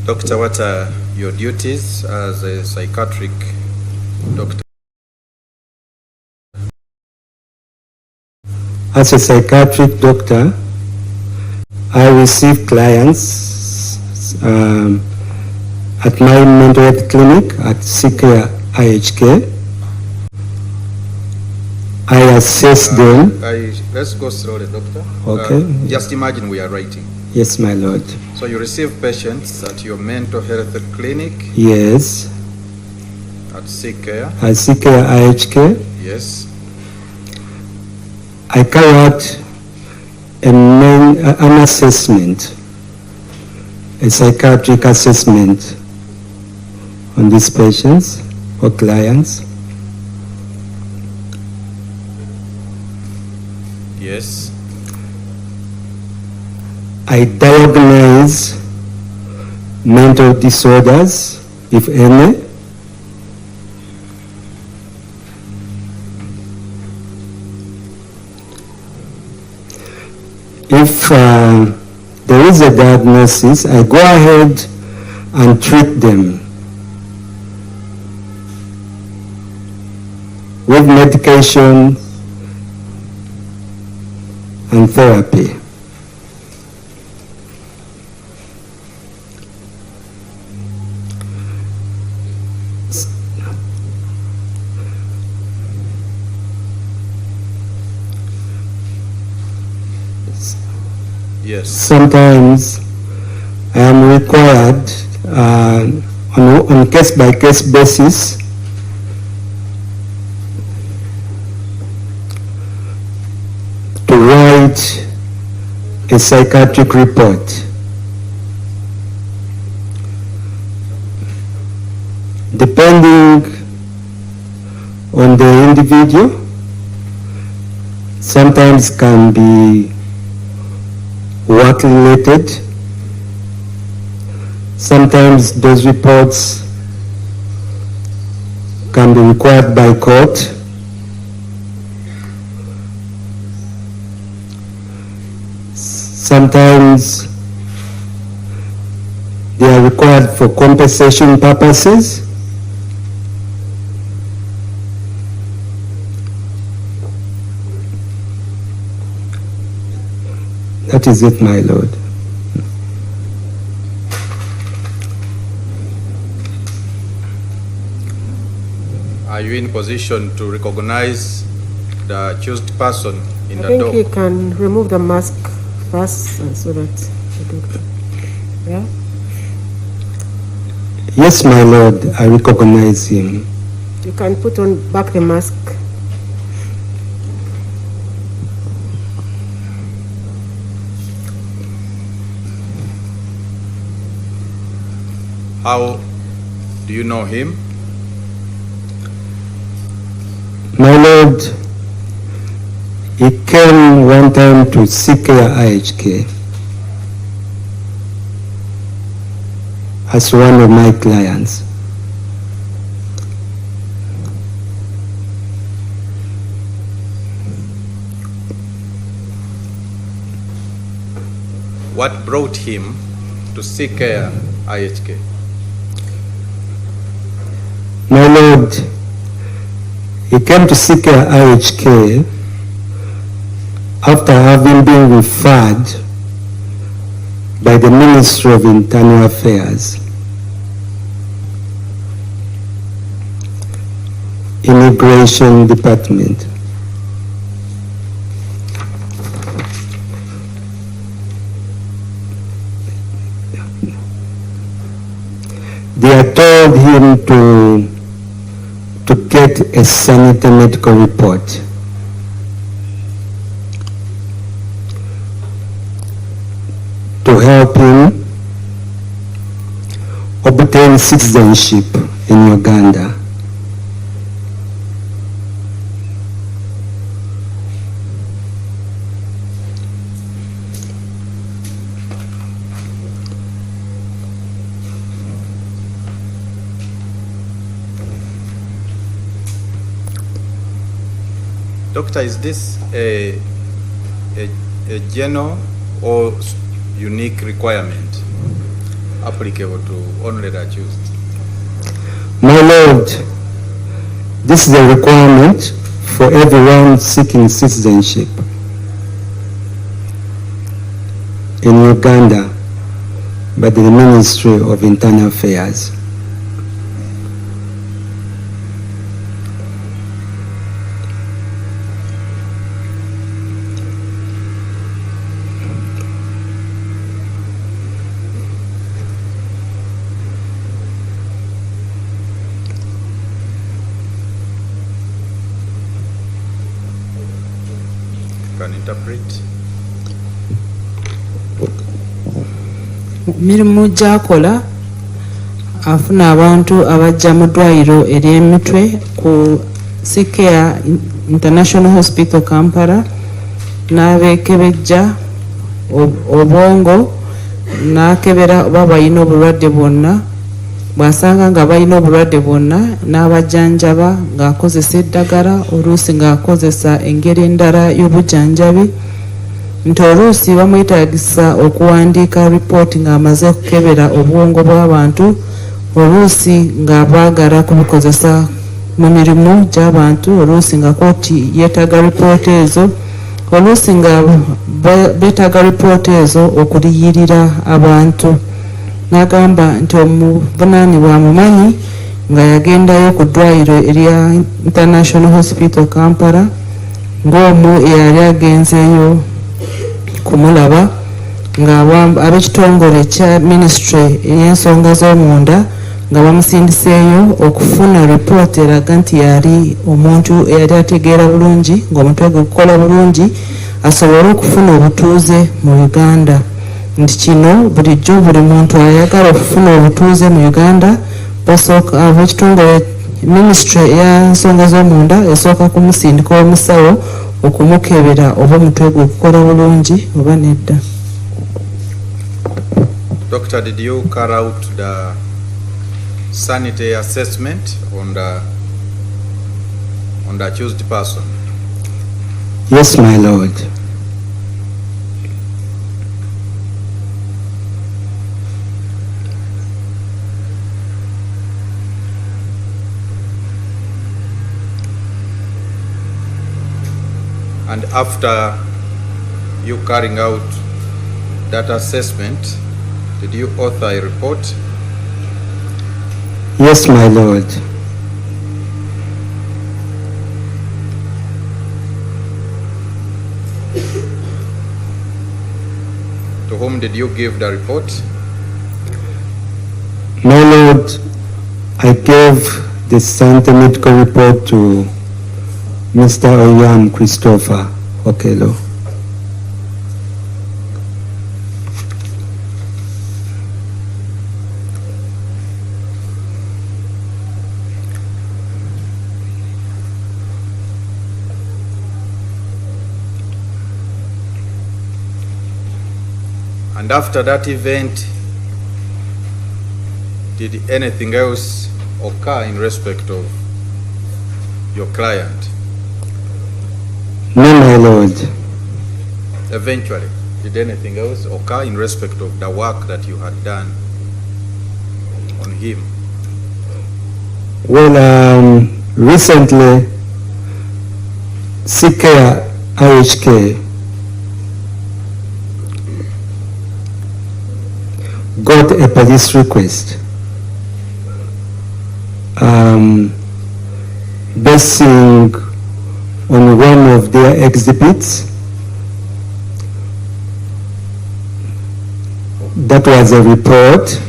Doctor, what are your duties as a psychiatric doctor? As a psychiatric doctor, I receive clients at my mental health clinic at C-Care IHK. I assess them. Let's go slowly, doctor. Okay. Just imagine we are writing. Yes, my lord. So you receive patients at your mental health clinic Yes. at C-Care. At C-Care IHK. Yes. I carry out an assessment, a psychiatric assessment on these patients or clients. Yes. I diagnose mental disorders, if any. If there is a diagnosis, I go ahead and treat them with medication and therapy. Yes. Sometimes I am required on case-by-case basis to write a psychiatric report. Depending on the individual, sometimes can be work-related, Sometimes those reports can be required by court. Sometimes they are required for compensation purposes. That is it, my lord. Are you in position to recognize the accused person in I the think he dock? can remove the mask first and so that the doctor. Yeah? Yes, my lord, I recognize him. You can put on back the mask. How do you know him? My lord, he came one time to CK IHK as one of my clients. What brought him to CK IHK? My lord, he came to CK IHK after having been referred by the Ministry of Internal Affairs, Immigration Department. They had told him to get a sanitary medical report. To help him obtain citizenship in Uganda. Doctor, is this a general or unique requirement applicable to only the accused? My lord, this is a requirement for everyone seeking citizenship in Uganda by the Ministry of Internal Affairs. Can interpret. Mirimu gy'akola, afuna abantu abajja mu ddwaliro ery'emitwe ku C-Care International Hospital Kampala, n'abeekebejja obwongo, n'akebera oba balina obulwadde bwonna. Bw'asanga nga balina obulwadde bwonna, n'abajjanjaba ng'akozesa eddagala, oluusi ng'akozesa engeri endala y'obujjanjabi, nti oluusi bamwetaagisa okuwandiika ripooti ng'amaze okukebera obwongo bw'abantu, oluusi nga baagala kubikozesa mu mirimu gy'abantu, oluusi nga kooti yeetaaga ripooti ezo, oluusi nga beetaaga ripooti ezo okuliyirira abantu. N'agamba nti omuvunaanibwa amumanyi nga yagendayo ku ddwaliro erya International Hospital Kampala ng'omu eyali agenzeeyo kumulaba, nga ab'ekitongole kya minisitule ey'ensonga z'omunda nga bamusindiseeyo okufuna ripooti eraga nti yali omuntu eyali ategeera bulungi, ng'omutwe gwe gukola bulungi, asobole okufuna obutuuze mu Uganda, nti kino bulijjo buli muntu ayagala okufuna obutuuze mu Uganda basooka ab'ekitongole minisitule ey'ensonga z'omunda esooka kumusindika omusawo okumukebera oba omutwe gwe gukola bulungi oba nedda. Doctor, did you carry out the sanity assessment on the on the accused person? Yes, my lord. And after you carrying out that assessment, did you author a report? Yes, my lord. To whom did you give the report? My lord, I gave the Santa medical report to Mr. Oyam Christopher Okello. And after that event, did anything else occur in respect of your client? No, my lord. Eventually, did anything else occur in respect of the work that you had done on him? Well, recently, CK IHK got a police request basing on one of their exhibits. That was a report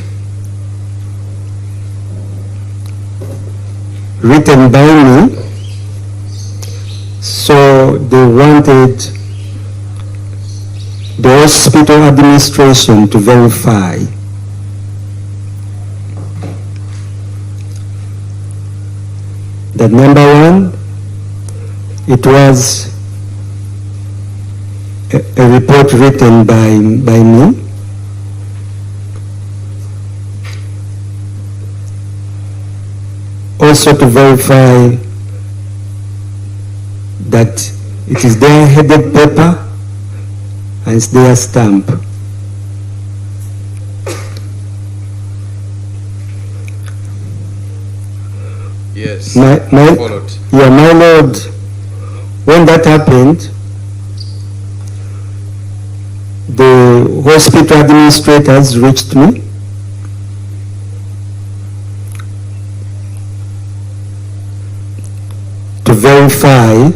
written by me. So they wanted the hospital administration to verify that, number one, it was a report written by me. Also to verify that it is their headed paper and it's their stamp. Yes, followed. My lord, when that happened, the hospital administrators reached me. To verify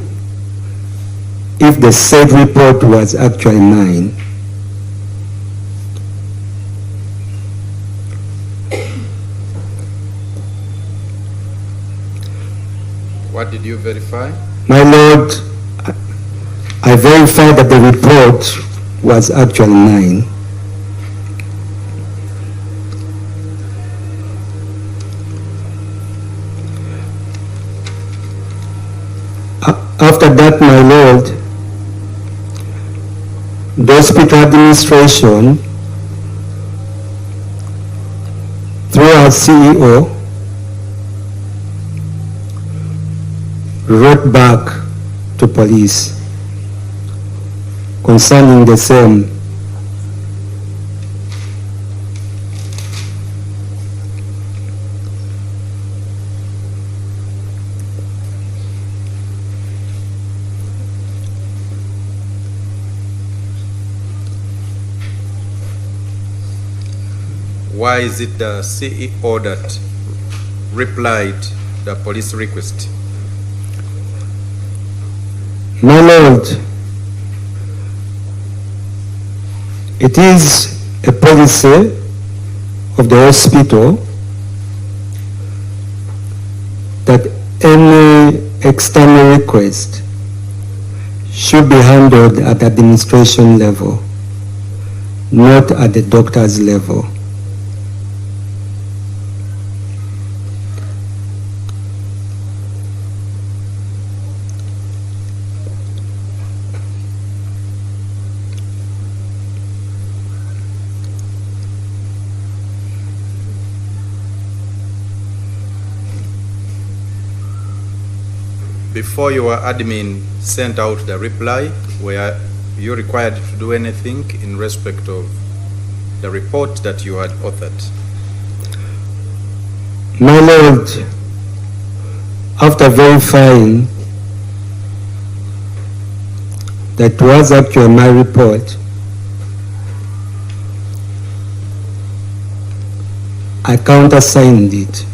if the said report was actually mine. What did you verify? My lord, I verified that the report was actually mine. After that, my lord, the hospital administration, through our CEO, wrote back to police concerning the same. Why is it the CEO that replied the police request? My lord, it is a policy of the hospital that any external request should be handled at administration level, not at the doctor's level. Before your admin sent out the reply, were you required to do anything in respect of the report that you had authored? My lord, after verifying that was actually my report, I countersigned it.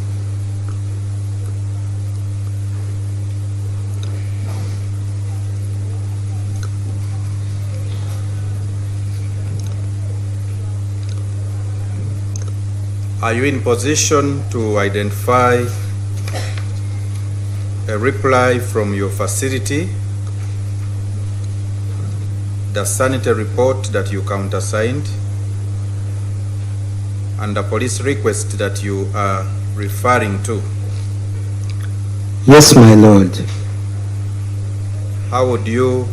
Are you in position to identify a reply from your facility, the sanitary report that you countersigned, and the police request that you are referring to? Yes, my lord. How would you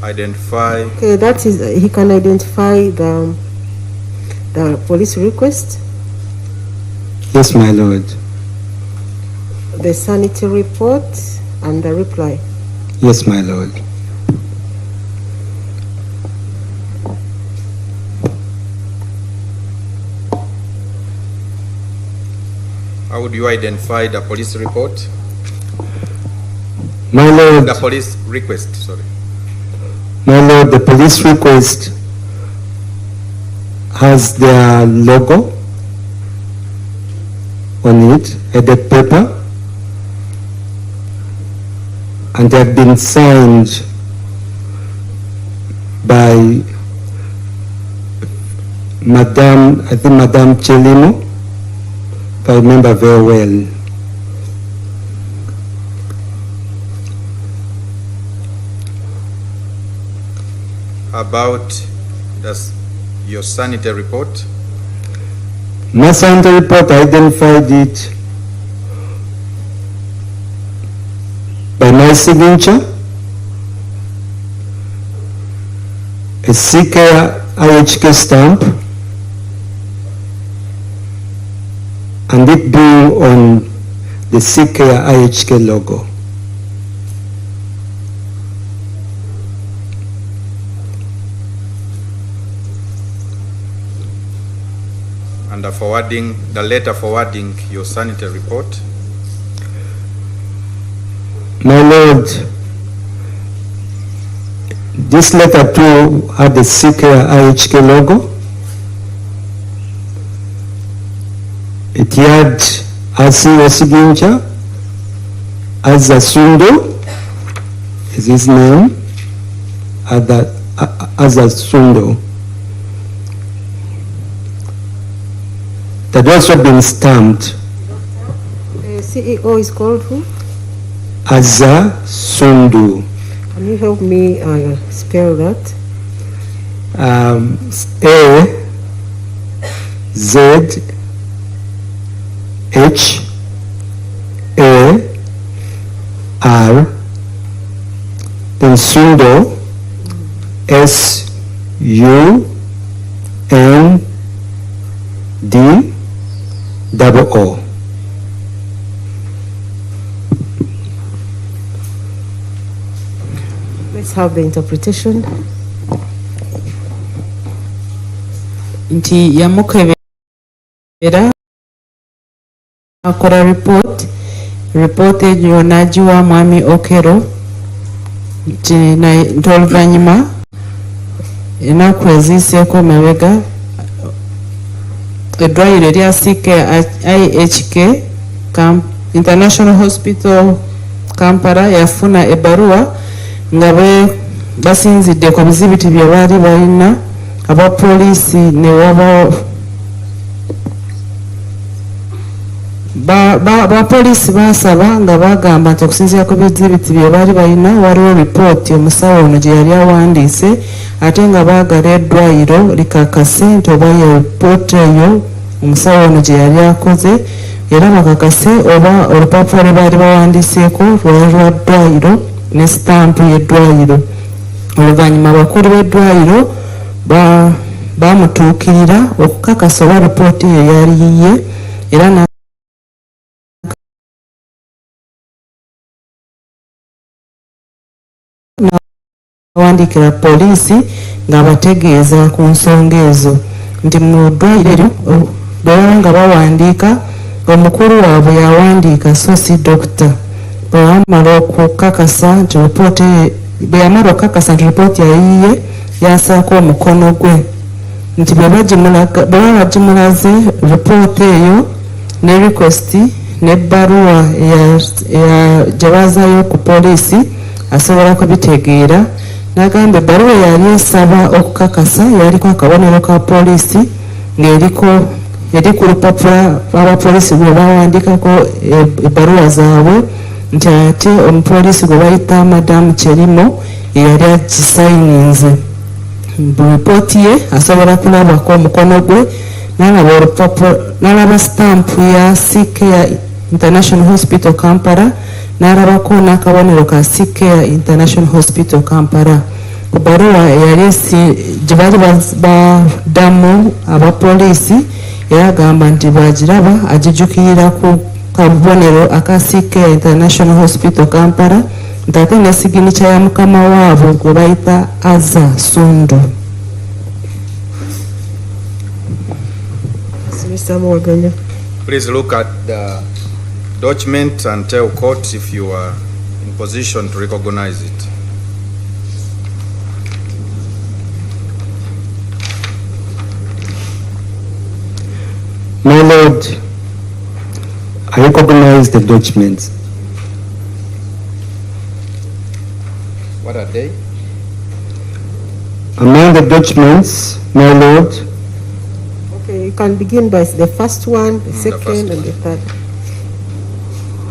identify Okay, that is, he can identify the police request, Yes, my lord. the sanity report, and the reply. Yes, my lord. How would you identify the police report? My lord, The police request, sorry. My lord, the police request has their logo on it, headed paper, and they have been signed by Madame, I think Madame Chelimo, if I remember very well. About your sanity report? My sanity report identified it by my signature, a CK IHK stamp, and it being on the CK IHK logo. And the letter forwarding your sanity report? My lord, this letter too had the CK IHK logo. It had a CEO signature, Azasundo is his name, Azasundo. That also been stamped. The CEO is called who? Azasundu. Can you help me spell that? A Z H A R, then Sundo, S U N D double O. Let's have the interpretation. Nti yamukebera akora report, report egyo n'agiwa mwami Okero, nti nti oluvannyuma ennaku eziyiseeko mabega eddwaliro erya CK IHK International Hospital Kampala yafuna ebbaluwa nga basinzidde ku bizibiti bye baali balina abapoliisi ne waba abapoliisi baasaba nga bagamba nti okusinziira ku bizibiti bye baali balina waliwo ripooti omusawo ono gye yali awandiise ate nga baagala eddwaliro likakase nti oba ye ripooti eyo omusawo ono gye yali akoze era bakakase oba olupapula lwe baali bawandiiseeko lwali lwa ddwaliro ne sitampu y'eddwaliro. Oluvannyuma abakulu b'eddwaliro bamutuukirira okukakasa oba ripooti eyo yali yiye era. Yawandiikira poliisi ng'abategeeza ku nsonga ezo nti mu ddwaliro eryo bwe baba nga bawandiika, omukulu waabwe y'awandiika so si dokita. Bwe bamala okukakasa nti lipooti eyo bwe yamala okukakasa nti lipooti ya yiye y'asaako omukono gwe nti bwe bagimulaga bwe baba bagimulaze lipooti eyo ne request n'ebbaluwa eya gye bazaayo ku poliisi asobola kubitegeera. N'agamba ebbaluwa eyali esaba okukakasa yaliko akabonero ka poliisi ng'eriko eri ku lupapula abapoliisi lwe bawandiikako ebbaluwa zaabwe nti ate omupoliisi gwe bayita Madamu Chelimo ye yali agisayininze. Mu lipooti ye asobola kulabako omukono gwe n'alaba olupapula n'alaba sitampu ya C-Care International Hospital Kampala n'alabako n'akabonero ka C-Care International Hospital Kampala ku bbaluwa eyali esi gye baali baddamu aba poliisi era agamba nti bw'agiraba agijjukirira ku kabonero aka C-Care International Hospital Kampala nti ate ne siginikya ya mukama waabwe gwe bayita Azza Sundu. Mr. Muwaganya. Please look at the document and tell court if you are in position to recognize it. My Lord, I recognize the documents. What are they? Among the documents, my Lord, Okay, you can begin by the first one, the the second, first and the third.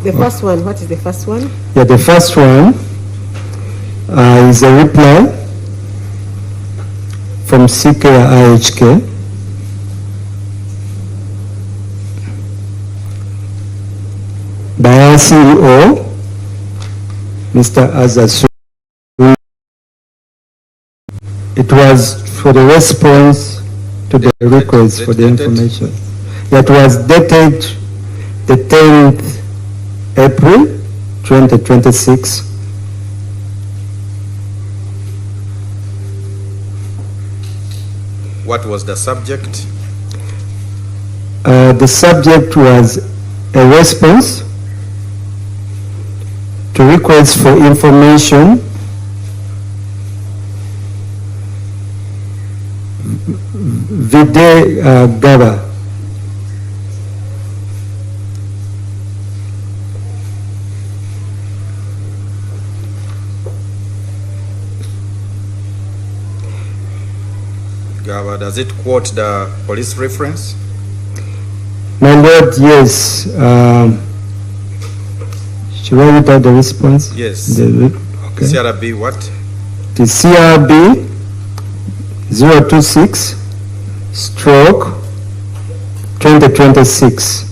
The first one, what is the first one? yeah, the first one is a reply from CKIHK by our CEO, Mr. Azasu. It was for the response to the request for the dated? information. That was dated the 10th April 2026. What was the subject? The subject was a response to requests for information vide Gaba. Gaba, does it quote the police reference? My lord, yes. Should I read out the response? Yes. Okay. CRB what? The CRB 026 stroke 2026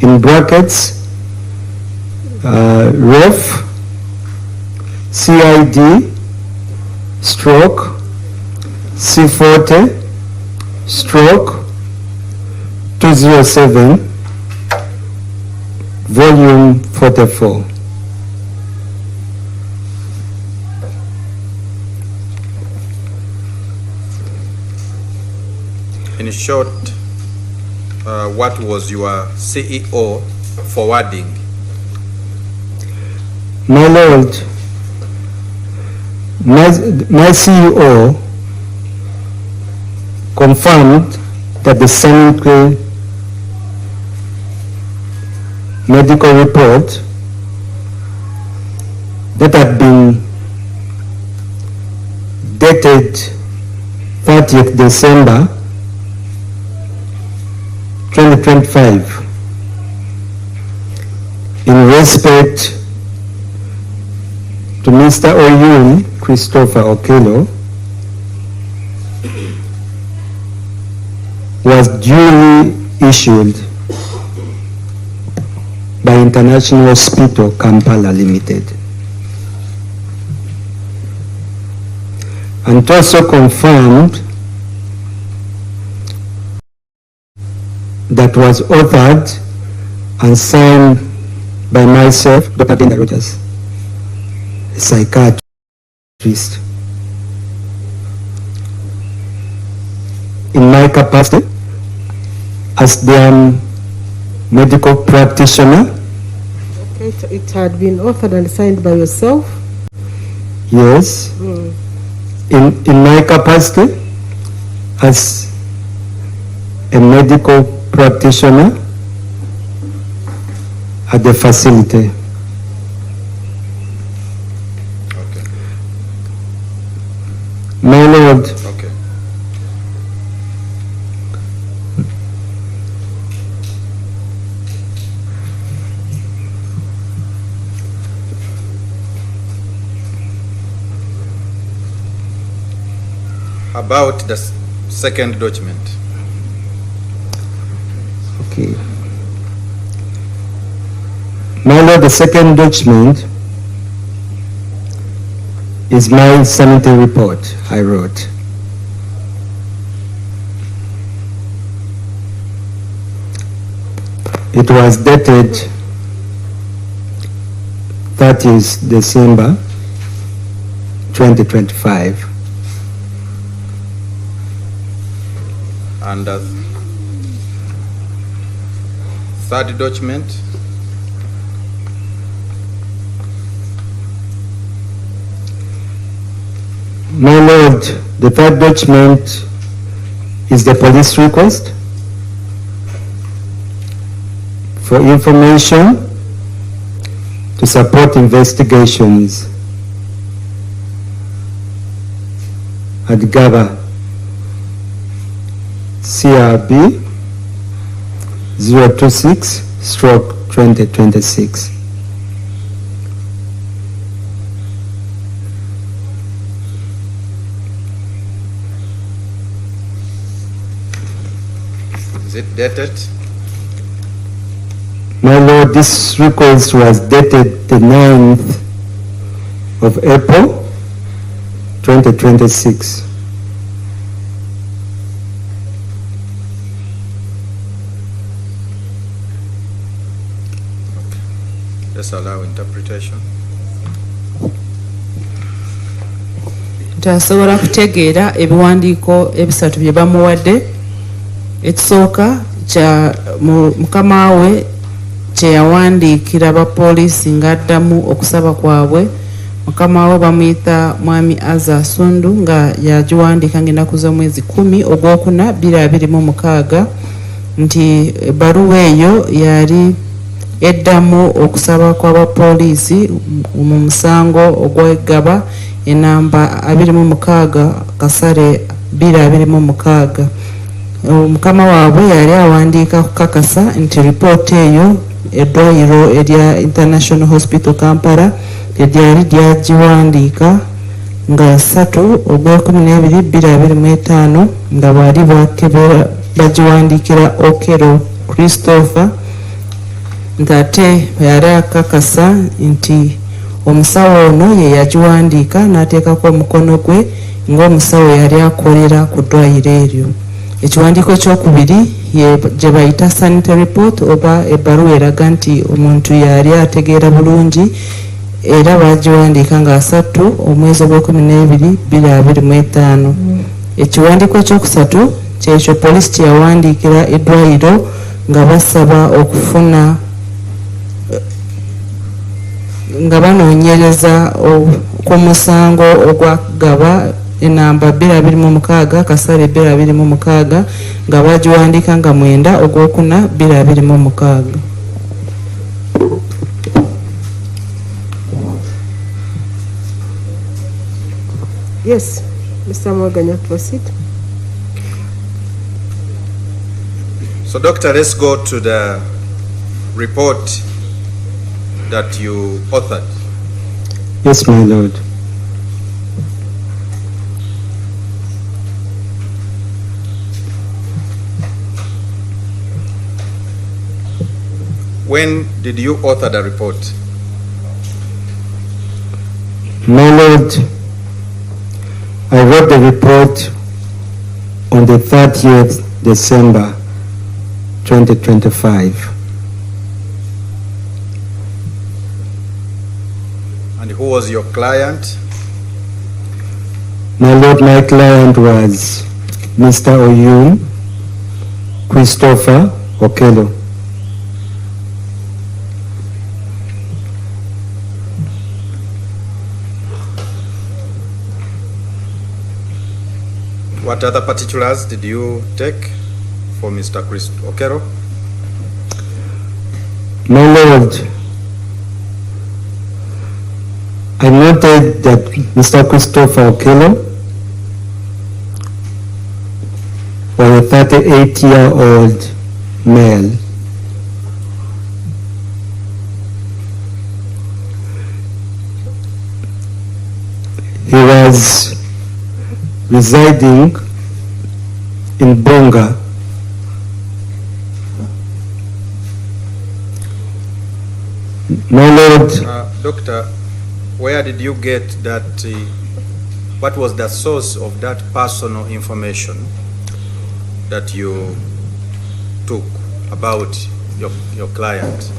in brackets ref CID stroke C40 stroke 207 volume 44. In short, what was your CEO forwarding? My lord, my CEO confirmed that the sanitary medical report that had been dated 30th December 2025 in respect to Mr. Oyun Christopher Okello was duly issued by International Hospital Kampala Limited. And also confirmed that was authored and signed by myself, Dr. Brenda Rogers, a psychiatrist. In my capacity as their medical practitioner. Okay, it had been authored and signed by yourself? Yes. In my capacity as a medical practitioner at the facility. Okay. My Lord. Okay. About the second document. Okay. My Lord, the second document is my sanity report I wrote. It was dated 30th December 2025. And the third document. My Lord, the third document is the police request for information to support investigations at Gaba CRB 026/2026. Is it dated? My Lord, this request was dated the 9th of April, 2026. Let's allow interpretation. Nti asobola kutegeera ebiwandiiko ebisatu bye bamuwadde. Ekisooka kya mukama we kye yawandiikira bapoliisi ng'addamu okusaba kwabwe. Mukama we bamuyita Mwami Aza Sundu, nga yagiwandiika ng'ennaku z'omwezi 10 ogwokuna 2026, nti ebbaluwa eyo yali eddamu okusaba kw'abapoliisi mu musango ogw'eggaba enamba 26/2026. Mukama waabwe yali awandiika kukakasa nti ripoota eyo eddwaliro erya International Hospital Kampala eryali lyagiwandiika nga 3 ogwekumi n'ebiri 2025, nga bwali bwakebera bagiwandiikira Okero Christopher, nti ate yali akakasa nti omusawo ono ye yagiwandiika n'ateekako omukono gwe ng'omusawo yali akolera ku ddwaliro eryo. Ekiwandiiko ekyokubiri gye bayita sanity report oba ebbaluwa eraga nti omuntu yali ategeera bulungi, era bagiwandiika nga 3 omwezi ogwekumi n'ebiri 2025. Ekiwandiiko ekyokusatu kyekyo poliisi kye yawandiikira eddwaliro nga basaba okufuna nga banoonyereza ku musango ogwagaba enamba 2026/2026, nga bagiwandiika nga 9 ogwokuna 2026. Yes, Mr. Morgan, proceed. So, Doctor, let's go to the report that you authored. Yes, my Lord. When did you author the report? My Lord, I wrote the report on the 30th December 2025. And who was your client? My Lord, my client was Mr. Oyun Christopher Okello. What other particulars did you take for Mr. Chris Okero? My Lord, I noted that Mr. Christopher Okello was a 38-year-old male. He was residing in Bonga. My Lord, Doctor, where did you get that? What was the source of that personal information that you took about your client?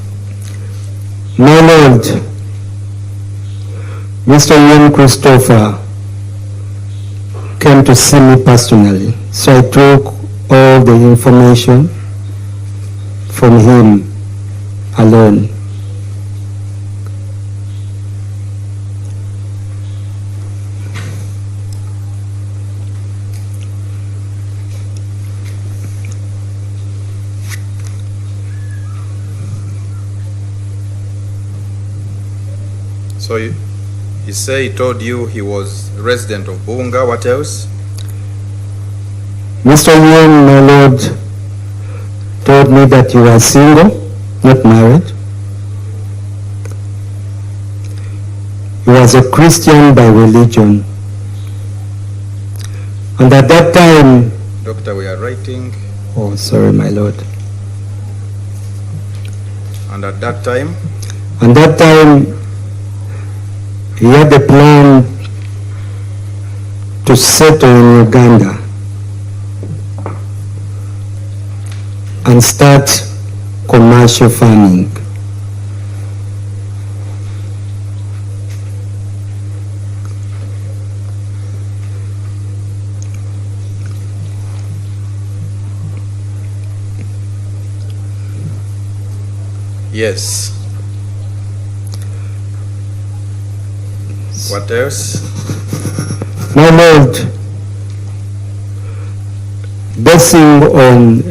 My Lord, Mr. Ian Christopher came to see me personally, so I took all the information from him alone. So you say he told you he was a resident of Bunga. What else? Mr. Ian, my lord, told me that he was single, not married. He was a Christian by religion. And at that time... Doctor, we are writing. Oh, sorry, my lord. And at that time? And that time, he had a plan to settle in Uganda and start commercial farming. Yes. What else? My Lord, basing on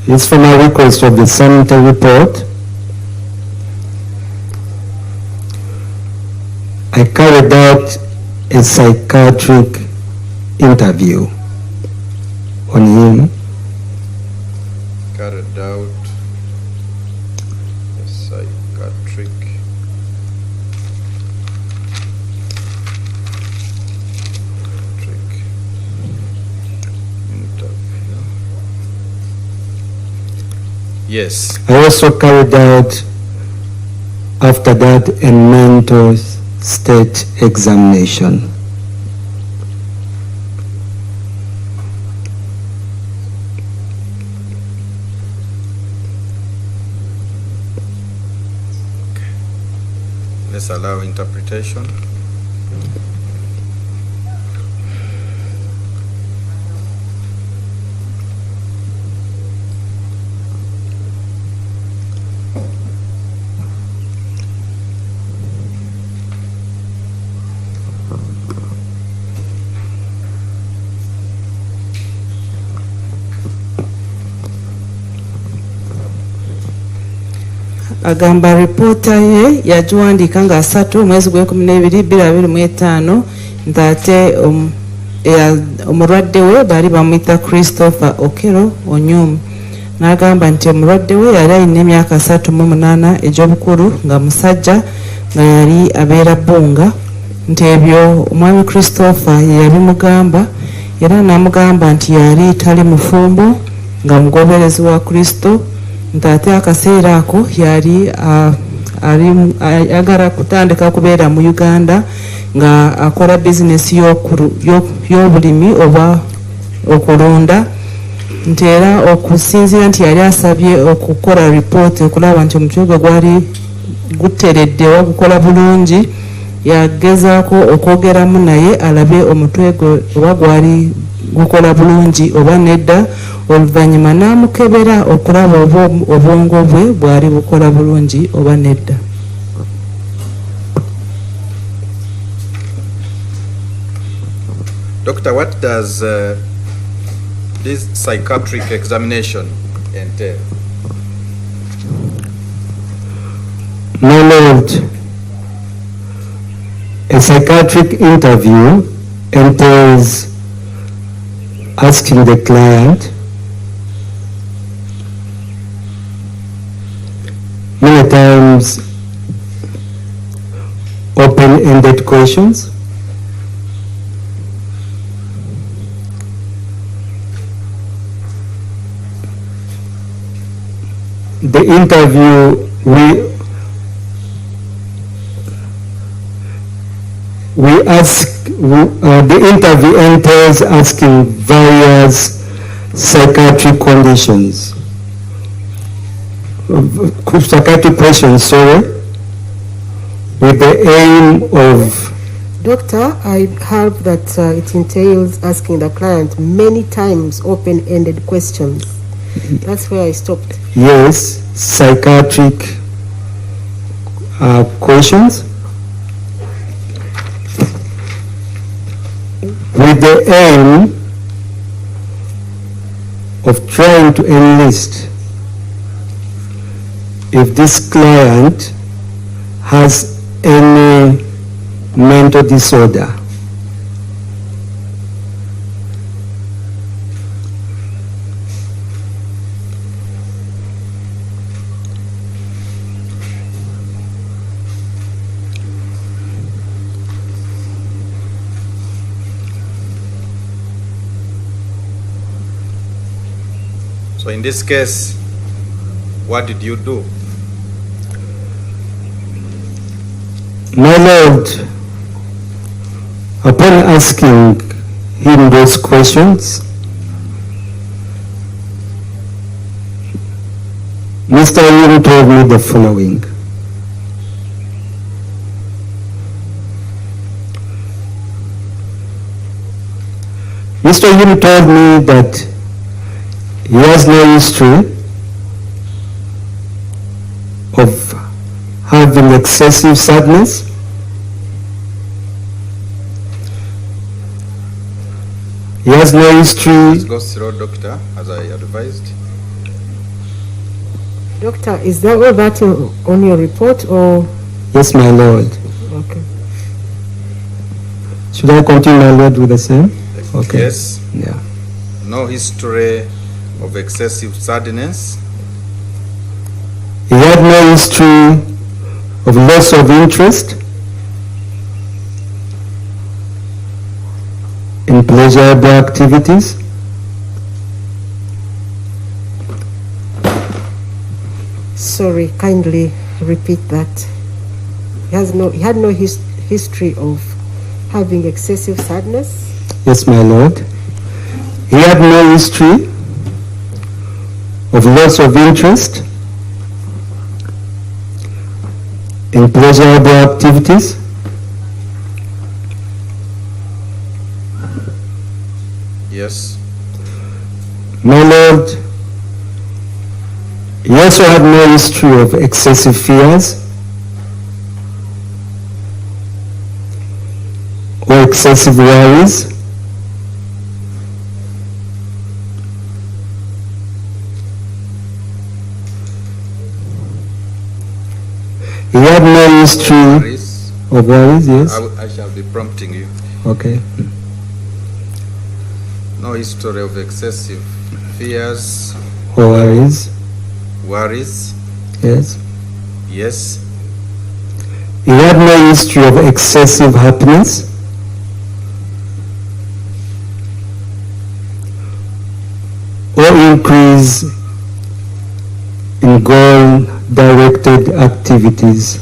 his formal request of the sanitary report, I carried out a psychiatric interview on him. Carried out a psychiatric interview. Yes. I also carried out, after that, a mental state examination. Okay. Let's allow interpretation. Agamba ripoota ye yagiwandiika nga 3 omwezi gw'e12 2025 nti ate omulwadde we baali bamuyita Christopher Okello Onyum. N'agamba nti omulwadde we yali alina emyaka 38 egy'obukulu, nga musajja, nga yali abeera Bbunga, nti ebyo omwami Christopher ye yabimugamba era n'amugamba nti yali tali mufumbo, nga mugoberezi wa Kristo, nti ate akaseera ako yali ayagala kutandika kubeera mu Uganda nga akola bizinesi y'obulimi oba okulunda, nti era okusinziira nti yali asabye okukola ripooti okulaba nti omutwe gwe gwali guteredde oba gukola bulungi, yagezaako okwogeramu naye alabe omutwe gwe oba gwali gukola bulungi oba nedda, oluvannyuma n'amukebera okulaba oba obwongo bwe bwali bukola bulungi oba nedda. Doctor, what does this psychiatric examination entail? My lord, a psychiatric interview entails asking the client many times open-ended questions The interview we ask, the interview entails asking various psychiatric conditions, psychiatric questions, sorry, with the aim of... Doctor, I have that it entails asking the client many times open-ended questions. That's where I stopped. Yes, psychiatric questions with the aim of trying to enlist if this client has any mental disorder. So in this case, what did you do? My Lord, upon asking him those questions, Mr. Ayim told me the following. Mr. Ayim told me that he has no history of having excessive sadness. He has no history. Let's go slow, Doctor, as I advised. Doctor, is that all that on your report or? Yes, my lord. Okay. Should I continue, my lord, with the same? Okay. Yes. Yeah. No history of excessive sadness. He had no history of loss of interest in pleasurable activities. Sorry, kindly repeat that. He has no, he had no history of having excessive sadness. Yes, my lord. He had no history of loss of interest in pleasurable activities. Yes. My lord, he also had no history of excessive fears or excessive worries. He had no history Worries. of worries, yes. I shall be prompting you. Okay. No history of excessive fears. Or worries. Worries. Yes. Yes. He had no history of excessive happiness. Or increase in goal-directed activities.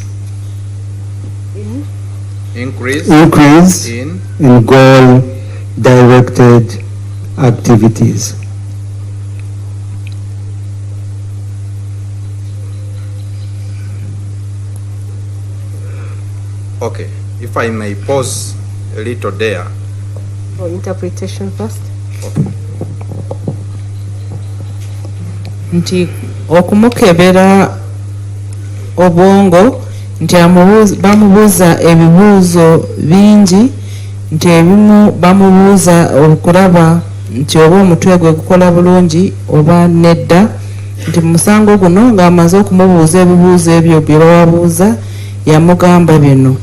Increase. Increase in, in goal-directed activities. Okay, if I may pause a little there. For interpretation first. Nti okumukebera obwongo nti bamubuuza ebibuuzo bingi, nti ebimu bamubuuza okulaba nti oba omutwe gwe gukola bulungi oba nedda, nti mu musango guno ng'amaze okumubuuza ebibuuzo ebyo bye bababuuza, yamugamba bino,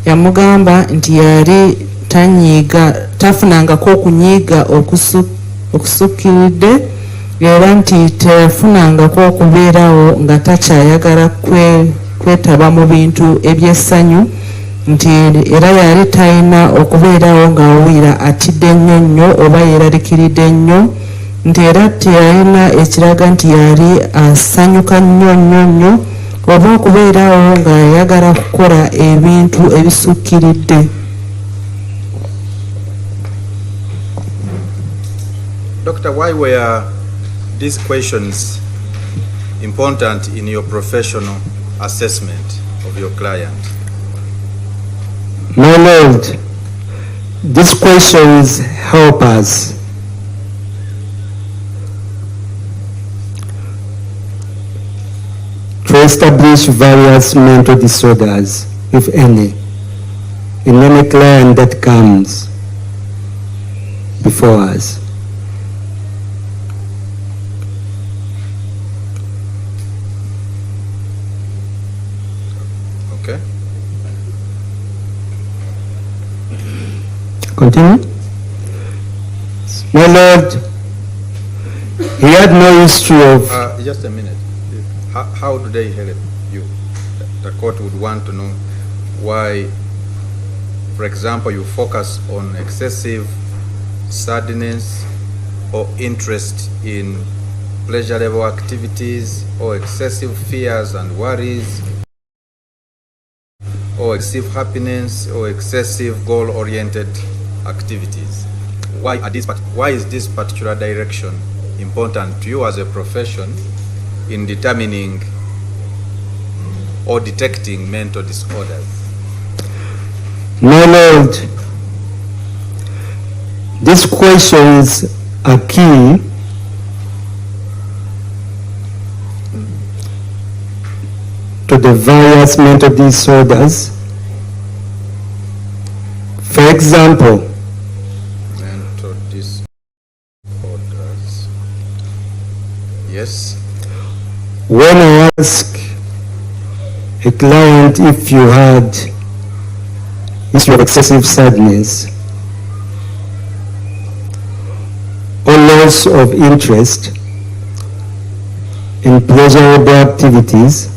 yamugamba nti yali tanyiiga, tafunangako okunyiiga okusukkiridde, era nti teyafunangako okubeerawo nga takyayagala kwetaba mu bintu eby'essanyu, nti era yali talina okubeerawo ng'awulira atidde nnyo nnyo oba yeeraliikiridde nnyo, nti era teyalina ekiraga nti yali asanyuka nnyo nnyo nnyo oba okubeerawo ng'ayagala kukola ebintu ebisukkiridde. Doctor, why were these questions important in your professional assessment of your client? My Lord, these questions help us to establish various mental disorders, if any, in any client that comes before us. Okay. Continue. My Lord, he had no history of... Just a minute. How do they help you? The court would want to know why, for example, you focus on excessive sadness or interest in pleasurable activities or excessive fears and worries or excessive happiness or excessive goal-oriented activities. Why is this particular direction important to you as a profession in determining or detecting mental disorders? My Lord, these questions are key to the various mental disorders. For example, mental disorders. Yes. When I ask a client if you had issue of excessive sadness or loss of interest in pleasurable activities,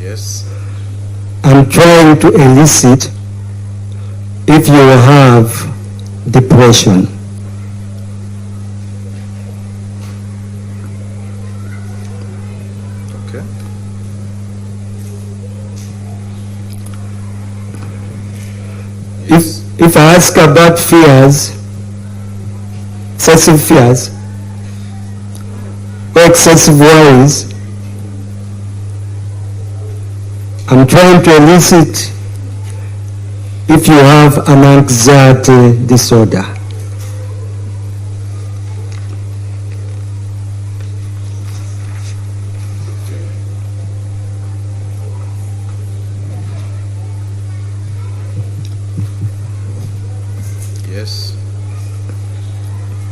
Yes. I'm trying to elicit if you have depression. Okay. If I ask about fears, excessive fears, or excessive worries, I'm trying to elicit if you have an anxiety disorder. Yes.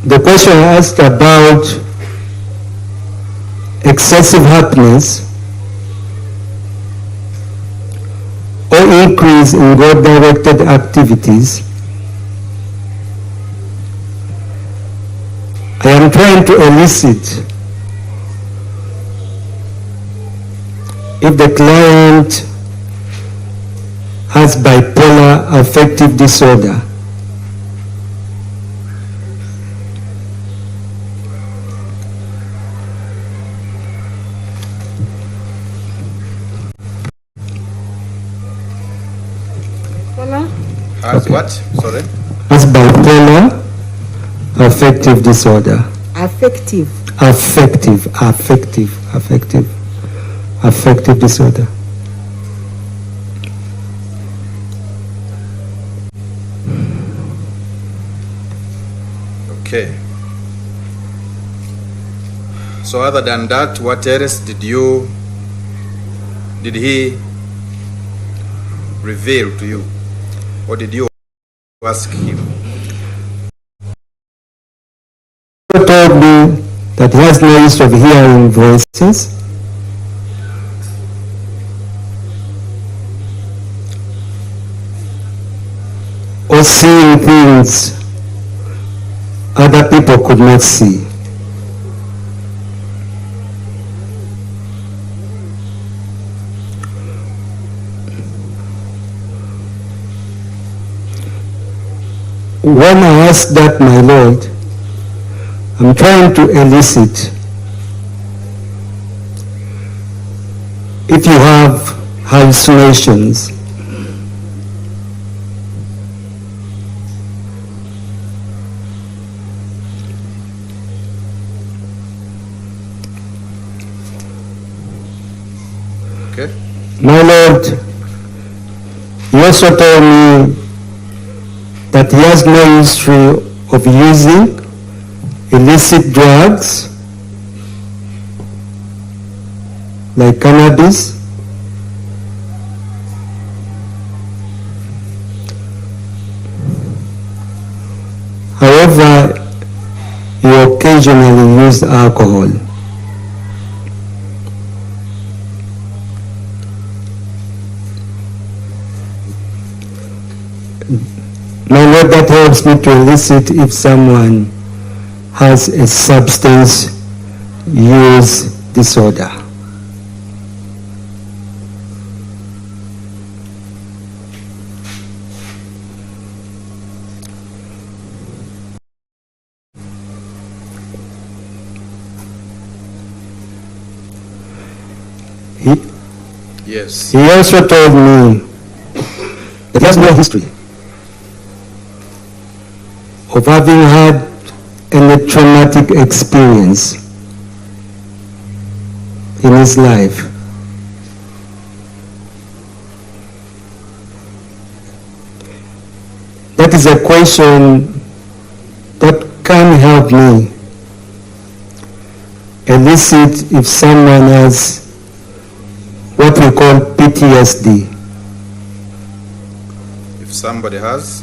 The question I asked about excessive happiness or increase in goal-directed activities, I am trying to elicit if the client has bipolar affective disorder. Has what? Sorry? Has bipolar affective disorder. Affective. Affective, affective, affective, affective disorder. Okay. So other than that, what else did you did he reveal to you? Or did you ask him? He told me that he has no history of hearing voices. Or seeing things other people could not see. When I ask that, my Lord, I'm trying to elicit if you have hallucinations. Okay. My Lord, he also told me that he has no history of using illicit drugs like cannabis. However, he occasionally used alcohol. My Lord, that helps me to elicit if someone has a substance use disorder. He, Yes. He also told me that he has no history of having had any traumatic experience in his life. That is a question that can help me elicit if someone has what we call PTSD. If somebody has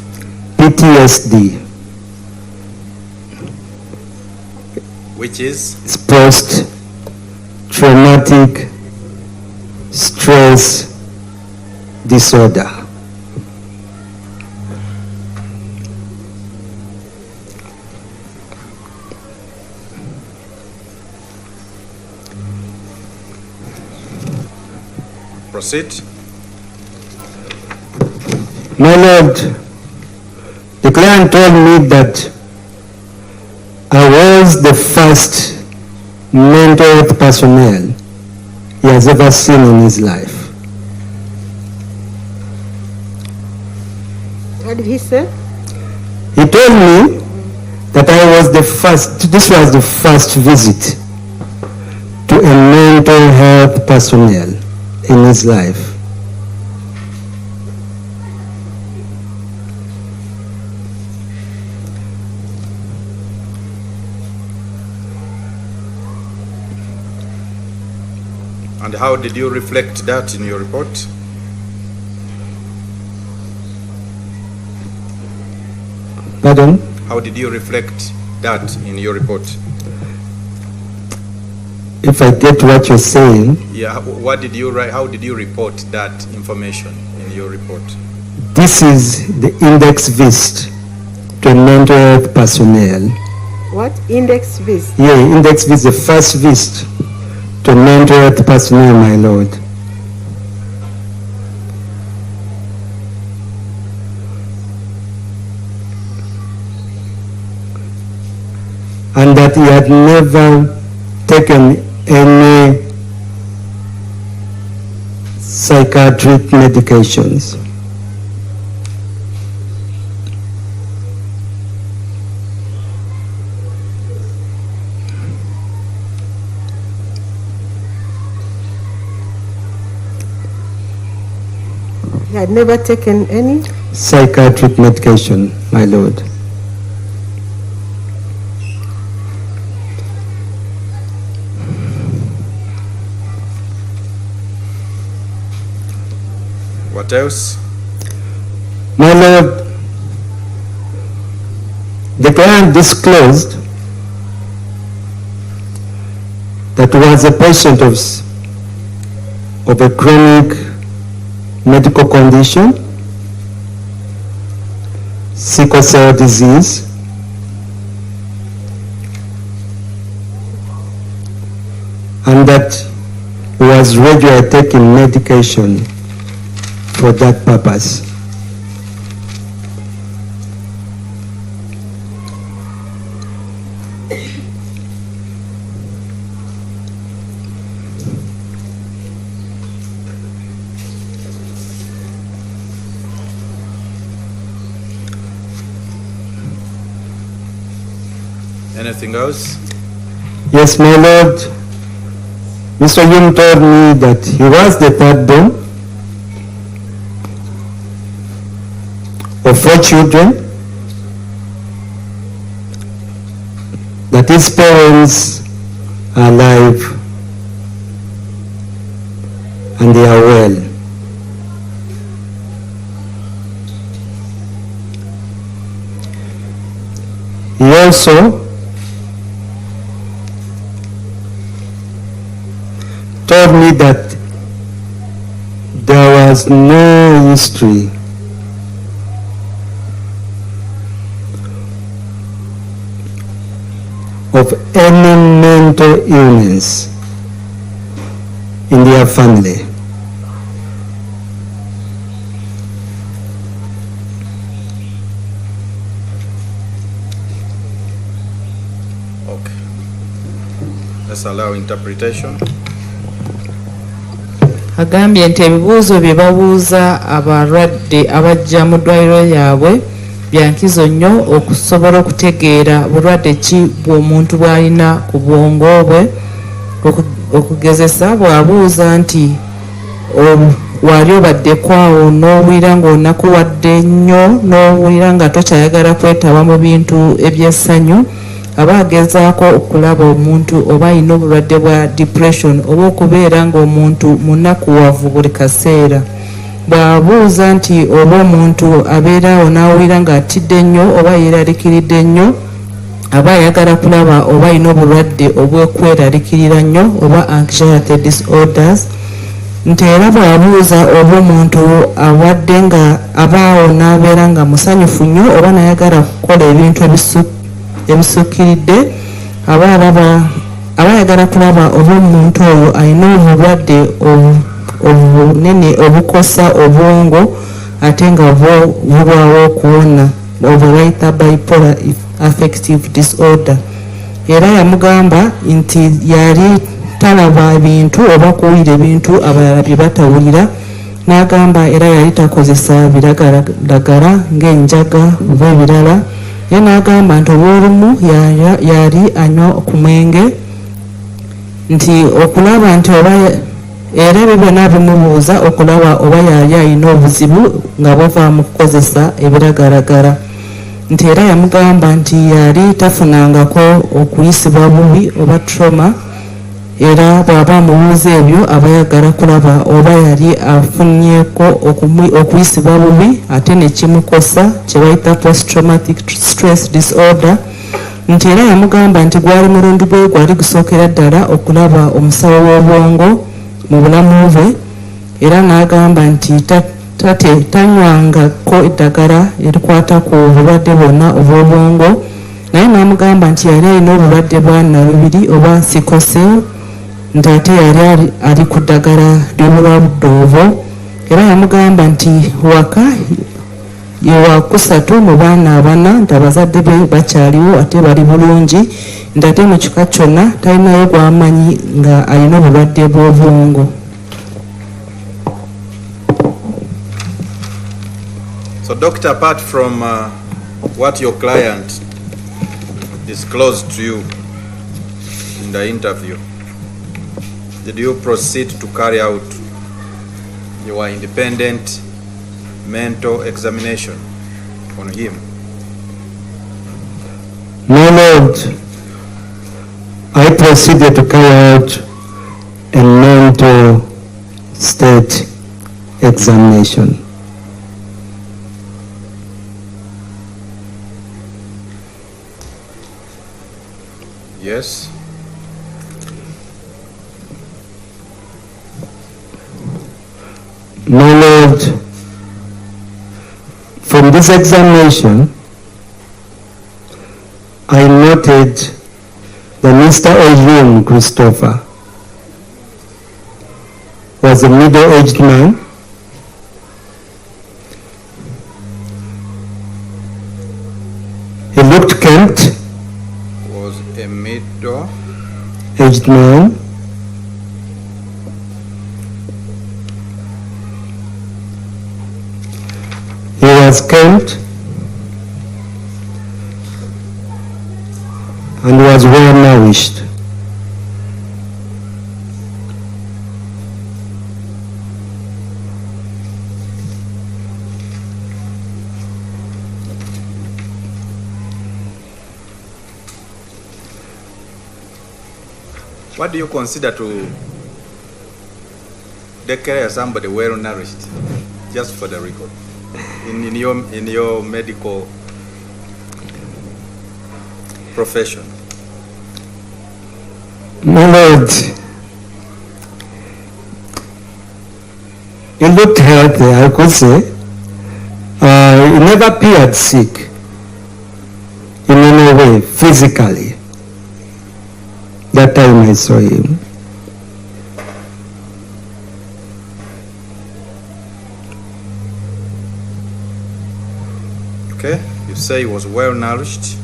PTSD. Which is? It's post-traumatic stress disorder. Proceed. My Lord, the client told me that I was the first mental health personnel he has ever seen in his life. What did he say? He told me that I was the first, this was the first visit to a mental health personnel in his life. And how did you reflect that in your report? Pardon? How did you reflect that in your report? If I get what you're saying, Yeah, what did you write? How did you report that information in your report? This is the index visit to mental health personnel. What? Index visit? Yeah, index visit, the first visit to mental health personnel, my lord. And that he had never taken any psychiatric medications. He had never taken any? Psychiatric medication, my lord. What else? My lord, the client disclosed that he was a patient of a chronic medical condition, sickle cell disease, and that he was regularly taking medication for that purpose. Anything else? Yes, my lord. Mr. Yum told me that he was the third born of 4 children, that his parents are alive and they are well. He also told me that there was no history of any mental illness in their family. Okay. Let's allow interpretation. Agambye nti ebibuuzo bye babuuza abalwadde abajja mu ddwaliro lyabwe bya nkizo nnyo okusobola okutegeera bulwadde ki bw'omuntu bw'alina ku bwongo bwe. Okugezesa bw'abuuza nti wali obaddeko awo n'owulira ng'onakuwadde nnyo n'owulira nga tokyayagala kwetaba mu bintu eby'essanyu, aba agezaako okulaba omuntu oba alina obulwadde bwa depression oba okubeera ng'omuntu munakuwavu buli kaseera. Bw'abuuza nti oba omuntu abeera awo n'awulira ng'atidde nnyo oba yeeraliikiridde nnyo, aba ayagala kulaba oba alina obulwadde obw'okweraliikirira nnyo oba anxiety disorders. Nti era bw'abuuza oba omuntu abadde nga abaawo n'abeera nga musanyufu nnyo oba n'ayagala kukola ebintu ebisukkiridde, aba alaba aba ayagala kulaba oba omuntu oyo alina obulwadde obunene obukosa obwongo ate nga bwo bulwawo okuwona, obwe bayita bipolar affective disorder. Era yamugamba nti yali talaba bintu oba kuwulira ebintu abalala bye batawulira, n'agamba era yali takozesa biragalalagala ng'enjaga oba ebirala. Ye n'agamba nti obwolumu yali anywa ku mwenge, nti okulaba nti oba era ebyo byonna bimubuuza okulaba oba yali alina obuzibu nga buva mu kukozesa ebiragalagala. Nti era yamugamba nti yali tafunangako okuyisibwa bubi oba trauma, era bw'aba amubuuza ebyo aba ayagala kulaba oba yali afunyeeko okuyisibwa bubi ate ne kimukosa, kye bayita post traumatic stress disorder. Nti era yamugamba nti gwali mulundi gwe gwali gusookera ddala okulaba omusawo w'obwongo mu bulamu bwe, era n'agamba nti tanywangako eddagala erikwata ku bulwadde bwonna obw'obwongo, naye n'amugamba nti yali alina obulwadde bwa nalubiri oba sickle cell, nti ate yali ali ku ddagala ly'obulwadde obwo. Era yamugamba nti waka ye wakusatu mu baana abana, nti abazadde be bakyaliwo ate bali bulungi, nti ate mu kika kyonna talinayo gw'amanyi nga alina obulwadde bw'obwongo. So, doctor, apart from what your client disclosed to you in the interview, did you proceed to carry out your independent mental examination on him? My lord, I proceeded to carry out a mental state examination. Yes. My lord, from this examination, I noted that Mr. Ojum Christopher was a middle-aged man. He looked kempt. Was a middle aged man. He was kempt and was well nourished. What do you consider to declare somebody well nourished? Just for the record, in your in your medical profession. My lord, he looked healthy, I could say. He never appeared sick in any way, physically. That time I saw him. Okay, you say he was well nourished.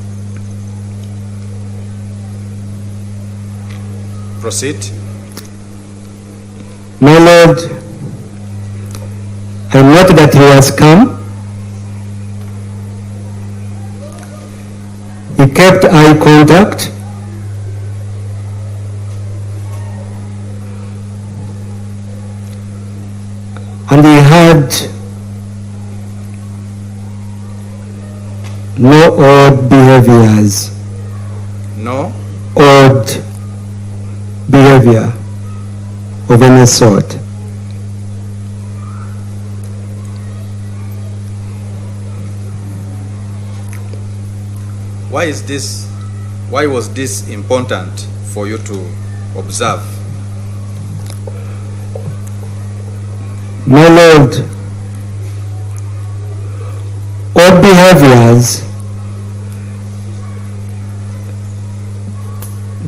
Proceed. My lord, I note that he was calm. He kept eye contact. And he had no odd behaviors. No? Odd behavior of any sort. Why is this, why was this important for you to observe? My lord, odd behaviors,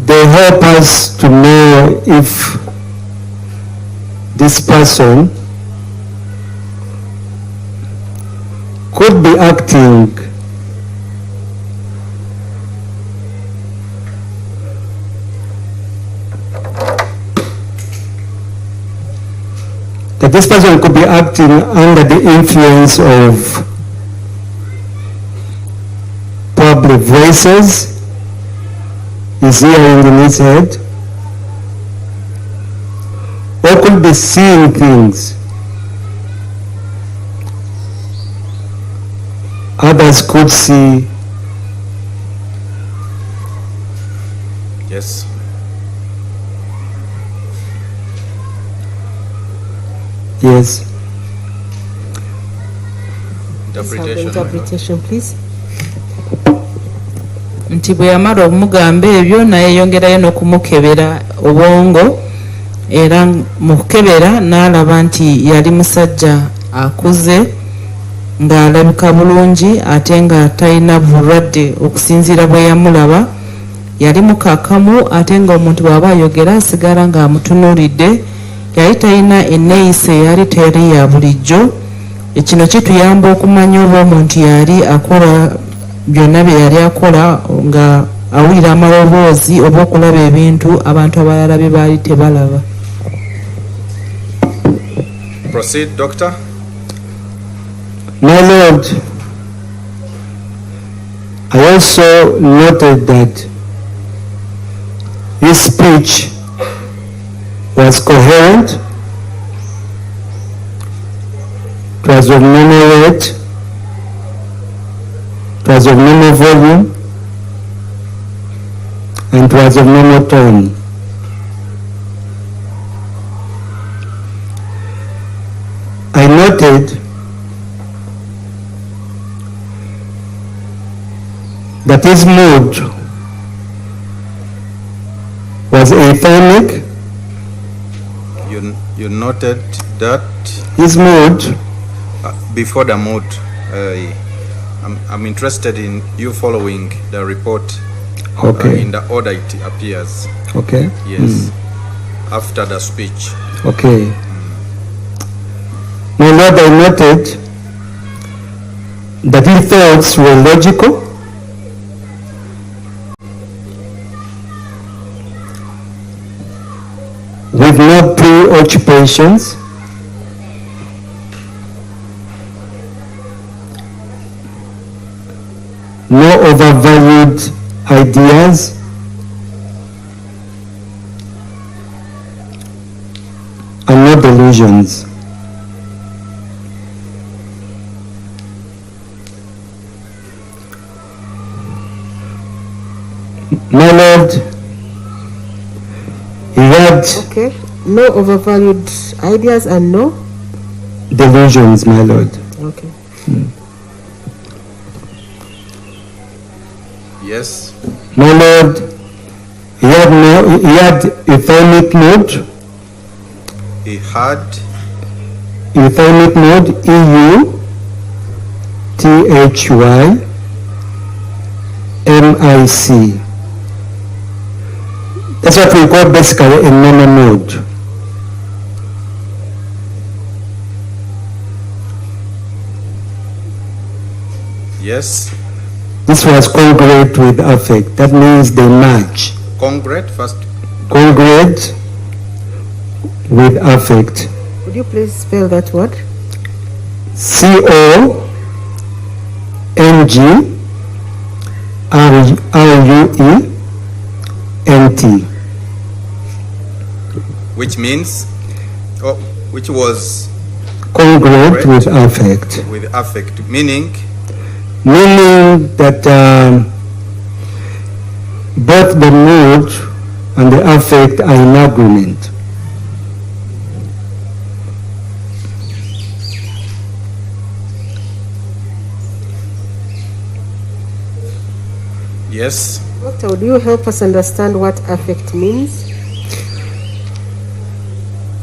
they help us to know if this person could be acting that this person could be acting under the influence of probably voices he's hearing in his head, or could be seeing things others could see. Yes. Yes. Let's have the Interpretation. my lord. interpretation, please. Nti bwe yamala okumugamba ebyo nayeyongerayo n'okumukebera obwongo, era mu kukebera n'alaba nti yali musajja akuze ng'alabika bulungi ate nga talina bulwadde. Okusinziira bwe yamulaba yali mukakamu, ate ng'omuntu bw'aba ayogera asigala ng'amutunuulidde, yali talina enneeyisa eyali teri ya bulijjo. Kino kituyamba okumanya oba omuntu yali akola byonna bye yali akola nga awulira amaloboozi oba okulaba ebintu abantu abalala bye baali tebalaba. Proceed, doctor. My lord, I also noted that his speech was coherent. It was of normal weight. It was of normal volume. And it was of normal tone. I noted that his mood was athymic. You noted that His mood Before the mood, I'm interested in you following the report in the order it appears. Yes. After the speech. Okay. My Lord, I noted that his thoughts were logical, with no preoccupations, no overvalued ideas, and no delusions. My Lord, he had Okay. No overvalued ideas and no? delusions, my Lord. Okay. Yes. My Lord, he had no, he had euthymic mood, He had euthymic mood, E U T H Y M I C. That's what we call basically a normal mood. Yes. This was congruent with affect. That means they match. Congruent first. Congruent with affect. Could you please spell that word? C O N G R R U E N T. Which means, oh, which was Congruent with affect. With affect, meaning? Meaning that both the mood and the affect are in agreement. Yes. Doctor, would you help us understand what affect means?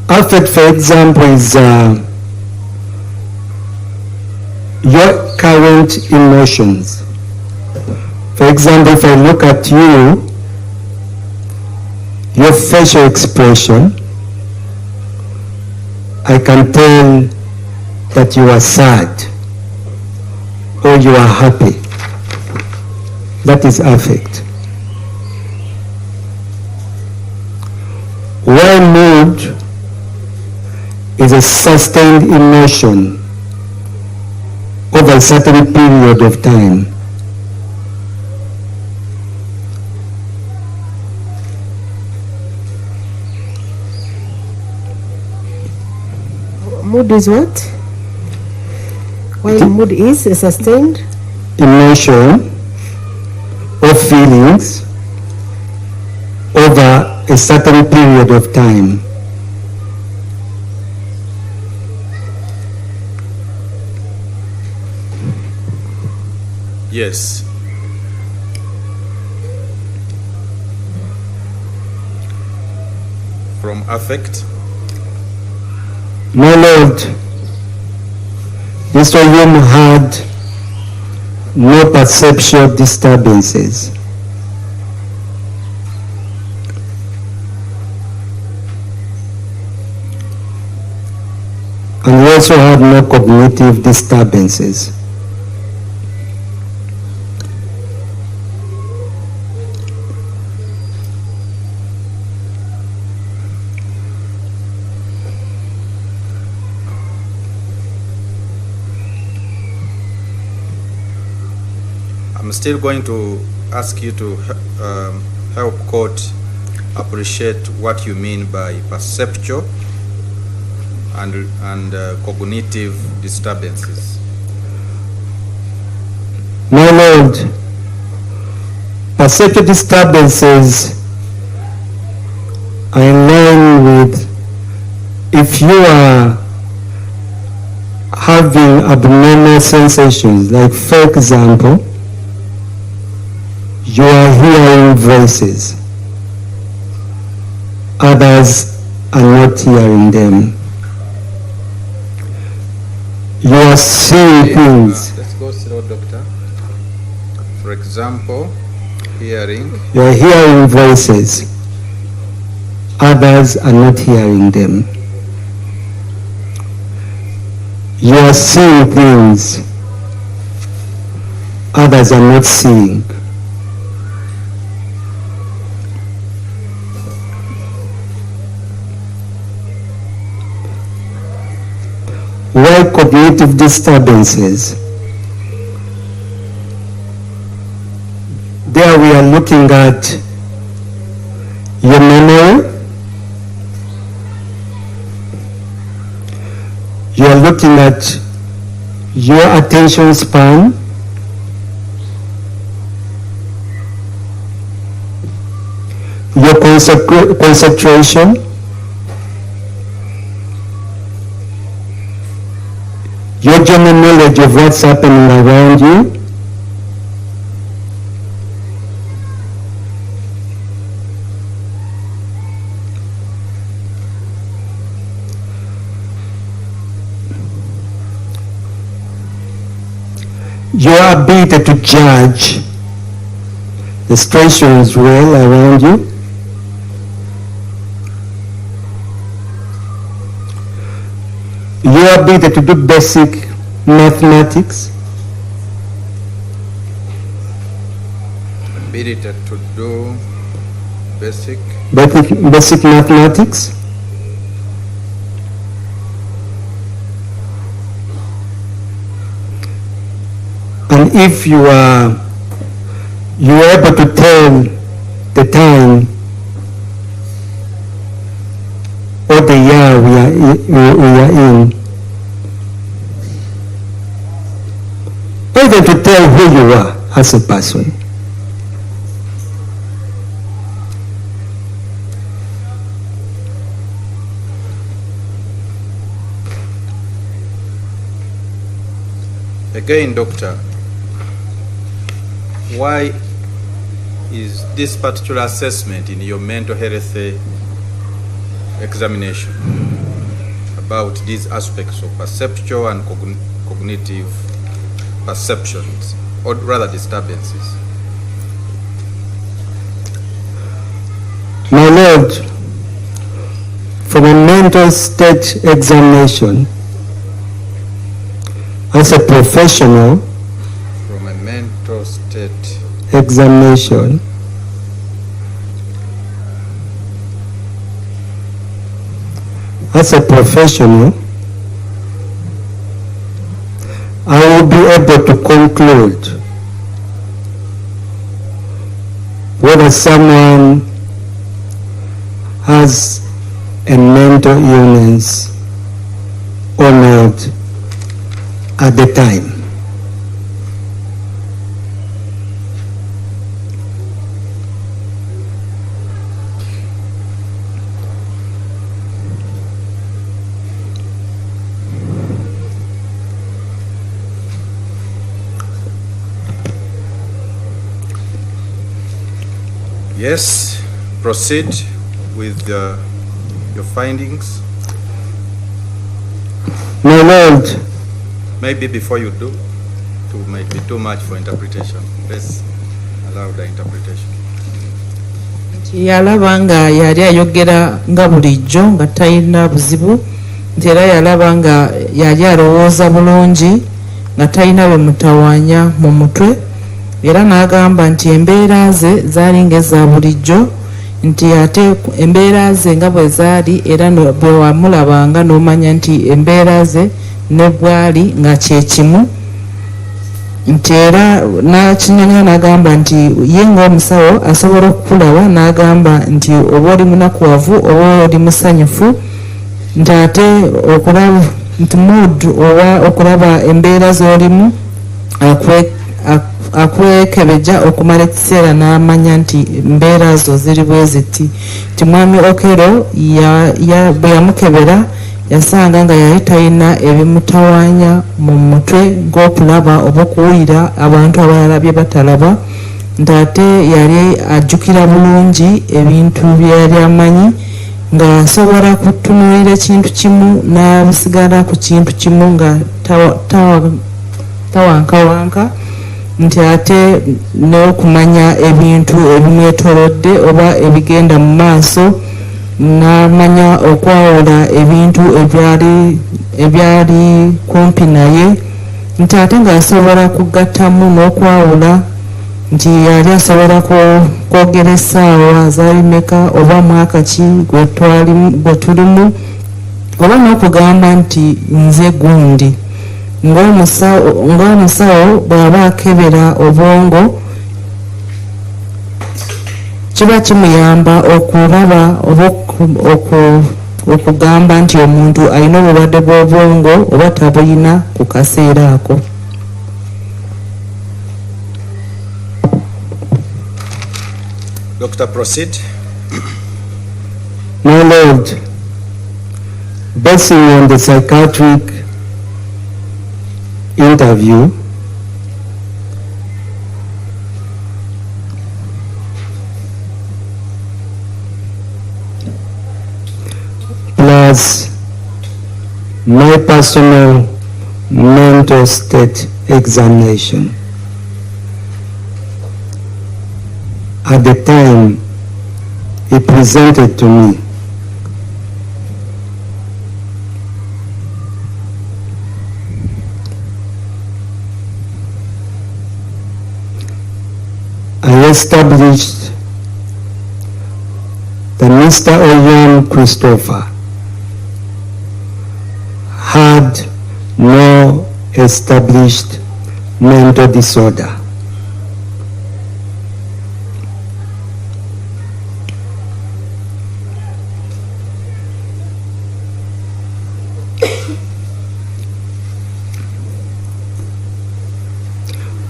Affect, for example, is your current emotions. For example, if I look at you, your facial expression, I can tell that you are sad or you are happy. That is affect. While mood is a sustained emotion over a certain period of time. Mood is what? While mood is a sustained emotion or feelings over a certain period of time. Yes. From affect. My Lord, Mr. Oyum had no perceptual disturbances. And he also had no cognitive disturbances. I'm still going to ask you to help court appreciate what you mean by perceptual and, and uh, cognitive disturbances? My Lord, perceptual disturbances are in line with if you are having abnormal sensations, like for example, you are hearing voices, others are not hearing them. You are seeing things. Let's go slow, doctor. For example, hearing. You are hearing voices, others are not hearing them. You are seeing things, others are not seeing. Why cognitive disturbances? There we are looking at your memory, you are looking at your attention span, your concentration, your general knowledge of what's happening around you, your ability to judge the situations well around you, your ability to do basic mathematics, Ability to do basic basic mathematics, and if you are you are able to tell the time or the year we are in, or even to tell who you are as a person. Again, doctor, why is this particular assessment in your mental health examination about these aspects of perceptual and cognitive perceptions, or rather disturbances? My Lord, from a mental state examination, as a professional From a mental state examination, as a professional, I will be able to conclude whether someone has a mental illness or not at the time. Yes, proceed with your findings. My Lord, Maybe before you do, it might be too much for interpretation. Let's allow the interpretation. Nti yalaba nga yali ayogera nga bulijjo nga talina buzibu, nti era yalaba nga yali alowooza bulungi nga talina bimutawaanya mu mutwe, era n'agamba nti embeera ze zaali ng'eza bulijjo, nti ate embeera ze nga bwe zaali era bwe wamulabanga n'omanya nti embeera ze ne bwali nga kye kimu, nti era n'akinyonyola n'agamba nti ye ng'omusawo asobola okukulaba n'agamba nti oba oli munakuwavu oba oli musanyufu. Nti ate okuraba nti mood oba okuraba embeera z'olimu akwekebeja okumara ekiseera n'amanya nti mbeera zo ziri bwe ziti. Nti mwami Okello bwe yamukebera yasanga nga yali talina ebimutawaanya mu mutwe ng'okulaba oba okuwulira abantu abalala bye batalaba, nti ate yali ajjukira bulungi ebintu bye yali amanyi, ng'asobola kutunuulira ekintu kimu n'asigala ku kintu kimu nga tawankawanka, nti ate n'okumanya ebintu ebimwetoolodde oba ebigenda mu maaso, n'amanya okwawula ebintu ebyali kumpi naye, nti ate ng'asobola kugattamu n'okwawula nti yali asobola kwogera essaawa zaali meka oba mwaka ki gwe tulimu, oba n'okugamba nti nze gundi. Ng'omusawo bw'aba akebera obwongo kiba kimuyamba okulaba oba okugamba nti omuntu alina obulwadde bw'obwongo oba tabulina ku kaseera ako. Doctor, proceed. My Lord, basing on the psychiatric interview, plus my personal mental state examination at the time he presented to me, I established that Mr. Onyum Christopher had no established mental disorder.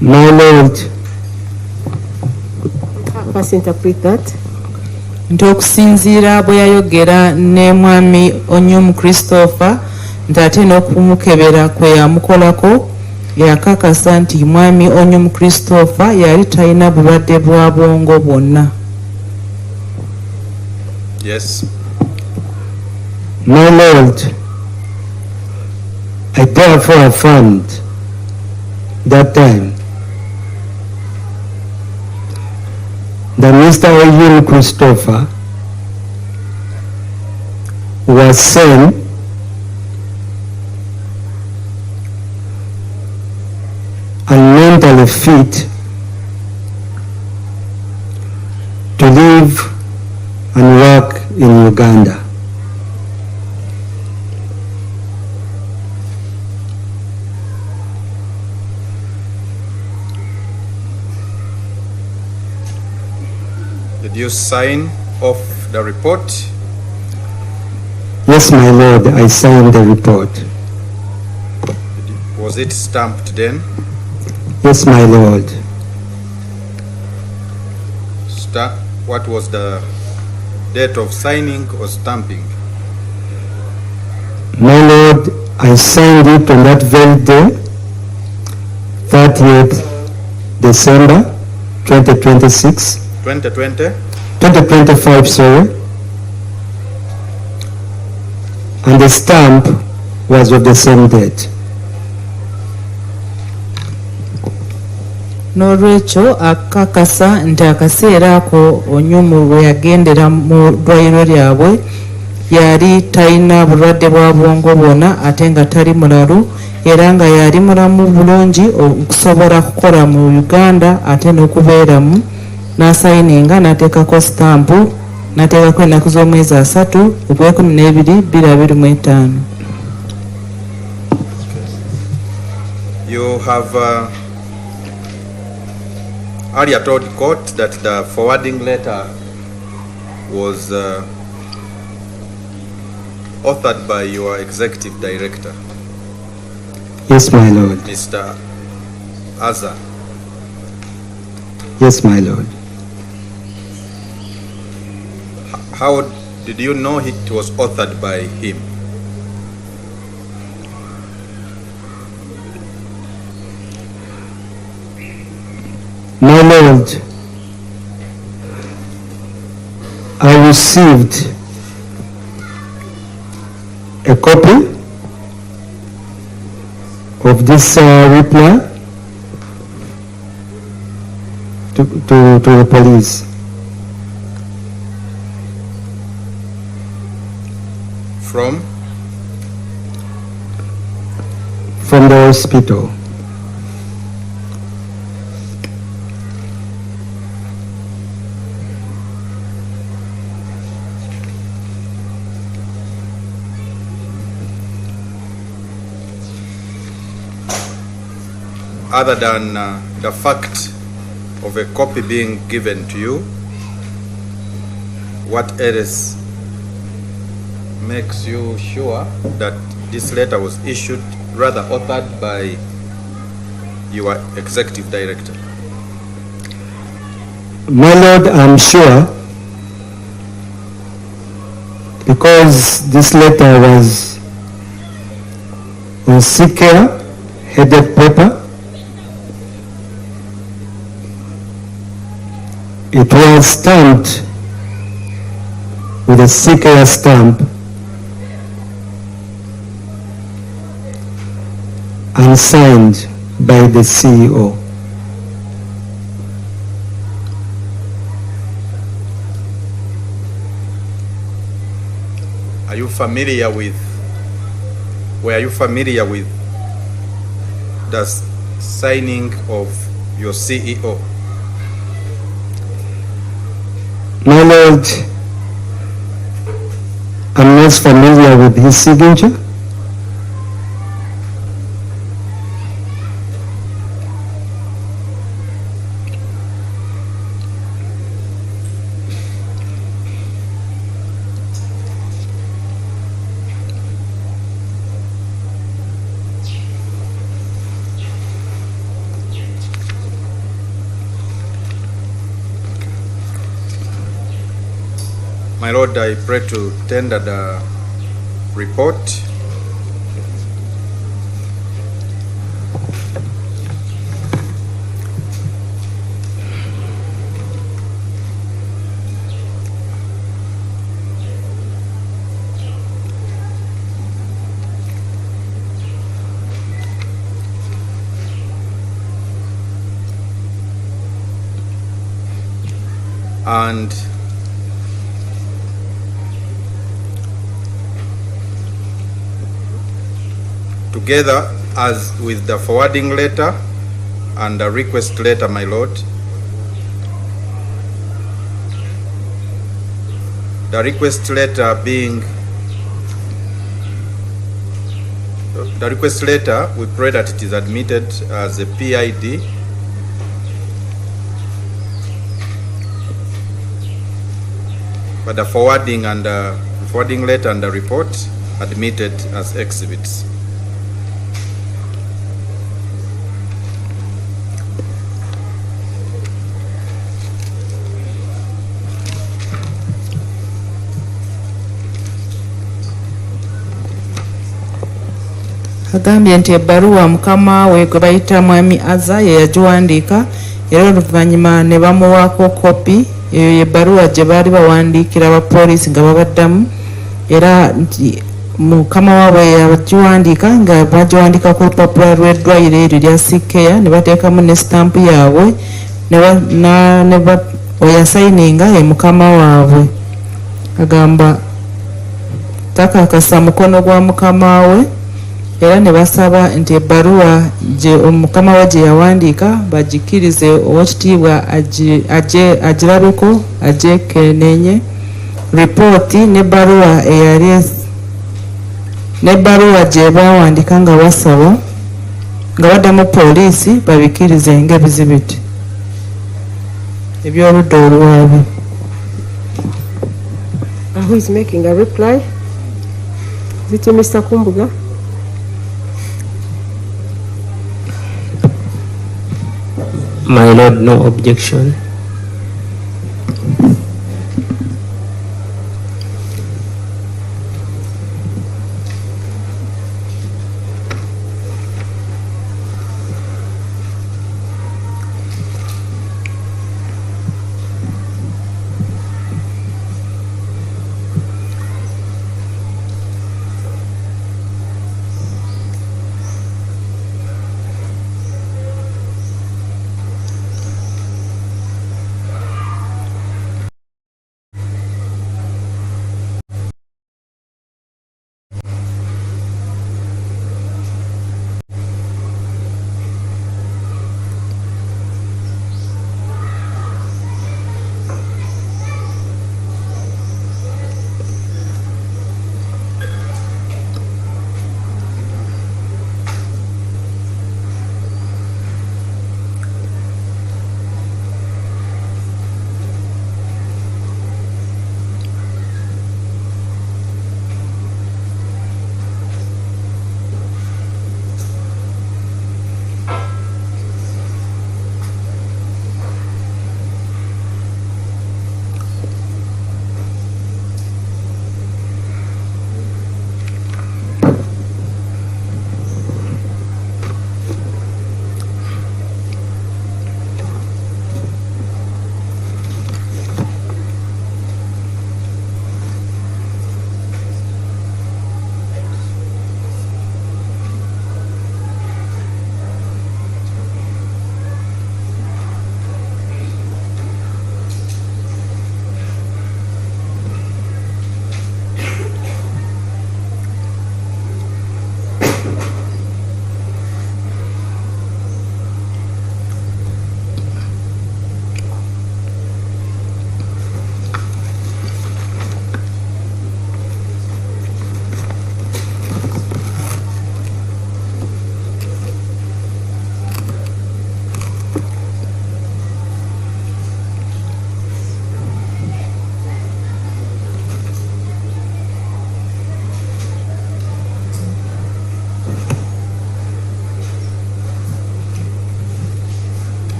My Lord, First interpret that. Nti okusinziira bwe yayogera ne mwami Onyum Christopher, nti ate n'okumukebera kwe yamukolako, yakakasa nti mwami Onyum Christopher yali talina bulwadde bwa bwongo bwonna. Yes. My Lord, I therefore affirmed that time that Mr. Onyum Christopher was sane and mentally fit to live and work in Uganda. Did you sign off the report? Yes, my Lord, I signed the report. Was it stamped then? Yes, my Lord. What was the date of signing or stamping? My Lord, I signed it on that very day, 30th December 2026. 2020? 2025, sorry. And the stamp was of the same date. N'olwekyo akakasa nti akaseera ako Onyum lwe yagendera mu ddwaliro lyabwe yali talina bulwadde bwa bwongo bwonna, ate nga tali mulalu, era nga yali mulamu bulungi okusobola kukola mu Uganda ate n'okubeeramu, n'asayininga n'ateekako sitampu n'ateekako ennaku z'omwezi 30 ogw'e12 2025. You have earlier told court that the forwarding letter was authored by your executive director? Yes, my lord. Mr. Azar. Yes, my lord. How did you know it was authored by him? My lord, I received a copy of this reply to the police. From? From the hospital. Other than the fact of a copy being given to you, what else makes you sure that this letter was issued, rather authored by your executive director? My lord, I'm sure, because this letter was on CCare headed paper. It was stamped with a CCare stamp and signed by the CEO. Are you familiar with, were you familiar with the signing of your CEO? My lord, I'm not familiar with his signature. My lord, I pray to tender the report. And together as with the forwarding letter and the request letter, my lord, the request letter being the request letter, we pray that it is admitted as a PID. But the forwarding and the forwarding letter and the report admitted as exhibits. Agambye nti ebbaluwa mukama we gwe bayita Mwami Aza ye yagiwandiika, era oluvannyuma ne bamuwaako kopi. Eyo y'ebbaluwa gye baali bawandiikira abapoliisi nga babaddamu, era nti mukama waabwe yagiwandiika nga bagiwandiika ku lupapula lw'eddwaliro eryo lya CCare, ne bateekamu ne sitampu yaabwe, oyo asayininga ye mukama waabwe. Agamba takakasa mukono gwa mukama we, era ne basaba nti ebbaluwa gye omukama we gye yawandiika bagikkirize owekitiibwa agirabeko, agyekeneenye. Ripooti n'ebbaluwa eyali n'ebbaluwa gye bawandiika nga basaba nga baddamu poliisi babikkirize ng'ebizibiti eby'oludda oluwaabi. Who is making a reply? Is it you, Mr. Kumbuga? My lord, no objection.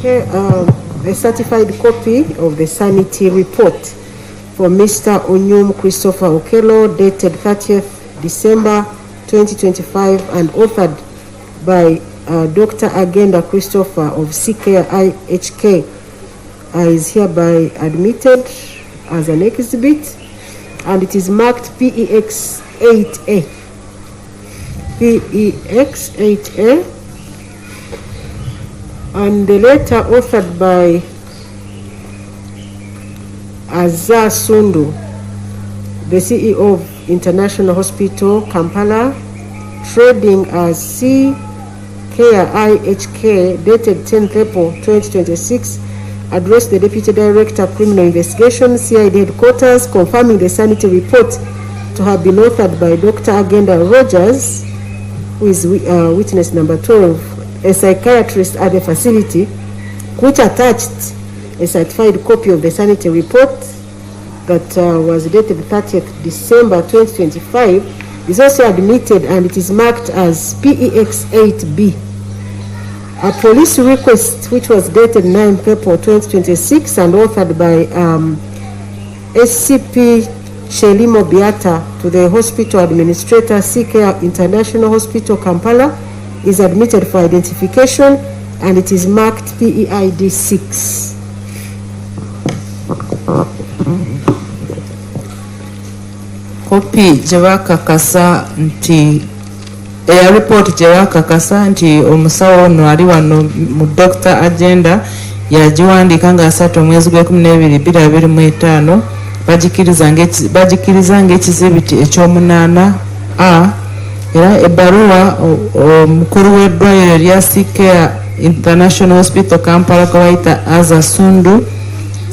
Okay, a certified copy of the sanity report for Mr. Onyum Christopher Okello, dated 30th December 2025 and authored by Dr. Agenda Christopher of CKIHK, is hereby admitted as an exhibit, and it is marked PEX 8A. PEX 8A. And the letter authored by Azar Sundu, the CEO of International Hospital Kampala, trading as CKIHK, dated 10th April 2026, addressed the Deputy Director of Criminal Investigation, CID Headquarters, confirming the sanity report to have been authored by Dr. Agenda Rogers, who is witness number 12, a psychiatrist at the facility, which attached a certified copy of the sanity report that was dated 30th December 2025, is also admitted, and it is marked as PEX 8B. A police request, which was dated 9th April 2026 and authored by SCP Chelimo Biata to the hospital administrator, CK International Hospital, Kampala, is admitted for identification and it is marked PEID 6. Kopi gye baakakasa nti eya ripooti gye baakakasa nti omusawo ono ali wano mu Dr. Agenda yagiwandiika nga 3 omwezi gw'e12 2025, bagikiriza bagikiriza ng'ekizibiti ekyomunaana A, era ebbaluwa omukulu w'eddwaliro erya CK International Hospital Kampala gwe bayita Aza Sundu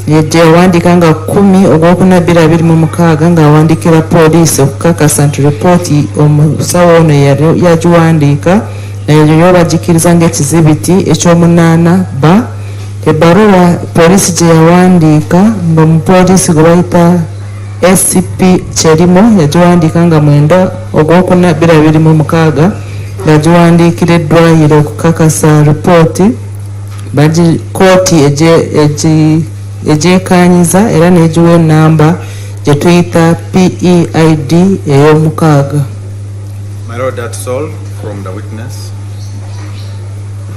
gye yawandiika nga 10 ogwokuna 2026 ng'awandiikira poliisi okukakasa nti ripooti omusawo ono yali yagiwandiika, nayo yo bagikiriza ng'ekizibiti ekyomunaana B. Ebbaluwa poliisi gye yawandiika ng'omupoliisi gwe bayita SCP Chelimo yagiwandiika nga 9 ogwokuna 2026 ng'agiwandiikira eddwaliro okukakasa ripooti bagi kooti egyekaanyiza era n'egiwa enamba gye tuyita PEID ey'omukaaga. My Lord, that's all from the witness.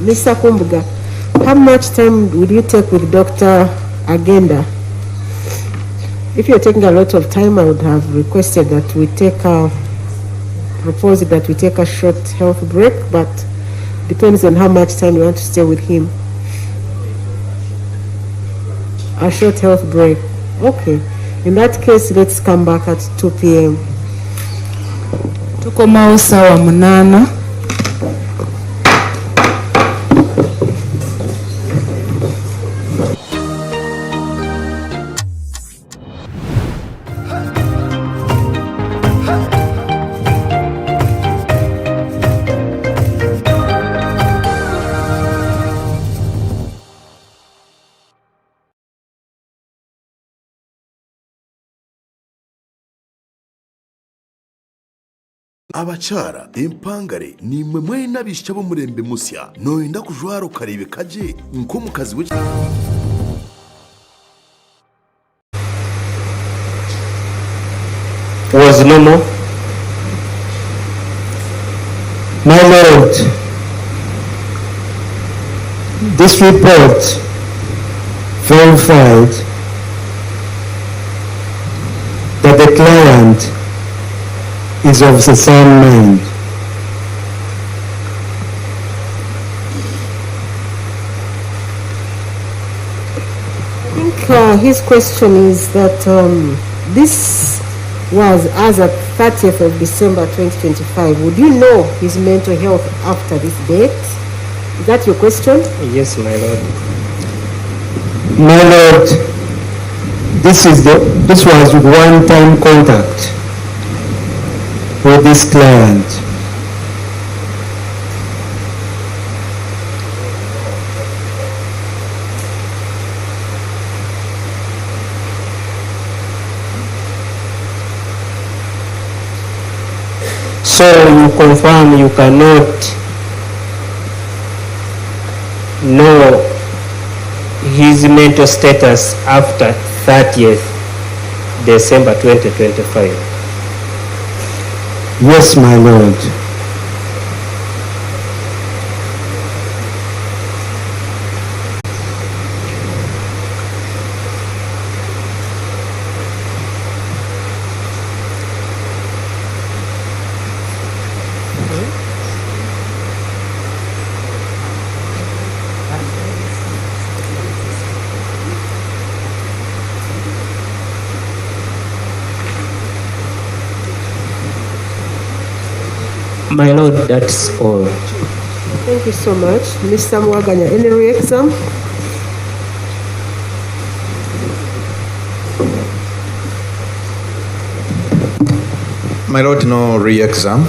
Mr. Kumbuga, how much time will you take with Dr. Agenda? If you're taking a lot of time, I would have requested that we take a, proposed that we take a short health break, but depends on how much time you want to stay with him. A short health break. Okay. In that case, let's come back at 2 p.m. Tukomawo ssaawa 8. Abakyara empangare nimwe mwena abaishiki ab'omurembe musya noyenda kujwara okareebeka gye nk'omukazi w'eki. Was normal. My Lord, this report verified that the client is of the same mind. I think his question is that this was as at 30th of December 2025. Would you know his mental health after this date? Is that your question? Yes, my lord. My lord, this was one-time contact with this client. So you confirm you cannot know his mental status after 30th December 2025? Yes, my lord. My lord, that's all. Thank you so much. Mr. Mwaganya, any re-exam? My lord, no re-exam.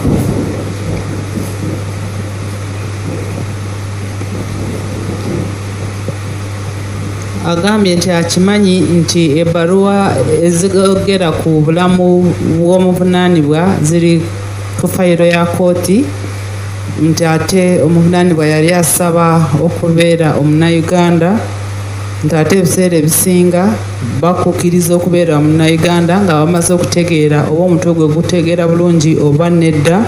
Agambye nti akimanyi nti ebbaluwa ezigogera ku bulamu bw'omuvunaanibwa ziri ku fayiro ya kooti, nti ate omuvunaanibwa yali asaba okubeera omunnayuganda, Nti ate ebiseera ebisinga bakukiriza okubeera munnayuganda nga bamaze okutegeera oba omutwe gwe gutegeera bulungi oba nedda.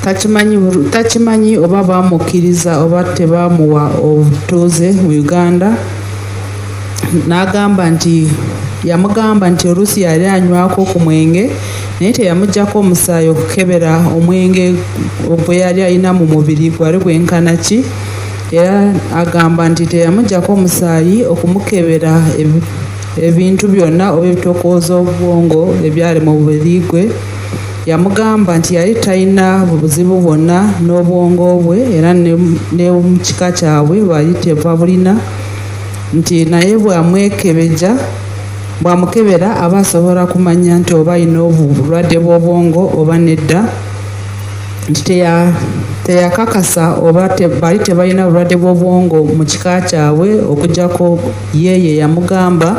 Takimanyi, takimanyi oba bamukkiriza oba tebamuwa obutuuze mu Uganda. N'agamba nti yamugamba nti oluusi yali anywako ku mwenge naye teyamuggyako omusaayi okukebera omwenge gwe yali alina mu mubiri gwali gwenkana ki. Era agamba nti teyamuggyako omusaayi okumukebera ebintu byonna oba ebitokooza obwongo ebyali mu mubiri gwe. Yamugamba nti yali talina buzibu bwonna n'obwongo bwe era ne mu kika kyabwe baali tebabulina, nti naye bw'amwekebejja bw'amukebera aba asobola kumanya nti oba alina obulwadde bw'obwongo oba nedda. Nti teyakakasa oba baali tebalina bulwadde bw'obwongo mu kika kyabwe okuggyako ye ye yamugamba.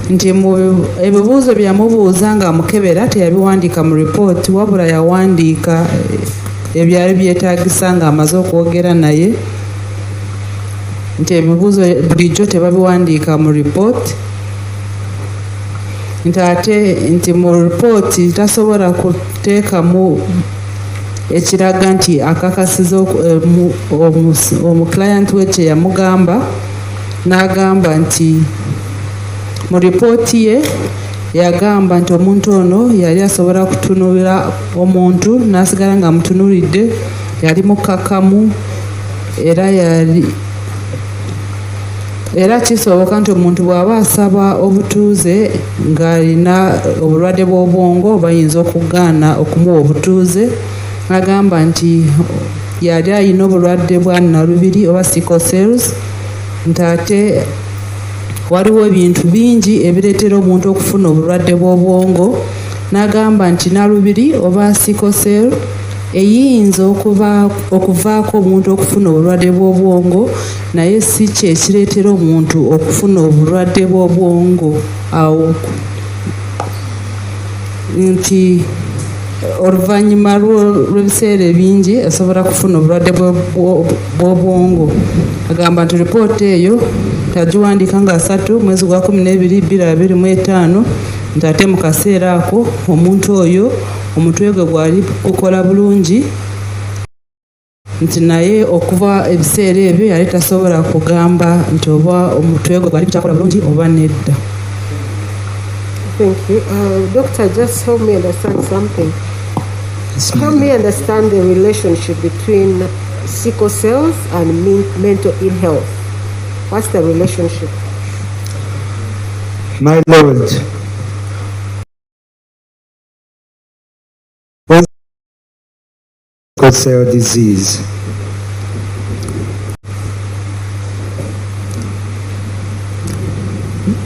Nti mu ebibuuzo bye yamubuuza ng'amukebera teyabiwandiika mu ripooti, wabula yawandiika ebyali byetaagisa ng'amaze okwogera naye, nti ebibuuzo bulijjo tebabiwandiika mu ripooti. Nti ate nti mu ripooti tasobola kuteekamu ekiraga nti akakasiza omu client we kye yamugamba. N'agamba nti mu ripooti ye yagamba nti omuntu ono yali asobola kutunuulira omuntu n'asigala ng'amutunuulidde, yali mukkakkamu, era yali era kisoboka nti omuntu bw'aba asaba obutuuze ng'alina obulwadde bw'obwongo bayinza okugaana okumuwa obutuuze. Agamba nti yali alina obulwadde bwa nalubiri oba sickle cells, nti ate waliwo ebintu bingi ebireetera omuntu okufuna obulwadde bw'obwongo. N'agamba nti nalubiri oba sickle cell eyinza okuba okuvaako omuntu okufuna obulwadde bw'obwongo, naye si kye kireetera omuntu okufuna obulwadde bw'obwongo, awo nti oluvannyuma lw'ebiseera ebingi asobola kufuna obulwadde bw'obwongo. Agamba nti ripooti eyo yagiwandiika nga 3 mwezi gwa 12 2025, nti ate mu kaseera ako omuntu oyo omutwe gwe gwali gukola bulungi, nti naye okuva ebiseera ebyo yali tasobola kugamba nti oba omutwe gwe gwali gukyakola bulungi oba nedda. Thank you. Doctor, just help me understand something. Help me understand the relationship between sickle cells and mental ill health. What's the relationship? My Lord, with sickle cell disease,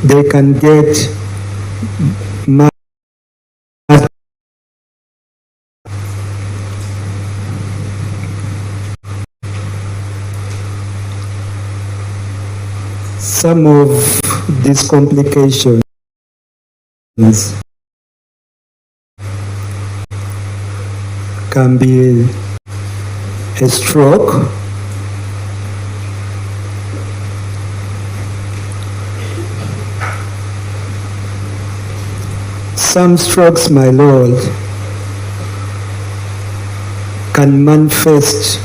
they can get some of these complications can be a stroke, some strokes, my lord, can manifest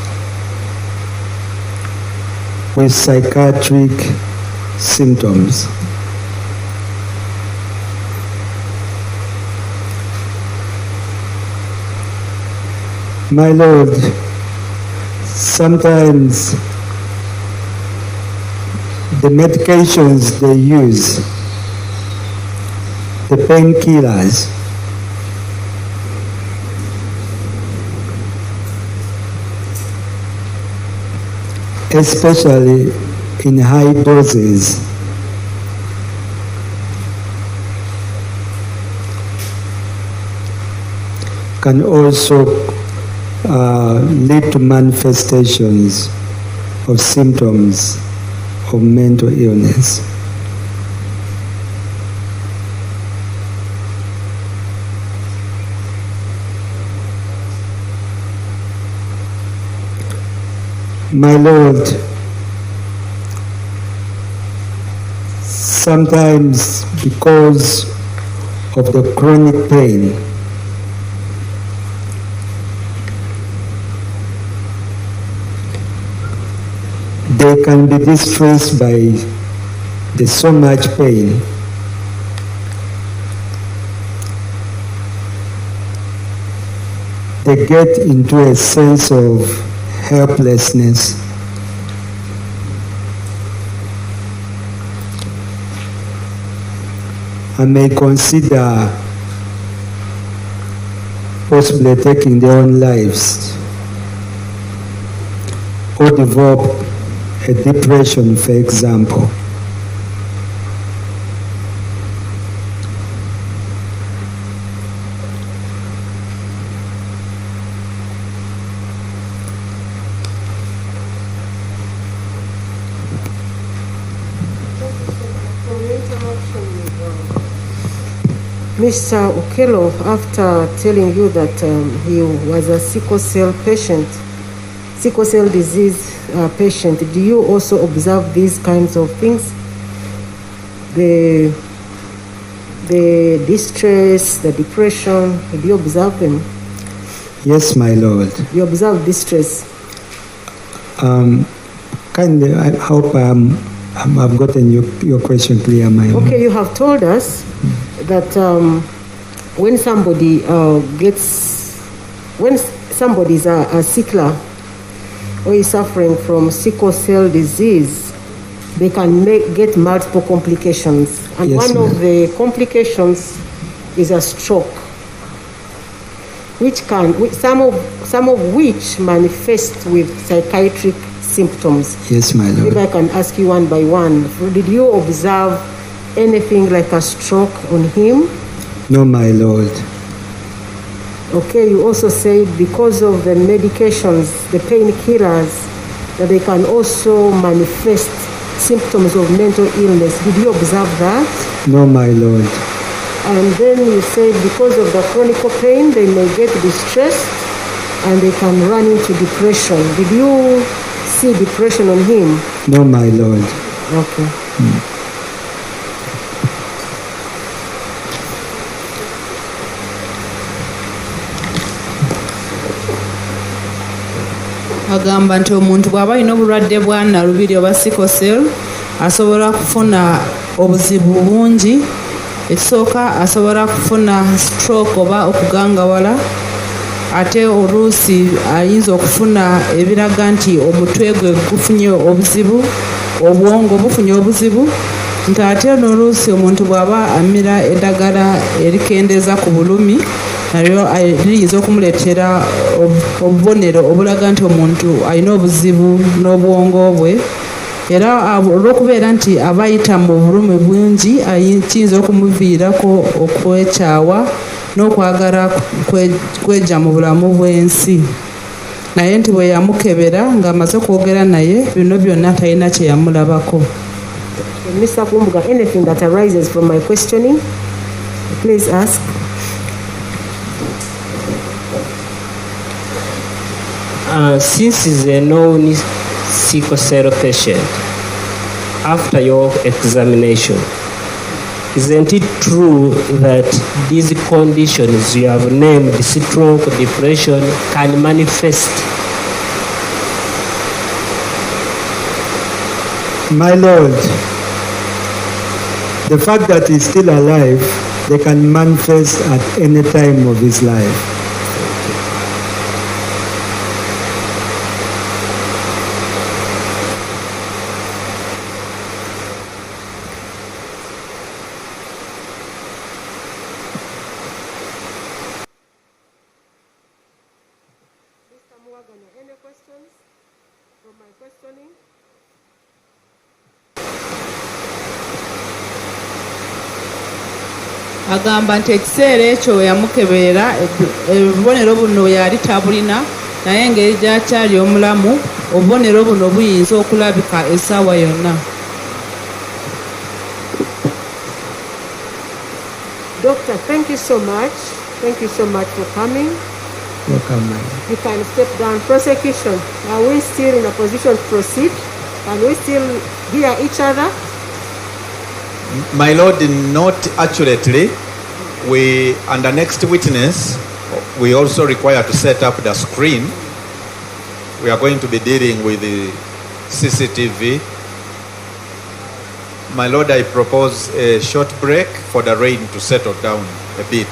with psychiatric symptoms. My lord, sometimes the medications they use, the painkillers, especially in high doses, can also lead to manifestations of symptoms of mental illness. My Lord, Sometimes because of the chronic pain, they can be distressed by the so much pain. They get into a sense of helplessness. And may consider possibly taking their own lives or develop a depression, for example. Mr. Okello, after telling you that he was a sickle cell patient, sickle cell disease patient, do you also observe these kinds of things? The distress, the depression, do you observe them? Yes, my lord. You observe distress? Kindly, I hope I've gotten your question clear, my lord. Okay, you have told us that when somebody gets, when somebody is a sickler or is suffering from sickle cell disease, they can get multiple complications. And Yes, one of ma'am. the complications is a stroke, some of which manifest with psychiatric symptoms. Yes, my lord. Maybe I can ask you one by one. Did you observe anything like a stroke on him? No, my lord. Okay, you also said because of the medications, the painkillers, that they can also manifest symptoms of mental illness. Did you observe that? No, my lord. And then you said because of the chronic pain, they may get distressed and they can run into depression. Did you see depression on him? No, my lord. Okay. Agamba nti omuntu bw'aba alina obulwadde bwa nalubiri oba sickle cell asobola kufuna obuzibu bungi. Ekisooka asobola kufuna stroke oba okugangawala, ate oluusi ayinza okufuna ebiraga nti omutwe gwe gufunye obuzibu, obwongo bufunye obuzibu, nti ate n'oluusi omuntu bw'aba amira eddagala erikendeeza ku bulumi nalyo liyinza okumuleetera obubonero obulaga nti omuntu alina obuzibu n'obwongo bwe. Era olw'okubeera nti aba ayita mu bulumi bungi, kiyinza okumuviirako okwekyawa n'okwagala kweggya mu bulamu bw'ensi. Naye nti bwe yamukebera ng'amaze okwogera naye, bino byonna talina kye yamulabako. Mr. Kumbuga, anything that arises from my questioning, please ask. Since he's a known sickle cell patient, after your examination, isn't it true that these conditions you have named, stroke, depression, can manifest? My lord, the fact that he's still alive, they can manifest at any time of his life. Any questions from my questioning? Agamba nti ekiseera ekyo we yamukeberera, obubonero buno yali tabulina, naye engeri gy'akyali omulamu, obubonero buno buyinza okulabika essaawa yonna. Doctor, thank you so much. Thank you so much for coming. Welcome, ma'am. You can step down. Prosecution, are we still in a position to proceed? Can we still hear each other? My lord, not accurately. We, and the next witness, we also require to set up the screen. We are going to be dealing with the CCTV. My lord, I propose a short break for the rain to settle down a bit.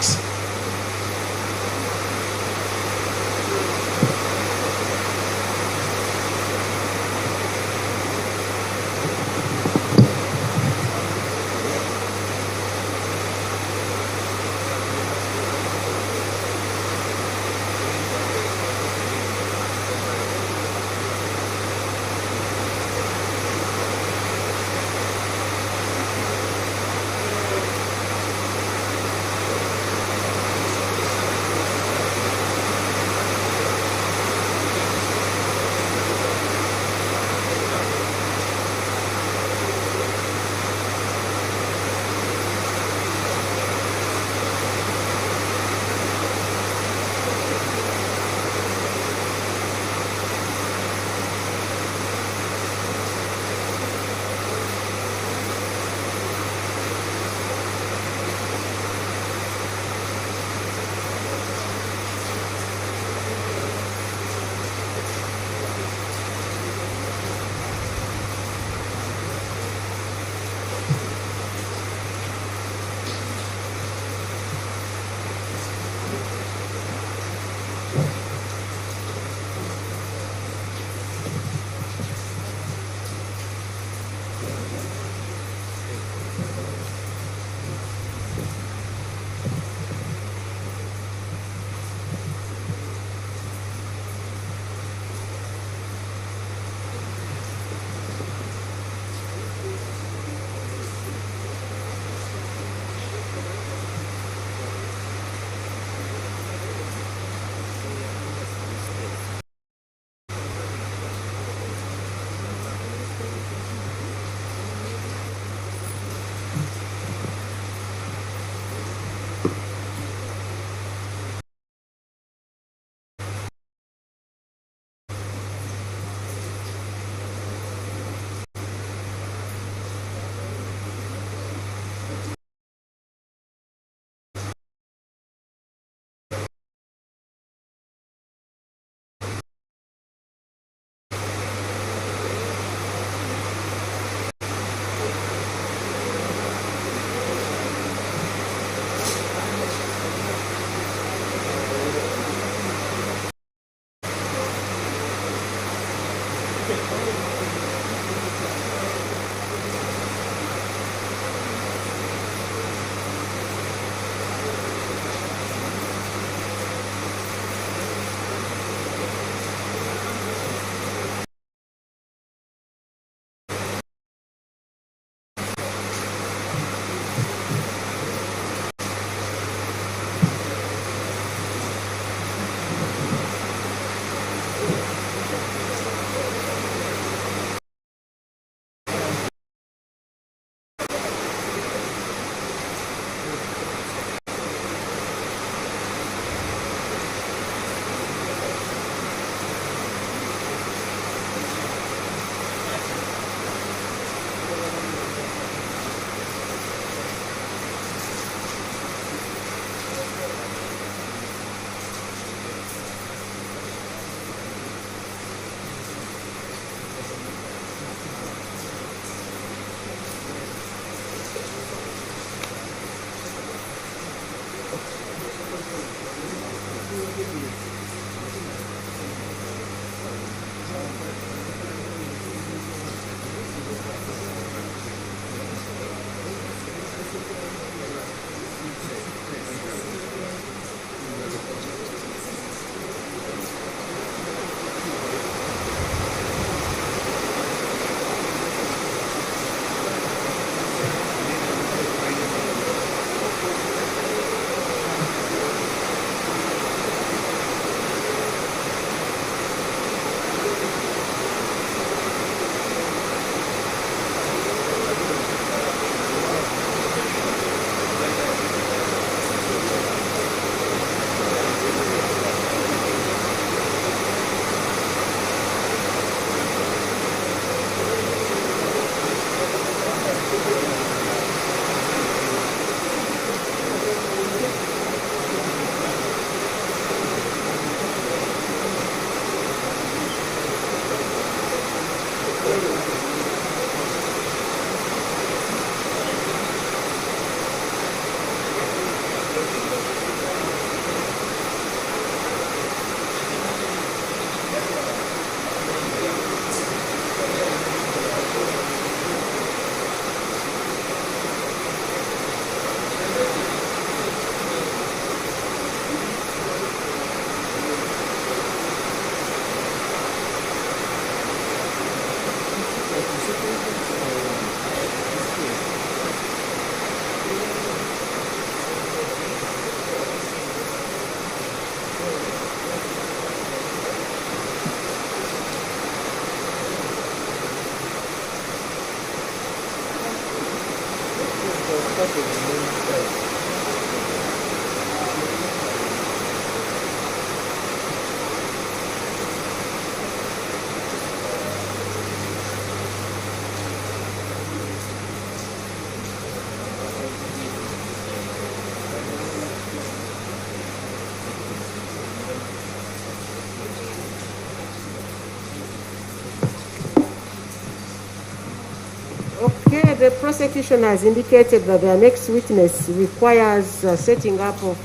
Okay, the prosecution has indicated that their next witness requires setting up of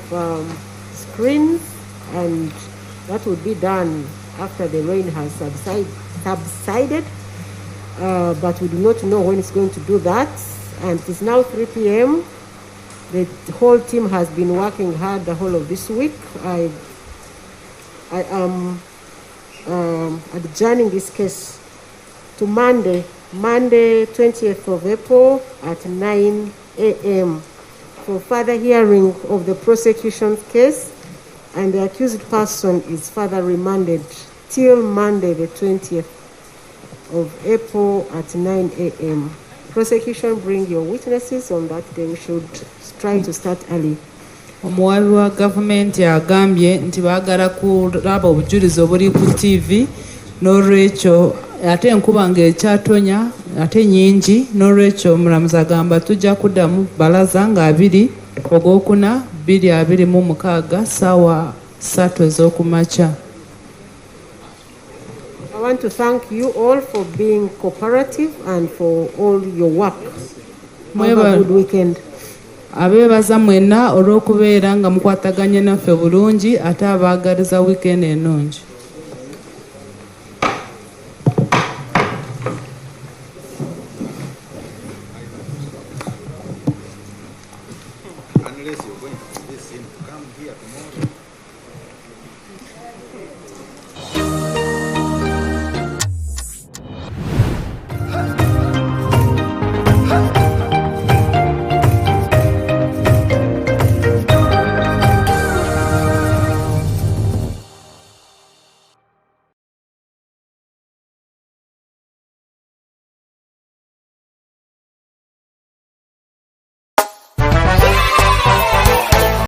screens, and that would be done after the rain has subsided. But we do not know when it's going to do that. And it is now 3 p.m. The whole team has been working hard the whole of this week. I am adjourning this case to Monday, 20th of April at 9 a.m. for further hearing of the prosecution's case, and the accused person is further remanded till Monday, the 20th of April at 9 a.m. Prosecution, bring your witnesses on that day. We should try to start early. Omuwaabi wa gavumenti agambye nti baagala kulaba obujulizi obuli ku TV, n'olwekyo ate enkuba ng'ekyatonya ate nyingi, n'olwekyo omulamuzi agamba tujja kuddamu balaza nga 2 ogwokuna 2026 ssaawa 3 ez'okumakya. I want to thank you all for being cooperative and for all your work. Have a good weekend. Abeebaza mwenna olw'okubeera nga mukwataganye naffe bulungi, ate abaagaliza wiikendi ennungi. Unless you're going to convince him to come here tomorrow.